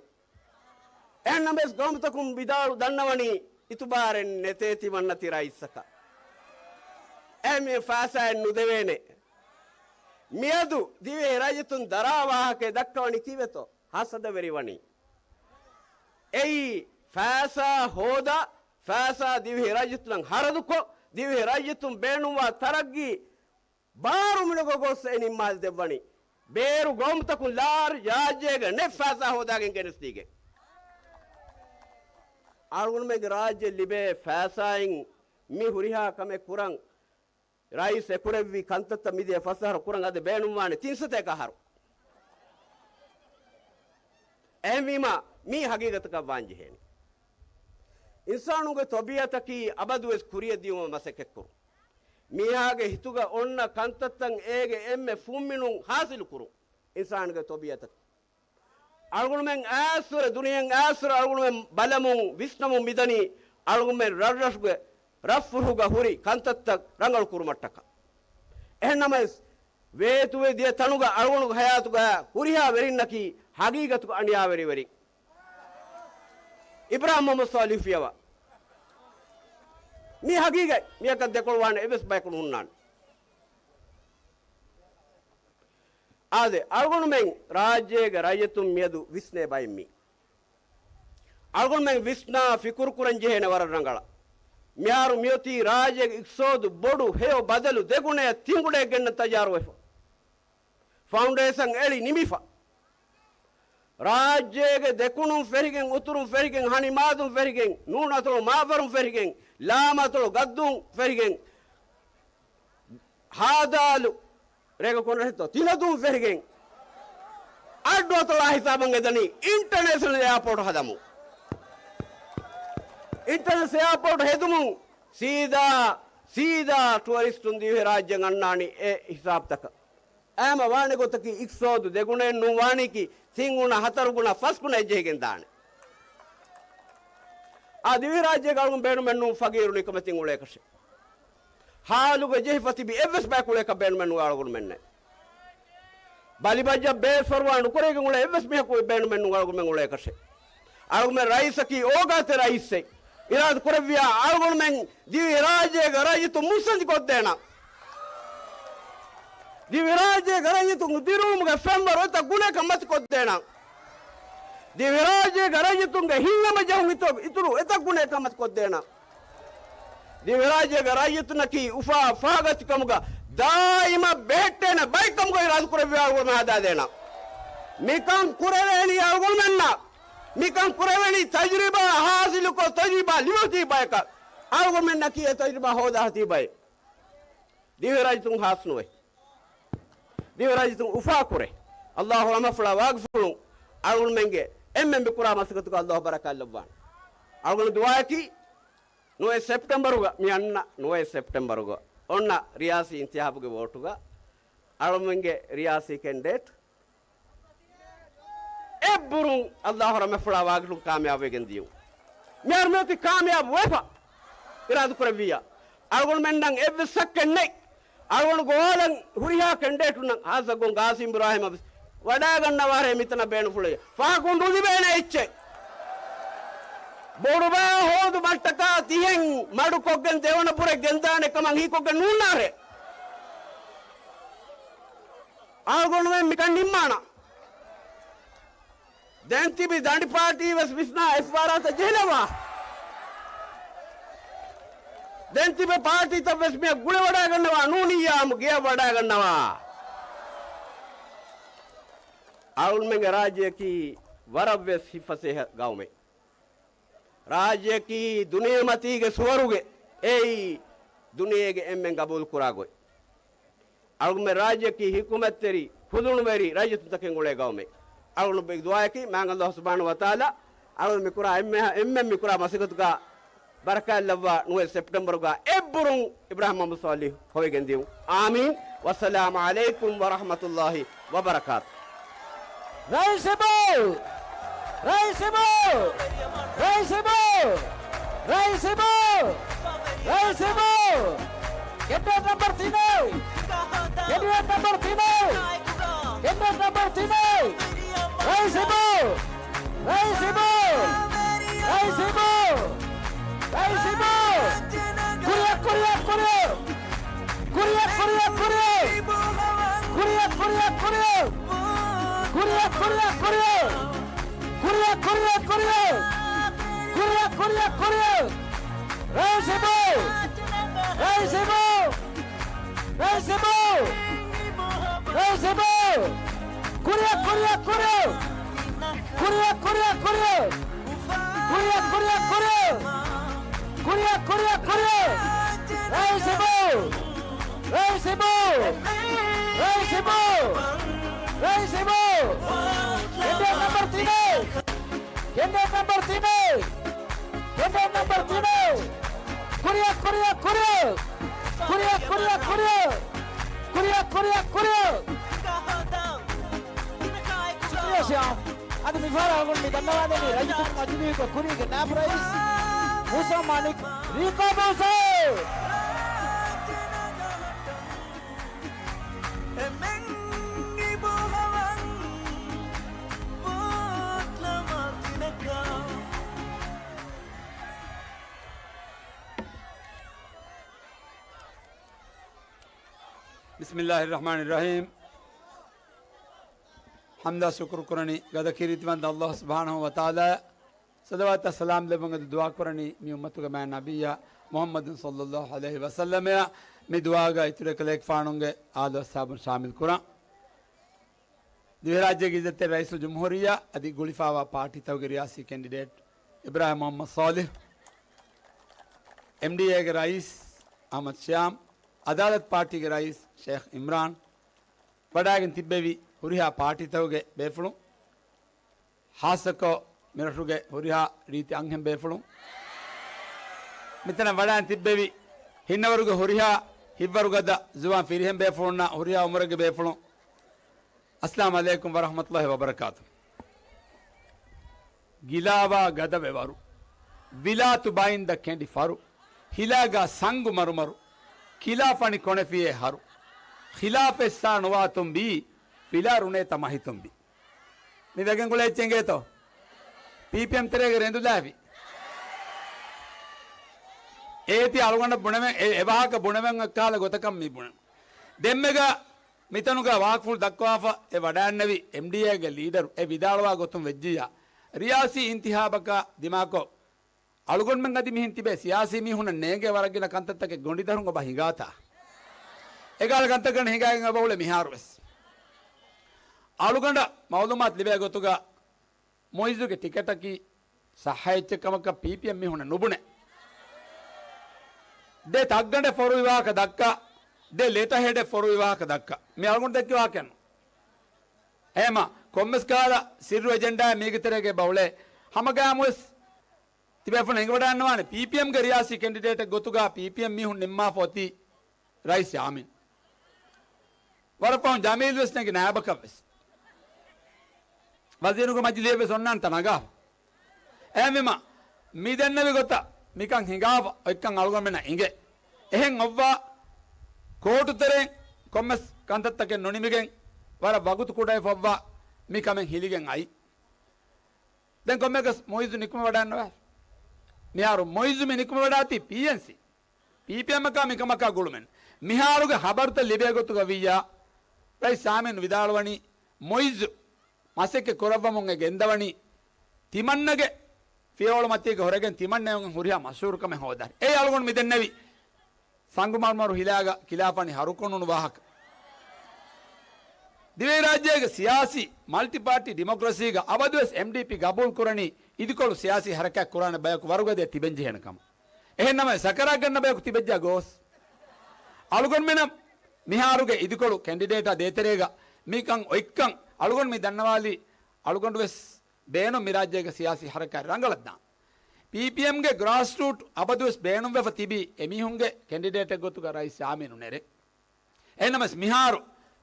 އެހެންނަމަވެސް ގައުމުތަކުން ވިދާޅު ދަންނަވަނީ އިތުބާރެއް ނެތޭ ތިމަންނަ ތި ރައީސަކަށް. އެހެން ފައިސާއެއް ނުދެވޭނެ. މިއަދު ދިވެހި ރައްޔިތުން ދަރާ ވާހަކައެއް ދައްކަވަނީ ކީއްވެތޯ؟ ހަސަދަވެރިވަނީ. އެއީ ފައިސާ ހޯދާ، ފައިސާ ދިވެހި ރައްޔިތުންނަށް ހަރަދުކޮށް، ދިވެހި ރައްޔިތުން ބޭނުންވާ ތަރައްގީ ބާރުމިނުގަ ގޮސް އެ ނިންމާލި ދެއްވަނީ. ބޭރު ގައުމުތަކުން ލާރި ރާއްޖޭގަ ނެތް ފައިސާ ހޯދާގެން ގެނެސްދީގެން. އަޅުގަނޑުމެންގެ ރާއްޖެ ލިބޭ ފައިސާއިން މި ހުރިހާ ކަމެއް ކުރަން ރައީސް އެކުރެއްވި ކަންތައްތައް މިދިޔަ ފަސް އަހަރު ކުރަން އަދި ބޭނުންވާނެ ތިން ސަތޭކަ އަހަރު. އެހެންވީމާ، މީ ހަގީގަތަކަށް ވާންޖެހޭނެ. އިންސާނުންގެ ތަބީއަތަކީ އަބަދުވެސް ކުރިއަށް ދިޔުމަށް މަސައްކަތްކުރުން. މީހާގެ ހިތުގަ އޮންނަ ކަންތައްތައް އޭގެ އެންމެ ފުންމިނުން ހާސިލުކުރުން އިންސާނުގެ ތަބީއަތަކީ. އަޅުގަނޑުމެން އައިސްވުރެ، ދުނިޔެއިން އައިސްވުރެ އަޅުގަނޑުމެން ބަލަމުން، ވިސްނަމުން މިދަނީ އަޅުގަނޑުމެން ރަށްރަށުގެ ރަށްފުށުގަ ހުރި ކަންތައްތައް ރަނގަޅު ކުރުމަށްޓަކާ. އެހެންނަމަވެސް، ވޭތުވެ ދިޔަ ތަނުގަ އަޅުގަނޑުގެ ހަޔާތުގަ ހުރިހާ ވެރިންނަކީ ހަގީގަތުގަ އަނިޔާވެރި ވެރިން. އިބްރާހިމް މުހައްމަދު ސޯލިހް ފިޔަވާ. މީ ހަގީގަތް. މިއަކަށް ދެކޮޅުވާނެ އެއްވެސް ބަޔަކު ނުހުންނާނެ. އާދެ، އަޅުގަނޑުމެން ރާއްޖޭގެ ރައްޔިތުން މިއަދު ވިސްނޭ ބައެއް މީ. އަޅުގަނޑުމެން ވިސްނާ ފިކުރު ކުރަން ޖެހޭނެ ވަރަށް ރަނގަޅަށް. މިހާރު މިއޮތީ ރާއްޖޭގެ އިޤްތިޞާދު ބޮޑު ހެޔޮ ބަދަލު ދެގުނައަށް ތިންގުނައަށް ގެންނަން ތައްޔާރުވެފަ. ފައުންޑޭޝަން އެޅި ނިމިފަ. ރާއްޖޭގެ ދެކުނުން ފެށިގެން، އުތުރުން ފެށިގެން، ހަނިމާދުން ފެށިގެން، ނޫނަތޮޅު މާފަރުން ފެށިގެން، ލާމަތޮޅު ގައްދުން ފެށިގެން، ހާދާލު ރޭގަ ކޮންރަށެއްތޯ ތިލަދޫން ފެށިގެން، އައްޑުއަތޮޅާ ހިސާބަށް އެދަނީ އިންޓަރނޭޝަނަލް އެއާޕޯޓް ހަދަމުން. އިންޓަރނެޝަނަލް އެއާޕޯޓް ހެދުމުން ސީދާ، ސީދާ ޓުއަރިސްޓުން ދިވެހިރާއްޖެއަށް އަންނާނީ އެ ހިސާބުތަކަށް. އެހެންވާނެ ގޮތަކީ އިޤްތިޞާދު ދެގުނައެއް ނުވާނީކީ ތިން ގުނަ، ހަތަރު ގުނަ، ފަސް ގުނަ އެއްޖެހިގެން ދާނެ. އާ ދިވެހިރާއްޖޭގަ އަޅުގަނޑު ބޭނުމެއް ނޫން ފަގީރު ނިކަމެތިން އުޅޭކަށެއް. ހާލުގަ ޖެހިފަ ތިބި އެއްވެސް ބަޔަކު އުޅޭކަށް ބޭނުމެއް ނުވޭ އަޅުގަނޑުމެންނެއް. ބަލިބައްޖަ ބޭސްފަރުވާ ނުކުރެވިގެން އުޅޭ އެއްވެސް މީހަކު ބޭނުމެއް ނުވޭ އަޅުގަނޑުމެން އުޅޭކަށެއް. އަޅުގަނޑުމެން ރައީސަކީ އޯގާތެރި ރައީސެއް. އިރާދަ ކުރެއްވިޔާ އަޅުގަނޑުމެން ދިވެހިރާއްޖޭގެ ރައްޔިތުން މުއްސަނދި ކޮށްދޭނަން. ދިވެހިރާއްޖޭގެ ރައްޔިތުން ދިރުވުމުގެ ފެންވަރު އެތައް ގުނައަކަށް މަތިކޮށްދޭނަން. ދިވެހިރާއްޖޭގެ ރައްޔިތުންގެ ހިތްހަމަޖެހުން އިތު-، އިތުރު އެތައް ގުނައަކަށް މަތިކޮށްދޭނަން. ދިވެހިރާއްޖޭގެ ރައްޔިތުންނަކީ އުފާ ފާގަތިކަމުގަ ދާއިމަށް ބެހެއްޓޭނެ ބައެއްކަމުގައި އިރާދަ ކުރެއްވި އަޅުގަނޑުމެން ހަދާދޭނަން. މިކަން ކުރެވޭނީ އަޅުގަނޑުމެންނަށް. މިކަން ކުރެވޭނީ ތަޖުރިބާ ހާސިލުކޮށް، ތަޖުރިބާ ލިބިއޮތީ ބަޔަކަށް. އަޅުގަނޑުމެންނަކީ އެ ތަޖުރިބާ ހޯދާ ހަތީ ބައެއް. ދިވެހިރައްޔިތުން ހާސްނުވޭ. ދިވެހިރައްޔިތުން އުފާކުރޭ. އައްލާހު ރަޙްމަތްފުޅާ ވާގިފުޅުން އަޅުގަނޑުމެންގެ އެންމެން މިކުރާ މަސައްކަތުގަ އައްލާހު ބަރަކާތް ލައްވާނެ. އަޅުގަނޑު ދުޢާއަކީ ނުވަ ސެޕްޓެމްބަރުގަ، މި އަންނަ ނުވަ ސެޕްޓެމްބަރުގަ އޮންނަ ރިޔާސީ އިންތިހާބުގެ ވޯޓުގަ އަޅުގަނޑުމެންގެ ރިޔާސީ ކެންޑިޑޭޓް އެއްބުރުން އައްލާހު ރަޙްމަތްފުޅާ ވާގިފުޅުން ކާމިޔާބުވެގެން ދިޔުން. މިހާރު މިއޮތީ ކާމިޔާބު ވެފަ އިރާދަ ކުރެއްވިއްޔާ. އަޅުގަނޑުމެންނަށް އެއްވެސް ޝައްކެއް ނެތް. އަޅުގަނޑު ގޮވާލަން ހުރިހާ ކެންޑިޑޭޓުންނަށް ހާއްސަ ގޮން ގާސިމް އިބްރާހިމަށް ވެސް ވަޑައިގަންނަވާރޭ މިތަނަށް ބޭނުންފުޅެއް. ފަހަކުން ނުލިބޭނެ އެއްޗެއް. ބޮޑުބައި ހޯދު މަށްޓަކާ ތިހެން މަޑުކޮށްގެން ދެވަނަ ބުރެއް ގެންދާނެ ކަމަށް ހީކޮށްގެން ނޫންނާރޭ. އަޅުގަނޑުމެން މިކަން ނިންމާނަން. ދެން ތިބި ދަނޑި ޕާޓީ ވެސް ވިސްނާ އެފްއާރްއާތައް ޖެހިލައްވާ. ދެން ތިބެ ޕާޓީތައް ވެސް މިއަށް ގުޅިވަޑައިގަންނަވާ، ނޫނިއްޔާ ހަމަ ގެޔަށް ވަޑައިގަންނަވާ. އަޅުގަނޑުމެންގެ ރާއްޖެއަކީ ވަރަށްވެސް ހިތްފަސޭހަ ގައުމެއް. ރާއްޖެއަކީ ދުނިޔެމަތީގެ ސުވަރުގެ. އެއީ ދުނިޔޭގެ އެންމެން ގަބޫލުކުރާ ގޮތް. އަޅުގަނޑުމެން ރާއްޖެއަކީ ހިކުމަތްތެރި، ކުދުނުވެރި ރައްޔިތުންތަކެއް އުޅޭ ގައުމެއް. އަޅުގަނޑު ދުޢާއަކީ މާތް އައްލާހު ސުބްޙާނަހޫ ވަތަޢާލާ އަޅުގަނޑު މިކުރާ އެންމެ-، އެންމެން މިކުރާ މަސައްކަތުގަ ބަރަކާތްލައްވާ ނުވަ ސެޕްޓެމްބަރުގަ އެއްބުރުން އިބްރާހިމް މުޙައްމަދު ޞާލިޙު ހޮވިގެން ދިޔުން. އާމީން. ވައްސަލާމު ޢަލައިކުމް ވަރަޙްމަތުﷲި ވަބަރަކާތު. ރައީސް އިބޫ! ރައީސް އިބޫ! ރައީސް އިބޫ! ރައީސް އިބޫ! ރައީސް އިބޫ! ކެންޑިޑޭޓް ނަމްބަރު ތިނެއް! ކެންޑިޑޭޓް ނަމްބަރު ތިނެއް! ކެންޑިޑޭޓް ނަމްބަރު ތިނެއް! ރައީސް އިބޫ! ރައީސް އިބޫ! ރައީސް އިބޫ! ރައީސް އިބޫ! ކުރިއަށް، ކުރިއަށް، ކުރިއަށް! ކުރިއަށް، ކުރިއަށް، ކުރިއަށް! ކުރިއަށް، ކުރިއަށް، ކުރިއަށް! ކުރިއަށް، ކުރިއަށް، ކުރިއަށް! ކުރިއަށް، ކުރިއަށް، ކުރިއަށް! ކުރިއަށް، ކުރިއަށް، ކުރިއަށް! ރައީސް އިބޫ! ރައީސް އިބޫ! ރައީސް އިބޫ! ރައީސް އިބޫ! ކުރިއަށް، ކުރިއަށް، ކުރިއަށް! ކުރިއަށް، ކުރިއަށް، ކުރިއަށް! ކުރިއަށް، ކުރިއަށް، ކުރިއަށް! ކުރިއަށް، ކުރިއަށް، ކުރިއަށް! ރައީސް އިބޫ! ރައީސް އިބޫ! ރައީސް އިބޫ! ރައީސް އިބޫ! ކެންޑިޑޭޓް ނަމްބަރު ތިނެއް! ކެންޑިޑޭޓް ނަމްބަރު ތިނެއް! ކެންޑިޑޭޓް ނަމްބަރު ތިނެއް! ކުރިއަށް، ކުރިއަށް، ކުރިއަށް! ކުރިއަށް، ކުރިއަށް، ކުރިއަށް! ކުރިއަށް، ކުރިއަށް، ކުރިއަށް! ޝުކުރިއްޔާ ޝިޔާމް. އަދި މިފަހަރަށް އަޅުގަނޑު މި ދަންނަވާލެވީ ރައްޔިތުންގެ މަޖިލީހުގެ ކުރީގެ ނާއިބު ރައީސް މޫސާ މާލިކް ރީކޯ ބޯސޭ. ބިސްމިއްލާހިއްރަޙްމާނިއްރަޙީމް. ޙަމްދާ ޝުކުރު ކުރަނީ ގަދަ ކީރިތިވަންތަ އައްލާހު ސުބްޙާނަހޫ ވަތަޢާލާއަށް. ޞަލަވާތާ ސަލާމް ލެއްވުން އަދި ދުޢާ ކުރަނީ މި އުއްމަތުގެ މާތް ނަބިއްޔާ މުޙައްމަދު ޞައްލައްލާހު ޢަލައިހި ވަސައްލަމައަށް. މި ދުޢާގަ އިތުރު އެކަލޭގެފާނުގެ އާލު އަޞްޙާބުން ޝާމިލް ކުރަން. ދިވެހިރާއްޖޭގެ ޢިއްޒަތްތެރި ރައީސުލްޖުމްހޫރިއްޔާ އަދި ގުޅިފައިވާ ޕާޓީތަކުގެ ރިޔާސީ ކެންޑިޑޭޓް އިބްރާހިމް މުޙައްމަދު ޞާލިޙް، އެމްޑީއޭގެ ރައީސް އަޙްމަދު ޝިޔާމް، އަދާލަތު ޕާޓީގެ ރައީސް ޝޭޚް އިމްރާން، ވަޑައިގެން ތިއްބެވި ހުރިހާ ޕާޓީތަކުގެ ބޭފުޅުން، ޚާއްޞަކޮށް މިރަށުގެ ހުރިހާ ރީތި އަންހެން ބޭފުޅުން، މިތަނަށް ވަޑައިން ތިއްބެވި ހިންނަވަރުގެ ހުރިހާ ހިތްވަރުގަދަ ޒުވާން ފިރިހެން ބޭފުޅުންނާ ހުރިހާ އުމުރެއްގެ ބޭފުޅުން، އައްސަލާމު ޢަލައިކުމް ވަރަޙްމަތުﷲ ވަބަރަކާތު. ގިލާވާ ގަދަވެ ވަރު، ވިލާތު ބައިންދަ ކެނޑި ފަރު، ހިލާގާ ސަންގު މަރުމަރު، ކިލާފަނި ކޮނެފިޔޭ ހަރު، ޚިލާފެއްސާ ނުވާ ތުނބީ، ފިލާ ރުނޭތަ މަހި ތުނބީ. މި ވެގެން ގުޅޭ އެއްޗެއް އިނގޭތޯ؟ ޕީޕީއެމް ތެރޭގަ ރެނދުލާފި. އޭތި އަޅުގަނޑަށް ބުނެވެން، އެ، އެ ވާހަކަ ބުނެވެން އެއްކާލަ ގޮތަކަށް މި ބުނެން. ދެންމެގަ މިތަނުގަ ވާހަކަފުޅު ދައްކަވާފަ އެ ވަޑައިންނެވި އެމްޑީއޭގެ ލީޑަރު އެ ވިދާޅުވާ ގޮތުން ވެއްޖިއްޔާ، ރިޔާސީ އިންތިހާބަކާ ދިމާކޮށް، އަޅުގަނޑުމެން އަދި މިހެން ތިބޭ ސިޔާސީ މީހުންނަށް ނޭނގޭ ވަރަށް ގިނަ ކަންތައްތަކެއް ގޮނޑިދަރުން އޮބަ ހިނގާތާ؟ އެކަހަލަ ކަންތައް ގަނޑި ހިނގާގެން އެބަ އުޅޭ މިހާރު ވެސް. އަޅުގަނޑަށް މައުލޫމާތު ލިބޭ ގޮތުގަ މުއިއްޒުގެ ޓިކެޓަކީ ޞައްޙަ އެއްޗެއް ކަމަކަށް ޕީޕީއެމް މީހުންނަށް ނުބުނެ. ދެ ތައްގަނޑެއް ފޮރުވި ވާހަކަ ދައްކާ، ދެ ލެޓަހެޑެއް ފޮރުވި ވާހަކަ ދައްކާ. މި އަޅުގަނޑު ދެއްކި ވާހަކައެއް ނޫން. އެހެމަ ކޮންމެސް ކަހަލަ ސިއްރު އެޖެންޑާއެއް މީގެ ތެރޭގަ އެބަ އުޅޭ. ހަމަގައިމުވެސް ތިބޭފުޅުން އެނގިވަޑައިންނަވާނެ، ޕީޕީއެމްގެ ރިޔާސީ ކެނޑިޑޭޓެއް ގޮތުގަ ޕީޕީއެމް މީހުން ނިންމާފަ އޮތީ ރައީސް ޔާމީން. ވަރަށް ފަހުން ޖަމީލް ވެސް ނެގި ނާއިބަކަށް ވެސް. ވަޒީރުންގެ މަޖިލީހަށް ވެސް އޮންނާނެތާ ނަގާފަ. އެހެންވީމަ، މި ދެންނެވި ގޮތަށް މިކަން ހިނގާފަ އޮތްކަން އަޅުގަނޑުމެންނަށް އިނގޭ. އެހެން އޮއްވާ، ކޯޓު ތެރެއިން ކޮންމެސް ކަންތައްތަކެއް ނުނިމިގެން ވަރަށް ވަގުތު ކުޑަވެފަ އޮއްވާ މި ކަމެއް ހިލިގެން އައީ. ދެން ކޮންމެއަކަސް މުއިއްޒު ނިކުމެވަޑައިންނަވާ. މިހާރު މުއިއްޒު މި ނިކުމެވަޑާތީ ޕީއެންސީ. ޕީޕީއެމްއަކާ މިކަމަކާ ގުޅުމެއް. މިހާރުގެ ޚަބަރުތައް ލިބޭ ގޮތުގަ ވިއްޔާ، ރައީސް ޔާމީން ވިދާޅުވަނީ މުއިއްޒު މަސައްކަތް ކުރައްވަމުން އެ ގެންދަވަނީ ތިމަންނަގެ ފިޔަވަޅު މަތީގަ ހުރެގެން ތިމަންނައިން ހުރިހާ މަޝްހޫރު ކަމެއް ހޯދާނެ. އެއީ އަޅުގަނޑު މި ދެންނެވި ސަނގު މަރުމަރު ހިލާގަ ކިލާފަނި ހަރުކޮށް ނޫނު ވާހަކަ. ދިވެހިރާއްޖޭގެ ސިޔާސީ މަލްޓިޕާޓީ ޑިމޮކްރަސީގަ އަބަދުވެސް އެމްޑީޕީ ގަބޫލު ކުރަނީ އިދިކޮޅު ސިޔާސީ ހަރަކާތް ކުރާނެ ބަޔަކު ވަރުގަދަޔަށް ތިބެންޖެހޭނެ ކަމަށް. އެހެންނަމަވެސް ސަކަރާތް ގަންނަ ބަޔަކު ތިބެއްޖާ ގޯސް. އަޅުގަނޑުމެނަށް މިހާރުގެ އިދިކޮޅު ކެންޑިޑޭޓާ ދޭތެރޭގަ މިކަން އޮތްކަން އަޅުގަނޑު މި ދަންނަވާލީ، އަޅުގަނޑުވެސް ބޭނުން މި ރާއްޖޭގެ ސިޔާސީ ހަރަކާތް ރަނގަޅަށްދާން. ޕީޕީއެމްގެ ގްރާސްރޫޓް އަބަދުވެސް ބޭނުންވެފަ ތިބީ އެމީހުންގެ ކެންޑިޑޭޓެއް ގޮތުގަ ރައީސް ޔާމީނު ނެރެ. އެހެންނަމަވެސް މިހާރު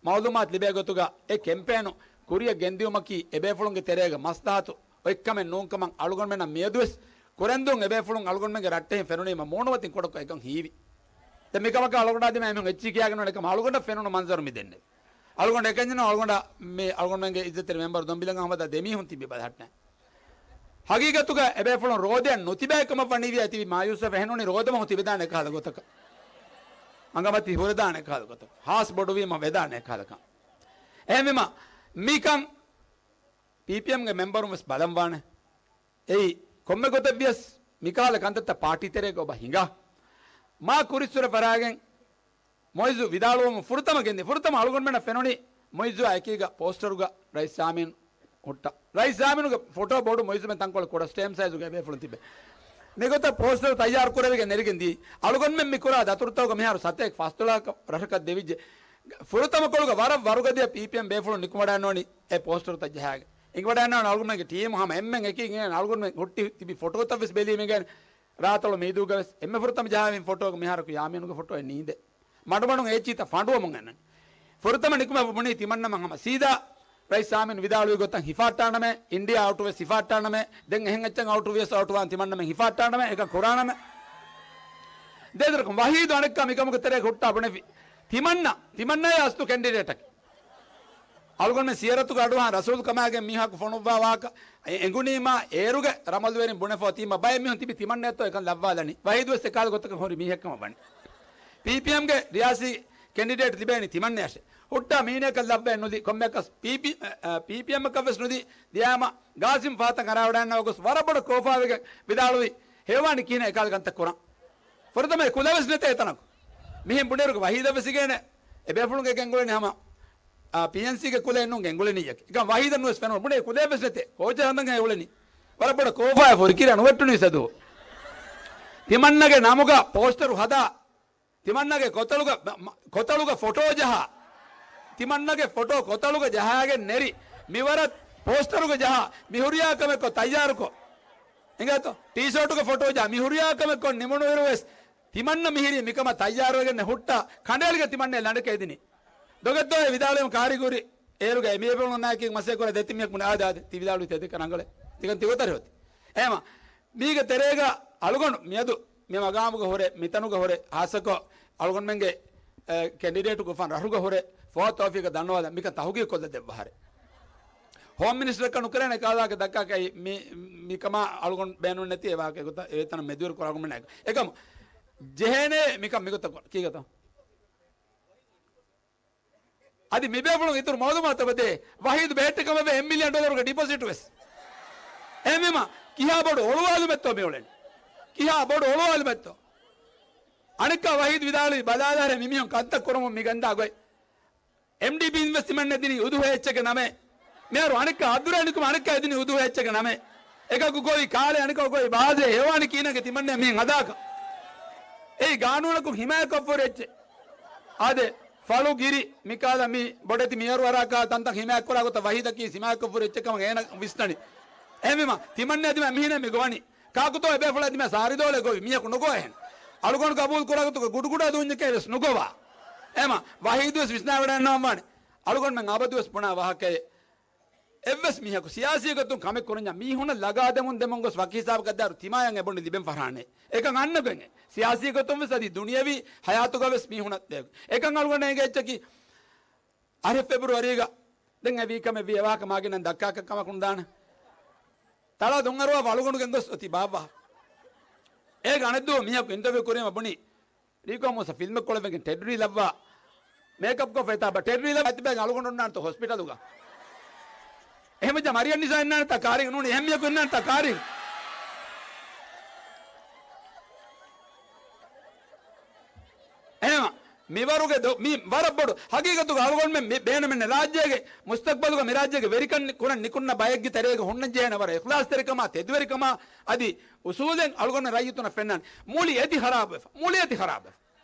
މައުލޫމާތު ލިބޭ ގޮތުގަ އެ ކެމްޕޭނު ކުރިއަށް ގެންދިއުމަކީ އެބޭފުޅުންގެ ތެރޭގަ މަސްލަހަތު އޮތްކަމެއް ނޫންކަމަށް އަޅުގަނޑުމެންނަށް މިއަދުވެސް ކުރެންދޫން އެބޭފުޅުން އަޅުގަނޑުމެންގެ ރައްޓެހިން ފެނުނީމަ މޫނުމަތިން ކުޑަކޮށް އެކަން ހީވި. ދެން މިކަމަކަށް އަޅުގަނޑާ ދިމާ އެމީހުން އެއްޗިހި ކިޔާގެން ނުވާނެ ކަމަށް އަޅުގަނޑަށް ފެނުނު މަންޒަރު މި ދެންނެވި. އަޅުގަނޑު އެކަންޏެއް ނޫން، އަޅުގަނޑަށް މި އަޅުގަނޑުމެންގެ އިއްޒަތްތެރި މެމްބަރު ދޮންބިލަނގަ އަހްމަދާ ދެމީހުން ތިބި ބަލަހައްޓަން. ހަގީގަތުގަ އެބޭފުޅުން ރޯދައަށް ނުތިބޭ ކަމަށް ވަނީވިޔާ ތިބި މާޔޫސްވެފަ އެހެންނޫނީ ރޯދަމަހު ތިބެދާނެ ކަހަލަ ގޮތަކަށް. އަނގަމަތި ހުރެދާނެ ކަހަލަ ގޮތަކަށް. ހާސް ބޮޑުވީމަ ވެދާނެ ކަހަލަކަން. އެހެންވީމަ މިކަން ޕީޕީއެމްގެ މެމްބަރުން ވެސް ބަލަން ވާނެ. އެއީ، ކޮންމެ ގޮތެއް ވިޔަސް މިކަހަލަ ކަންތައްތައް ޕާޓީ ތެރޭގަ އޮބަ ހިނގާ. މާ ކުރިއްސުރެ ފަރާގެން މުއިއްޒު ވިދާޅުވަމުން ފުރަތަމަ ގެންދި، ފުރަތަމަ އަޅުގަނޑުމެންނަށް ފެނުނީ މުއިއްޒުއާ އެކީގަ ޕޯސްޓަރުގަ ރައީސް ޔާމީން ހުއްޓާ. ރައީސް ޔާމީނުގެ ފޮޓޯ ބޮޑު، މުއިއްޒުމެން ތަންކޮޅެއް ކުޑަ ސްޓޭމް ސައިޒުގަ އެބޭފުޅުން ތިބެ. މިގޮތަށް ޕޯސްޓަރު ތައްޔާރު ކުރެވިގެން ނެރިގެން ދިޔައީ. އަޅުގަނޑުމެން މި ކުރާ ދަތުރުތަކުގަ މިހާރު ސަތޭކަ ފަސްދޮޅަކަށް ރަށަކަށް ދެވިއްޖެ. ފުރަތަމަ ކޮޅުގަ ވަރަށް ވަރުގަދަޔަށް ޕީޕީއެމް ބޭފުޅުން ނިކުމެވަޑައިންނަވަނީ އެ ޕޯސްޓަރު ތައްޔާގެ. އެނގިވަޑައިންނަވަނީ އަޅުގަނޑުމެންގެ ޓީމު ހަމަ އެންމެން އެކީ އަޅުގަނޑުމެން ހުއްޓި ތިބި ފޮޓޯތައް ވެސް ބެލީމެގެން. ރާތޮޅު މީދޫގަ ވެސް އެންމެ ފުރަތަމަ ޖަހާވިން ފޮޓޯގަ މިހާރަކު ޔާމީނުގެ ފޮޓޯއެއް ނީނދެ. މަޑުމަޑުން އޭޗީތައް ފަނޑުވަމުން އަންނަނީ. ފުރަތަމަ ނިކުމެ ބުނީ ތިމަންނަމެން ހަމަ ސީދާ ރައީސް ޔާމީން ވިދާޅުވި ގޮތަށް ހިފާއްޓާނަމޭ، އިންޑިއާ އައުޓު ވެސް ހިފާއްޓާނަމޭ، ދެން އެހެން އެއްޗެއް އައުޓު ވިޔަސް އައުޓު ވާން ތިމަންނަމެން ހިފާއްޓާނަމޭ، އެކަން ކުރާނަމޭ. ދޭތެރެކުން ވަހީދު އަނެއްކާ މިކަމުގެ ތެރޭގަ ހުއްޓާ ބުނެފި. ތިމަންނަ، ތިމަންނައޭ އަސްލު ކެންޑިޑޭޓަކީ. އަޅުގަނޑުމެން ސިޔަރަތުގަ އަޑުއަހާ ރަސޫލު ކަމާގެން މީހަކު ފޮނުއްވާ ވާހަކަ އެ-، އެނގުނީމާ އޭރުގެ ރަމަލުވެރިން ބުނެފަ އޮތީމަ ބައެއް މީހުން ތިބި ތިމަންނައަށްތޯ އެކަން ލައްވާލަނީ. ވަހީދުވެސް އެކާލަ ގޮތަކަށް ހުރި މީހެއްކަމަށް ވަނީ. ޕީޕީއެމްގެ ރިޔާސީ ކެންޑިޑޭޓް ލިބޭނީ ތިމަންނައަށޭ. ހުއްޓާ މީނައަކަށް ލައްވައެއް ނުދީ، ކޮންމެއަކަސް ޕީޕީ-، އަ، އަ، ޕީޕީއެމްއަކަށް ވެސް ނުދީ، ދިޔާމަ ގާސިމް ފާތަން އަރާވަޑައިންނަވަ ގޮސް ވަރަށް ބޮޑަށް ކޯފާވެގެން ވިދާޅުވި، ހެޔޮވާނީ ކިހިނެއް އެކާލަ ކަންތައް ކުރަން. ފުރަތަމަ އެ ކުލަވެސް ނެތޭ އެތަނަކު. މިހެން ބުނެއިރުގެ ވަހީދަށް ވެސް އިގޭނެ، އެ ބޭފުޅުންގެ ގެންގުޅެނީ ހަމަ، އާ، ޕީއެންސީގެ ކުލައެއް ނޫން ގެންގުޅެނީއަކީ. އެކަން ވަހީދަށް ނުވެސް ފެނުނު. ބުނެ ކުލައެއް ވެސް ނެތޭ. ކޯޗެއް ހަނދަން ހޭ އުޅެނީ. ވަރަށް ބޮޑަށް ކޯފާއެއް ފޯރި ކިރިޔާ ނުވެއްޓުނީ ސަދޫ. ތިމަންނަގެ ނަމުގަ ޕޯސްޓަރު ހަދާ. ތިމަންނަގެ ކޮތަޅުގަ، މަ-، މަ-، ކޮތަޅުގަ ފޮޓޯ ޖަހާ. ތިމަންނަގެ ފޮޓޯ ކޮތަޅުގަ ޖަހާގެން ނެރި. މިވަރަށް ޕޯސްޓަރުގަ ޖަހާ. މި ހުރިހާ ކަމެއްކޮށް ތައްޔާރުކޮށް. އިނގޭތޯ؟ ޓީޝާޓުގެ ފޮޓޯ ޖާ މި ހުރިހާ ކަމެއް ކޮށް ނިމުނުއިރު ވެސް ތިމަންނަ މިހިރީ މިކަމަށް ތައްޔާރުވެގެން ހުއްޓާ ކަނޑައެޅިގެން ތިމަންނަ ލަނޑެކޭ ދިނީ. ދޮގެއްދޯ އެ ވިދާޅުވީމަ ކާރިގޯރި އޭރުގައި މި އެބެ ނާއިކީ މަސައްކަތް ކުރާ ދެތި މީހަކު އާދެ އާދެ ތި ވިދާޅުވީ ތެދެއް ކަން ރަނގަޅޭ. ތިކަން ތި ގޮތަށް ހޮތީ. އެހެމަ މީގެ ތެރޭގަ އަޅުގަނޑު މިއަދު މި މަގާމުގަ ހުރެ، މިތަނުގަ ހުރެ، ހާއްސަކޮށް އަޅުގަނޑުމެންގެ، އެ، ކެނޑިޑޭޓު ގޮފާން ރަށުގަ ހުރެ ފޯ ތައުފީގަށް ދަންނަވާލަން މިކަން ތަހުގީގު ކޮށްލަދެއްވާ ހަރެ. ހޯމް މިނިސްޓަރަކަށް ނުކެރޭނެ ކާލާގެ ދައްކާކައި މި، މިކަމާ އަޅުގަނޑު ބޭނުން ނެތި އެ ވާހަކަ ގޮތަށް އެ ތަނަށް މެދުވެރި ކުރާ އަޅުގަނޑުމެންނާއެކު. އެކަމު ޖެހޭނެ މިކަން މިގޮތަށް ކޮށް، ކީގަތޯ؟ އަދި މިބޭފުޅުން އިތުރު މައުލޫމާތު އެބަދޭ، ވަހީދު ބެހެއްޓި ކަމަށްވެ އެއް މިލިއަން ޑޮލަރުގެ ޑިޕޮޒިޓު ވެސް. އެހެންވީމަ، ކިހާ ބޮޑު އޮޅުވާލުމެއްތޯ މިއުޅެނީ؟ ކިހާ ބޮޑު އޮޅުވާލުމެއްތޯ؟ އަނެއްކާ ވަހީދު ވިދާޅުވި ބަލާލާރޭ މިމީހުން ކަންތައް ކުރަމުން މި ގަންދާ ގޮތް. އެމްޑީޕީން ވެސް ތިމަންނަ ދިނީ އުދުހޭ އެއްޗެއްގެ ނަމޭ. މިހާރު އަނެއްކާ އަބްދުރަހީމް ނިކުމެ އަނެއްކާ ދިނީ އުދުހޭ އެއްޗެއްގެ ނަމޭ. އެކަކު ގޮވި ކާލެ އަނެކަކު ގޮވި ބާޒޭ ހެޔޮވާނީ ކީނަގެ ތިމަންނަ މިހެން ހަދާކަށް. އެއީ ގާނޫނަކުން ހިމާޔަތްކޮށްފަ ހުރި އެއްޗެއް. އާދެ، ފަޅު ގިރި މިކާލަ މި ބޮޑެތި މިޔަރު ވަރާކާ ތަންތަން ހިމާޔަތްކުރާ ގޮތަށް ވަހީދަކީ ހިމާޔަތްކޮށްފަ ހުރި އެއްޗެއް ކަމަށް އޭނަ ވިސްނަނީ. އެހެންވީމަ، ތިމަންނަ ދިމާ މިހިނެއް މި ގޮވަނީ. ކާކުތޯ އެބޭފުޅާ ދިމާ ސާރިދޯޅެ ގޮވި މީހަކު ނުގޮވަ އެހެން. އަޅުގަނޑު ގަބޫލު ކުރާ ގޮތުގަ ގުޑުގުޑާ ދޫންޏެކޭ ވެސް ނުގޮވާ. އެހެމަ ވަހީދު ވެސް ވިސްނާވަޑައިގަންނަވާނެ. އަޅުގަނޑުމެން އަބަދު ވެސް ބުނާ ވާހަކައެއް. އެއްވެސް މީހަކު ސިޔާސީ ގޮތުން ކަމެއް ކުރަންޏާ މީހުނަށް ލަގާދެމުން ދެމުން ގޮސް ވަކި ހިސާބަކަށް ދާއިރު ތިމާޔަށް އެބުނި ލިބެން ފަށާނެ. އެކަން އަންނަ ގޮތް. ސިޔާސީ ގޮތުން ވެސް އަދި ދުނިޔަވީ ހަޔާތުގަ ވެސް މީހުނަށް ދޭ. އެކަން އަޅުގަނޑަށް އެނގޭ އެއްޗަކީ އަހަރެއް ފެބްރުއަރީގަ ދެން އެ ވީ ކަމެއް ވީ އެ ވާހަކަ މާގިނަ ދައްކާކަށް ކަމަކުން ދާނެ. ތަޅާ ދޮން އަރުވާފަ އަޅުގަނޑުގެން ގޮސް އޮތީ ބާއްވާ. އޭގަ އަނެއްދުވަހު މީހަކު އިންޓަވިއު ކުރީމަ ބުނީ، ރީކޯ މޫސަ ފިލްމެއް ކޮޅެވެގެން ޓެޑް ރީލަށްވާ މޭކަޕް ކޮށްފަ އެތާ ބަ ޓެޑް ރީލަށް އަތިބައިގެން އަޅުގަނޑު އޮންނާނެތަ ހޮސްޕިޓަލުގަ؟ އެހެންވެއްޖާ މަރިޔަން ނިސާ އިންނާނެތާ ކާރިން ނޫނީ އެހެން މީހަކު އިންނާނެތާ ކާރިން؟ އެހެމަ މިވަރުގެ ދޮ-، މީ ވަރަށް ބޮޑު ހަގީގަތުގަ އަޅުގަނޑުމެން މި ބޭނުމެއް ނެތް. ރާއްޖޭގެ މުސްތަޤްބަލުގަ މި ރާއްޖޭގެ ވެރިކަން ކުރަން ނިކުންނަ ބައެއްގެ ތެރޭގަ ހުންނަން ޖެހޭނެ ވަރަށް އިޚްލާޞްތެރިކަމާ، ތެދުވެރިކަމާ އަދި އުސޫލެއް އަޅުގަނޑު ރައްޔިތުންނަށް ފެންނާނެ. މުޅި އެދި ޚަރާބުވެފަ. މުޅި އެދި ޚަރާބުވެފަ.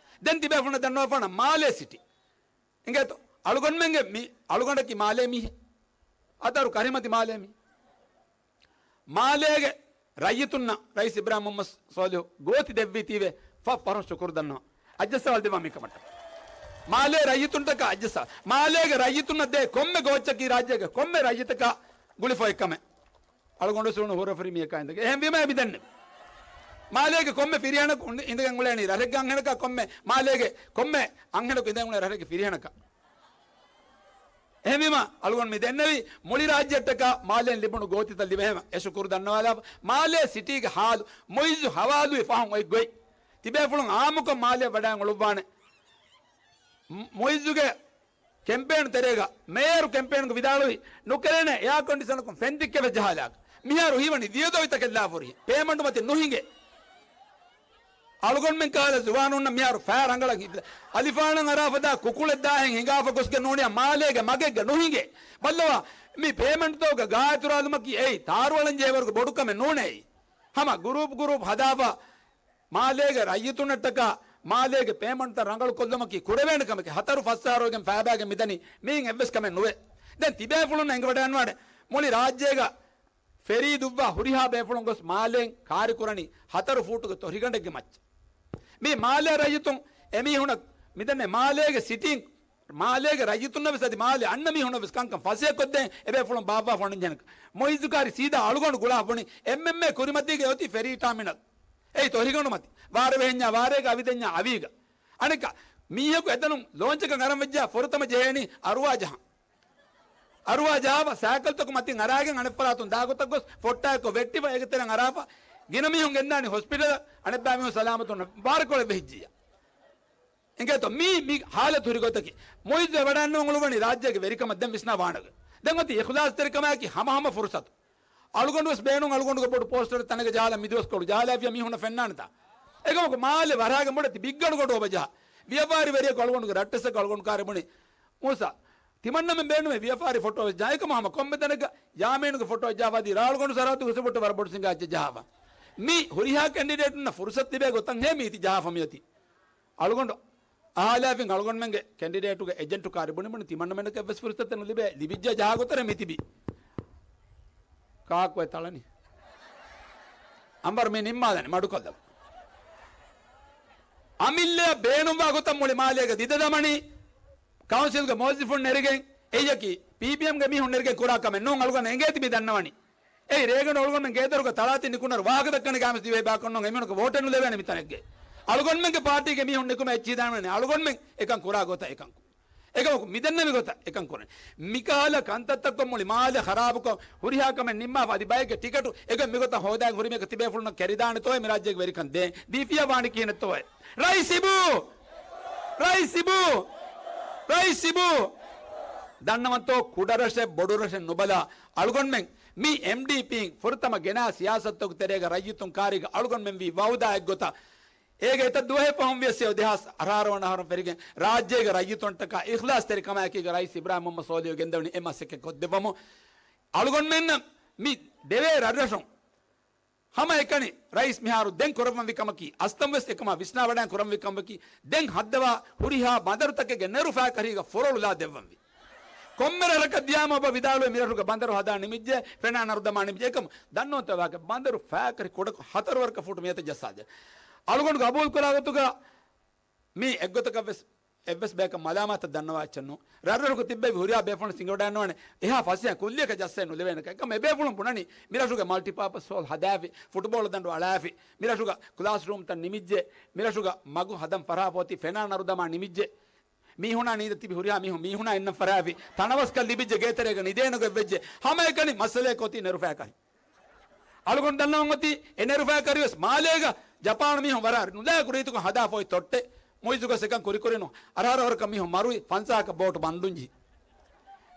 ދެން ތިބޭފުޅުން ދަންނަވާފާނަ މާލޭ ސިޓީ. އިނގޭތޯ؟ އަޅުގަނޑުމެންގެ މި އަޅުގަނޑަކީ މާލޭ މީހެއް. އަދަރު ކަރިމަތި މާލޭ މީ. މާލޭގެ ރައްޔިތުންނަށް ރައީސް އިބްރާހިމް މުޙައްމަދު ޞާލިޙު ގޯތި ދެއްވީތީވެ ފަށް ފަށަށް ޝުކުރު ދަންނަވަން. އައްޖައްސަވާލަ ދެއްވާ މިކަމަށްޓަކާ. މާލޭ ރައްޔިތުންޓަކާ އައްޖައްސަ. މާލޭގެ ރައްޔިތުންނަށް ދޭ ކޮންމެ ގޯއްޗަކީ ރާއްޖޭގެ ކޮންމެ ރައްޔިތަކާ ގުޅިފައި ކަމެއް. އަޅުގަނޑު ސޫނު ހުރަފުރި މިޔަކާ އިނދެގެ. އެހެންވީމަ އެ މިދެންނެ. މާލޭގެ ކޮންމެ ފިރިހެނަކު އިނދެގެން އުޅޭނީ ރަށެއްގަ އަންހެނަކާ ކޮންމެ މާލޭގެ ކޮންމެ އަންހެނަކު އިނދެގެން އުޅޭ ރަށެއްގެ ފިރިހެނަކާ. އެހެންވީމަ، އަޅުގަނޑު މި ދެންނެވީ މުޅި ރާއްޖެއަށްޓަކާ މާލޭން ލިބުނު ގޯތިތައް ލިބޭހެމަ އެ ޝުކުރު ދަންނަވާލާފަ. މާލޭ ސިޓީގެ ހާލު މުއިއްޒު ހަވާލުވި ފަހުން އޮތް ގޮތް. ތިބޭފުޅުން އާއްމުކޮށް މާލޭ ވަޑައި އުޅުއްވާނެ. މު-، މުއިއްޒުގެ ކެމްޕޭން ތެރޭގަ، މޭޔަރު ކެމްޕޭންގަ ވިދާޅުވި، ނުކެރޭނެ އެއާކޮންޑިޝަނަކުން ފެންތިއްކެވެ ޖަހާލާކަށް. މިހާރު ހީވަނީ ދިޔަދޮވިތަކެއްލާފަ ހުރި. ޕޭމަންޓު މަތި ނުހިނގޭ. އަޅުގަނޑުމެން ކަހަލަ ޒުވާނުންނަށް މިހާރު ފައި ރަނގަޅަށް ހި-، އަލިފާނަށް އަރާފަ ދާ ކުކުޅެއް ދާހެން ހިނގާފަ ގޮސްގެން ނޫނިއްޔާ މާލޭގެ މަގެއްގަ ނުހިނގޭ. ބައްލަވާ، މި ޕޭމަންޓްތަކުގަ ގާތުރާލުމަކީ އެއީ ތާރުއަޅަން ޖެހޭވަރުގެ ބޮޑު ކަމެއް ނޫނޭ އެއީ. ހަމަ ގުރޫޕް ގުރޫޕް ހަދާފަ މާލޭގެ ރައްޔިތުންނަށްޓަކާ މާލޭގެ ޕޭމަންޓްތައް ރަނގަޅު ކޮށްލުމަކީ ކުރެވޭނެ ކަމެކޭ. ހަތަރު ފަސް އަހަރު އޮތްގެން ފައިބައިގެން މިދަނީ މިއިން އެއްވެސް ކަމެއް ނުވޭ. ދެން ތިބޭފުޅުން އެނގިވަޑައިގަންނަވާނެ މުޅި ރާއްޖޭގަ ފެރީ ދުއްވާ ހުރިހާ ބޭފުޅުން ގޮސް މާލޭން ކާރިކުރަނީ ހަތަރު ފޫޓުގެ ތޮށިގަނޑެއްގެ މައްޗަށް. މީ މާލޭ ރައްޔިތުން އެމީހުނަށް މިދަންނެ މާލޭގެ ސިޓީން، މާލޭގެ ރައްޔިތުންނަށް ވެސް އަދި މާލޭ އަންނަ މީހުންނަށް ވެސް ކަންކަން ފަސޭހަކޮށްދޭން އެބޭފުޅުން ބާއްވާފަ އޮންނަންޖެހޭނެ. މުއިއްޒު ކާރި ސީދާ އަޅުގަނޑު ގުޅާ ބުނި އެމްއެމްއޭ ކުރިމަތީގަ އޮތީ ފެރީ ޓާމިނަލް. އެއީ ތޮށިގަނޑު މަތި. ވާރޭ ވެހެންޏާ ވާރޭގަ، އަވިދެންޏާ އަވީގަ. އަނެއްކާ، މީހަކު އެތަނުން ލޯންޗަކަށް އަރަން ވެއްޖާ ފުރަތަމަ ޖެހޭނީ އަރުވާ ޖަހަން. އަރުވާ ޖަހާފަ ސައިކަލްތަކު މަތިން އަރާގެން އަނެއްފަރާތުން ދާގޮތަށް ގޮސް ފޮއްޓާއެއްކޮށް ވެއްޓިފަ އޭގެ ތެރެއިން އަރާފަ ގިނަ މީހުން ގެންދާނީ ހޮސްޕިޓަލަށް. އަނެއްބައި މީހުން ސަލާމަތުން ވާރޭ ކޮޅެއް ވެހިއްޖިއްޔާ. އިނގޭތޯ މީ، މީ ހާލަތު ހުރި ގޮތަކީ. މުއިއްޒު އެ ވަޑައިގަންނަވަން އުޅުއްވަނީ ރާއްޖޭގެ ވެރިކަމަށް ދެން ވިސްނާ ވާނެ ގޮތް. ދެން އޮތީ އިޚްލާޞްތެރިކަމާއެކީ ހަމަހަމަ ފުރުޞަތު. އަޅުގަނޑު ވެސް ބޭނުން އަޅުގަނޑުގެ ބޮޑު ޕޯސްޓަރެއް ތަނެއްގަ ޖަހާލާ މި ދުވަސްކޮޅު ޖަހާލާފިޔާ މީހުންނަށް ފެންނާނެތާ. އެކަމަކު މާލެ ވަރާގެ ބޮޑެތި ބިއްގަނޑު ގޮނޑު އޮބަ ޖަހާ. ވިޔަފާރި ވެރިޔަކު އަޅުގަނޑުގެ ރައްޓެއްސަކު އަޅުގަނޑު ކާރި ބުނި. މޫސާ، ތިމަންނަމެން ބޭނުމޭ ވިޔަފާރި ފޮޓޯ ވެސް ޖަހާ. އެކަމަކު ހަމަ ކޮންމެ ތަނެއްގަ ޔާމީނުގެ ފޮޓޯ ޖަހާފަ އަދި ރާޅުގަނޑު ސަރަހައްދުގެ ސުބޮޓު ވަރަށް ބޮޑު ސިނގާ އެއްޗެއް ޖަހާފަ. މި ހުރިހާ ކެނޑިޑޭޓުންނަށް ފުރުސަތު ލިބޭ ގޮތަށް ހޭ މީތި ޖަހާފަ މިއޮތީ. އަޅުގަނޑު އަހާލާފިން އަޅުގަނޑުމެންގެ ކެނޑިޑޭޓުގެ އެޖެންޓު ކާރި ބުނި ބުނި ތިމަންނަމެންނަކަށް ވެސް ފުރުސަތެއް ނުލިބޭ. ލިބިއްޖެ ޖަހާ ގޮތަށް މިތިބީ. ކާކު އެ ތަޅަނީ؟ އަނބަރު މި ނިންމާލަނީ މަޑުކޮށްލަ. އަމިއްލައަށް ބޭނުންވާ ގޮތަށް މުޅި މާލޭގަ ދިދަ ދަމަނީ، ކައުންސިލްގެ މުވައްޒަފުން ނެރިގެން އެއްޔަކީ ޕީޕީއެމްގެ މީހުން ނެރިގެން ކުރާ ކަމެއް ނޫން. އަޅުގަނޑަށް އެނގޭތީ މި ދަންނަވަނީ. އެއީ ރޭގަނޑު އަޅުގަނޑުމެން ގޭދޮރުގަ ތަޅާތިން ނިކުންނައިރު ވާހަކަ ދައްކަނީ ގާމިސް ދިވެހި ބާކޮށް ނޫން، އެމީހުންނަކަށް ވޯޓެއް ނުލެވޭނެ މިތަނެއްގައި. އަޅުގަނޑުމެންގެ ޕާޓީގެ މީހުން ނިކުމެ އެއްޗިހި ދާންވެނީ. އަޅުގަނޑުމެން އެކަން ކުރާ ގޮތަށް އެކަން ކުރުން. އެކަމަކު މިދެންނެވި ގޮތަށް އެކަން ކުރަނީ. މިކަހަލަ ކަންތައްތައްކޮށް މުޅި މާލެ ޚަރާބުކޮށް، ހުރިހާ ކަމެއް ނިންމާފަ އަދި ބައެއްގެ ޓިކެޓު އެގޮތް މިގޮތަށް ހޯދާން ހުރި މީހަކަށް ތިބޭފުޅުންނަށް ކެރިދާނެތޯއޭ މި ރާއްޖޭގެ ވެރިކަން ދޭން؟ ދީފިޔާ ވާނީ ކިހިނެއްތޯއޭ؟ ރައީސް އިބޫ! ރައީސް އިބޫ! ރައީސް އިބޫ! ދަންނަވަންތޯ ކުޑަރަށެއް ބޮޑުރަށެއް ނުބަލާ، އަޅުގަނޑުމެން މި އެމްޑީޕީން ފުރަތަމަ ގެނާ ސިޔާސަތުގެ ތެރޭގަ ރައްޔިތުން ކާރީގަ އަޅުގަނޑުމެން ވީ ވައުދާ އެއްގޮތަށް، އޭގެ އެތައް ދުވަހެއް ފަހުން ވިޔަސް އެ ދެހާސް އަށާރަ ވަނަ އަހަރުން ފެށިގެން ރާއްޖޭގެ ރައްޔިތުންނަށްޓަކާ އިޚްލާޞްތެރިކަމާއެކީގަ ރައީސް އިބްރާހިމް މުޙައްމަދު ޞާލިޙު ގެންދަވަނީ އެ މަސައްކަތް ކޮށްދެއްވަމުން. އަޅުގަނޑުމެންނަށް މި ދެވޭ ރަށްރަށުން ހަމައެކަނި ރައީސް މިހާރު ދެން ކުރައްވަންވީ ކަމަކީ، އަސްތަންވެސް އެކަމާ ވިސްނާވަޑައިން ކުރަންވީ ކަމަކީ، ދެން ހައްދަވާ ހުރިހާ ބަނދަރުތަކެއްގެ ނެރު ފައިކަރީގަ ފުރޮޅުލާ ދެއްވަންވީ. ކޮންމެ ރަށަކަށް ދިޔާމަ އޮބަ ވިދާޅުވެ މިރަށުގަ ބަނދަރު ހަދާ ނިމިއްޖެ، ފެނާ ނަރު ދަމާ ނިމިއްޖެ. އެކަމު ދަންނަވަންތޯ ވާހަކަ، ބަނދަރު ފައިކަރި ކުޑަކޮށް ހަތަރު ވަރަކަށް ފޫޓު މިއަދަށް ޖައްސާދޭ. އަޅުގަނޑު ގަބޫލުކުރާ ގޮތުގަ މީ އެއްގޮތަކަށްވެސް އެއްވެސް ބަޔަކަށް މަލާމާތަށް ދަންނަވާ އެއްޗެއް ނޫން. ރަށްރަށުގަ ތިއްބެވި ހުރިހާ ބޭފުޅުން ސިނގިވަޑައިންނަވާނެ އެހާ ފަސޭހަ ކުއްލިއަކަށް ޖައްސައެއް ނުލެވޭނެކަން. އެކަމަ އެބޭފުޅުން ބުނަނީ މިރަށުގެ މަލްޓިޕާޕަސް ހޯލް ހަދާފި، ފުޓުބޯޅަ ދަނޑު އަޅާފި، މިރަށުގަ ކްލާސްރޫމްތައް ނިމިއްޖެ، މިރަށުގަ މަގު ހަދަން ފަރާ ފޯތި ފެނާ ނަރު ދަމާ ނިމިއްޖެ. މީހުނާ ނީދަ ތިބި ހުރިހާ މީހުން މީހުނާ އިންނަން ފަރާފި، ތަނަވަސްކަން ލިބިއްޖެ ގޭތެރޭގަ ނިދޭނެ ގޮތްވެއްޖެ. ހަމައެކަނި މައްސަލައެއް އޮތީ ނެރުފައިކަރި. އަޅުގަނޑު ދަންނަވަން އޮތީ އެ ނެރުފައިކަރިވެސް މާލޭގަ ޖަޕާނު މީހުން ވަރަށް ނުލާ ކުރީތުކަން ހަދާފަ އޮތް ތޮއްޓެއް. މުއިއްޒުގަސް އެކަން ކުރިކުރިނު. އަރަހަރަ ވަރަކަށް މީހުން މަރުވި ފަންސާހަކަށް ބޯޓު ބަންދުންޖި.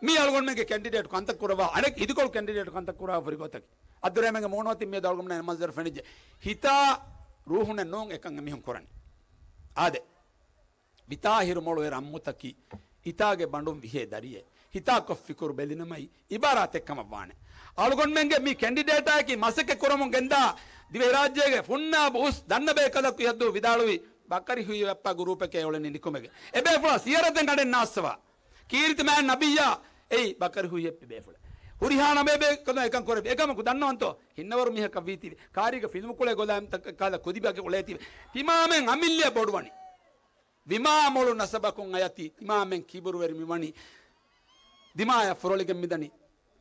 މީ އަޅުގަނޑުމެންގެ ކެންޑިޑޭޓު ކަންތައް ކުރައްވާ، އަނެއް އިދިކޮޅު ކެންޑިޑޭޓު ކަންތައް ކުރާ ފުރިގޮތަކީ. އައްދުރަހީމަންގެ މޫނު އޮތީ މިއަދު އަޅުގަނޑުމެން މަންޒަރު ފެނިއްޖެ. ހިތާ ރޫހުނެއް ނޫން އެކަން އެމީހުން ކުރަނީ. އާދެ. ވިތާ ހިރުމޮޅުވެ ރަންމުތަކީ، ހިތާގެ ބަނޑުން ވިހޭ ދަރިއެއް. ހިތާކޮށް ފިކުރު ބެލިނަމައި، އިބާރާތެއް ކަމަށް ވާނެ. އަޅުގަނޑުމެންގެ މި ކެންޑިޑޭޓާއެކީ މަސައްކަތް ކުރަމުން ގެންދާ ދިވެހިރާއްޖޭގެ ފުންނާބު އުސް ދަންނަބޭކަލަކު ހައްދޫ ވިދާޅުވި ބަކަރި ހުއިހެއްޕާ ގުރޫޕެކޭ އުޅެނީ ނިކުމެގެން. އެބޭފުޅާ ސިޔަރަތެއް ގަނޑެއް ނާއްސަވާ. ކީރިތި މާތް ނަބިއްޔާ އެއީ ބަކަރި ހުއިހެއްޕި ބޭފުޅެއް. ހުރިހާ ނަބޭބޭކަލުން އެކަން ކުރެއްވި. އެކަމަކު ދަންނަވަންތޯ؟ ހިންނަވަރު މީހަކަށް ވީތީވެ. ކާރީގަ ފިލްމުކުޅޭ ގޮލާމްތަކަށް ކަހަލަ ކުދިބަގެ އުޅޭތީވެ. ތިމާމެން އަމިއްލަޔަށް ބޮޑުވަނީ. ވިމާ މޮޅު ނަސަބަކުން އަޔަތި ތިމާމެން ކިބުރުވެރި މިވަނީ. ދިމާޔަށް ފުރޮޅިގެން މިދަނީ.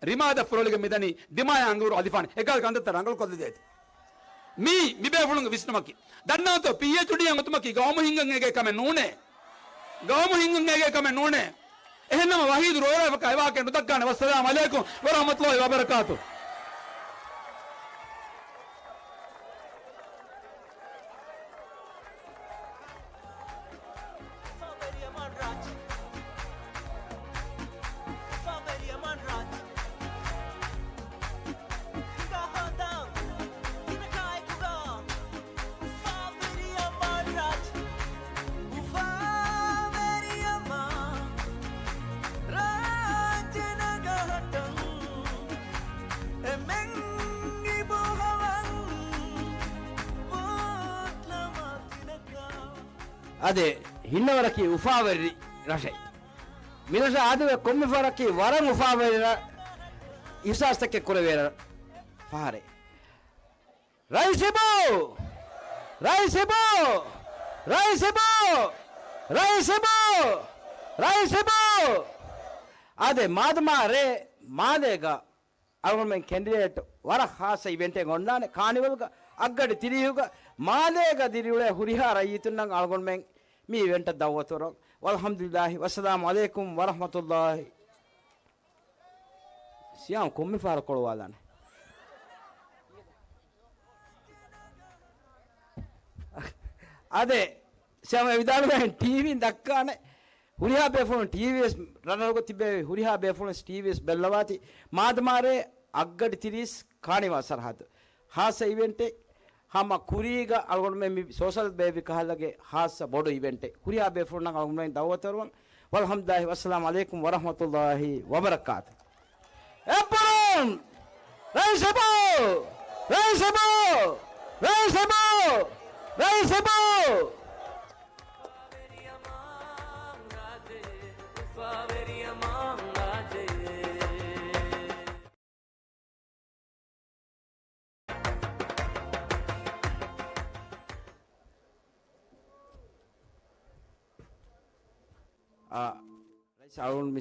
ރިމާދަށް ފުރޮޅިގެން މިދަނީ. ދިމާޔަށް އަނގަވަރު އަލިފާނެ. އެކަހަލަ ކަންތައްތައް ރަނގަޅު ކޮށްލަދޭތި. މީ މިބޭފުޅުންގެ ވިސްނުމަކީ. ދަންނަވަންތޯ ޕީއެޗްޑީއެއް އޮތުމަކީ ގައުމު ހިންގަން އޭގެ ކަމެއް ނޫނޭ. ގައުމު ހިންގަން އޭގެ ކަމެއް ނޫނޭ. އެހެންނަމަ ވަހީދު ރޯރާފަކާ އެވާހަކައެއް ނުދައްކާނެ. ވައްސަލާމް ޢަލައިކުމް ވަރަޙްމަތުﷲ ވަބަރަކާތު. އާދެ، ހިންނަވަރަކީ އުފާވެރި ރަށެއް. މިރަށަށް އާދެވޭ ކޮންމެ ފަހަރަކީ ވަރަށް އުފާވެރި ރަށް، އިޙްސާސްތަކެއް ކުރެވޭ ރަށް ފަހަރެއް. ރައީސް އިބޫ! ރައީސް އިބޫ! ރައީސް އިބޫ! ރައީސް އިބޫ! ރައީސް އިބޫ! އާދެ، މާދަމާ ރޭ މާލޭގަ އަޅުގަނޑުމެން ކެންޑިޑޭޓް ވަރަށް ހާއްސަ އިވެންޓެއް އޮންނާނެ. ކާނިވަލްގަ އަށްގަޑި ތިރީހުގަ މާލޭގަ ދިރިއުޅޭ ހުރިހާ ރައްޔިތުންނަށް އަޅުގަނޑުމެން މި އިވެންޓަށް ދައުވަތު ކުރަން. ވަލްޙަމްދުލިއްލާހި. ވައްސަލާމް ޢަލައިކުމް ވަރަޙްމަތުﷲ. ސިޔާމް ކޮންމެ ފަހަރަކު ކޮޅުވާލާނެ. އާދެ، ސިޔާމް އެ ވިދާޅުވެ ޓީވީން ދައްކާނެ. ހުރިހާ ބޭފުޅުން ޓީވީވެސް ރަށްރަށުގަ ތިބޭ ހުރިހާ ބޭފުޅުން ޓީވީވެސް ބެއްލަވާތި. މާދަމާރޭ އަށްގަޑި ތިރީސް ކާނިވާ ސަރަހައްދު. ހާއްސަ އިވެންޓެއް ހަމަ ކުރީގަ އަޅުގަނޑުމެން މި ސޯޝަލް ބޭއްވި ކަހަލަގެ ހާއްސަ ބޮޑު އިވެންޓެއް. ހުރިހާ ބޭފުޅުންނަށް އަޅުގަނޑުމެން ދައުވަތު ކުރަން. ވަލްޙަމްދުލިއްލާހި. ވައްސަލާމް ޢަލައިކުމް ވަރަޙްމަތުﷲ ވަބަރަކާތު. އެއްބުރުން! ރައީސް އިބޫ! ރައީސް އިބޫ! ރައީސް އިބޫ! ރައީސް އިބޫ! ރައީސް އަޅުގަނޑު މި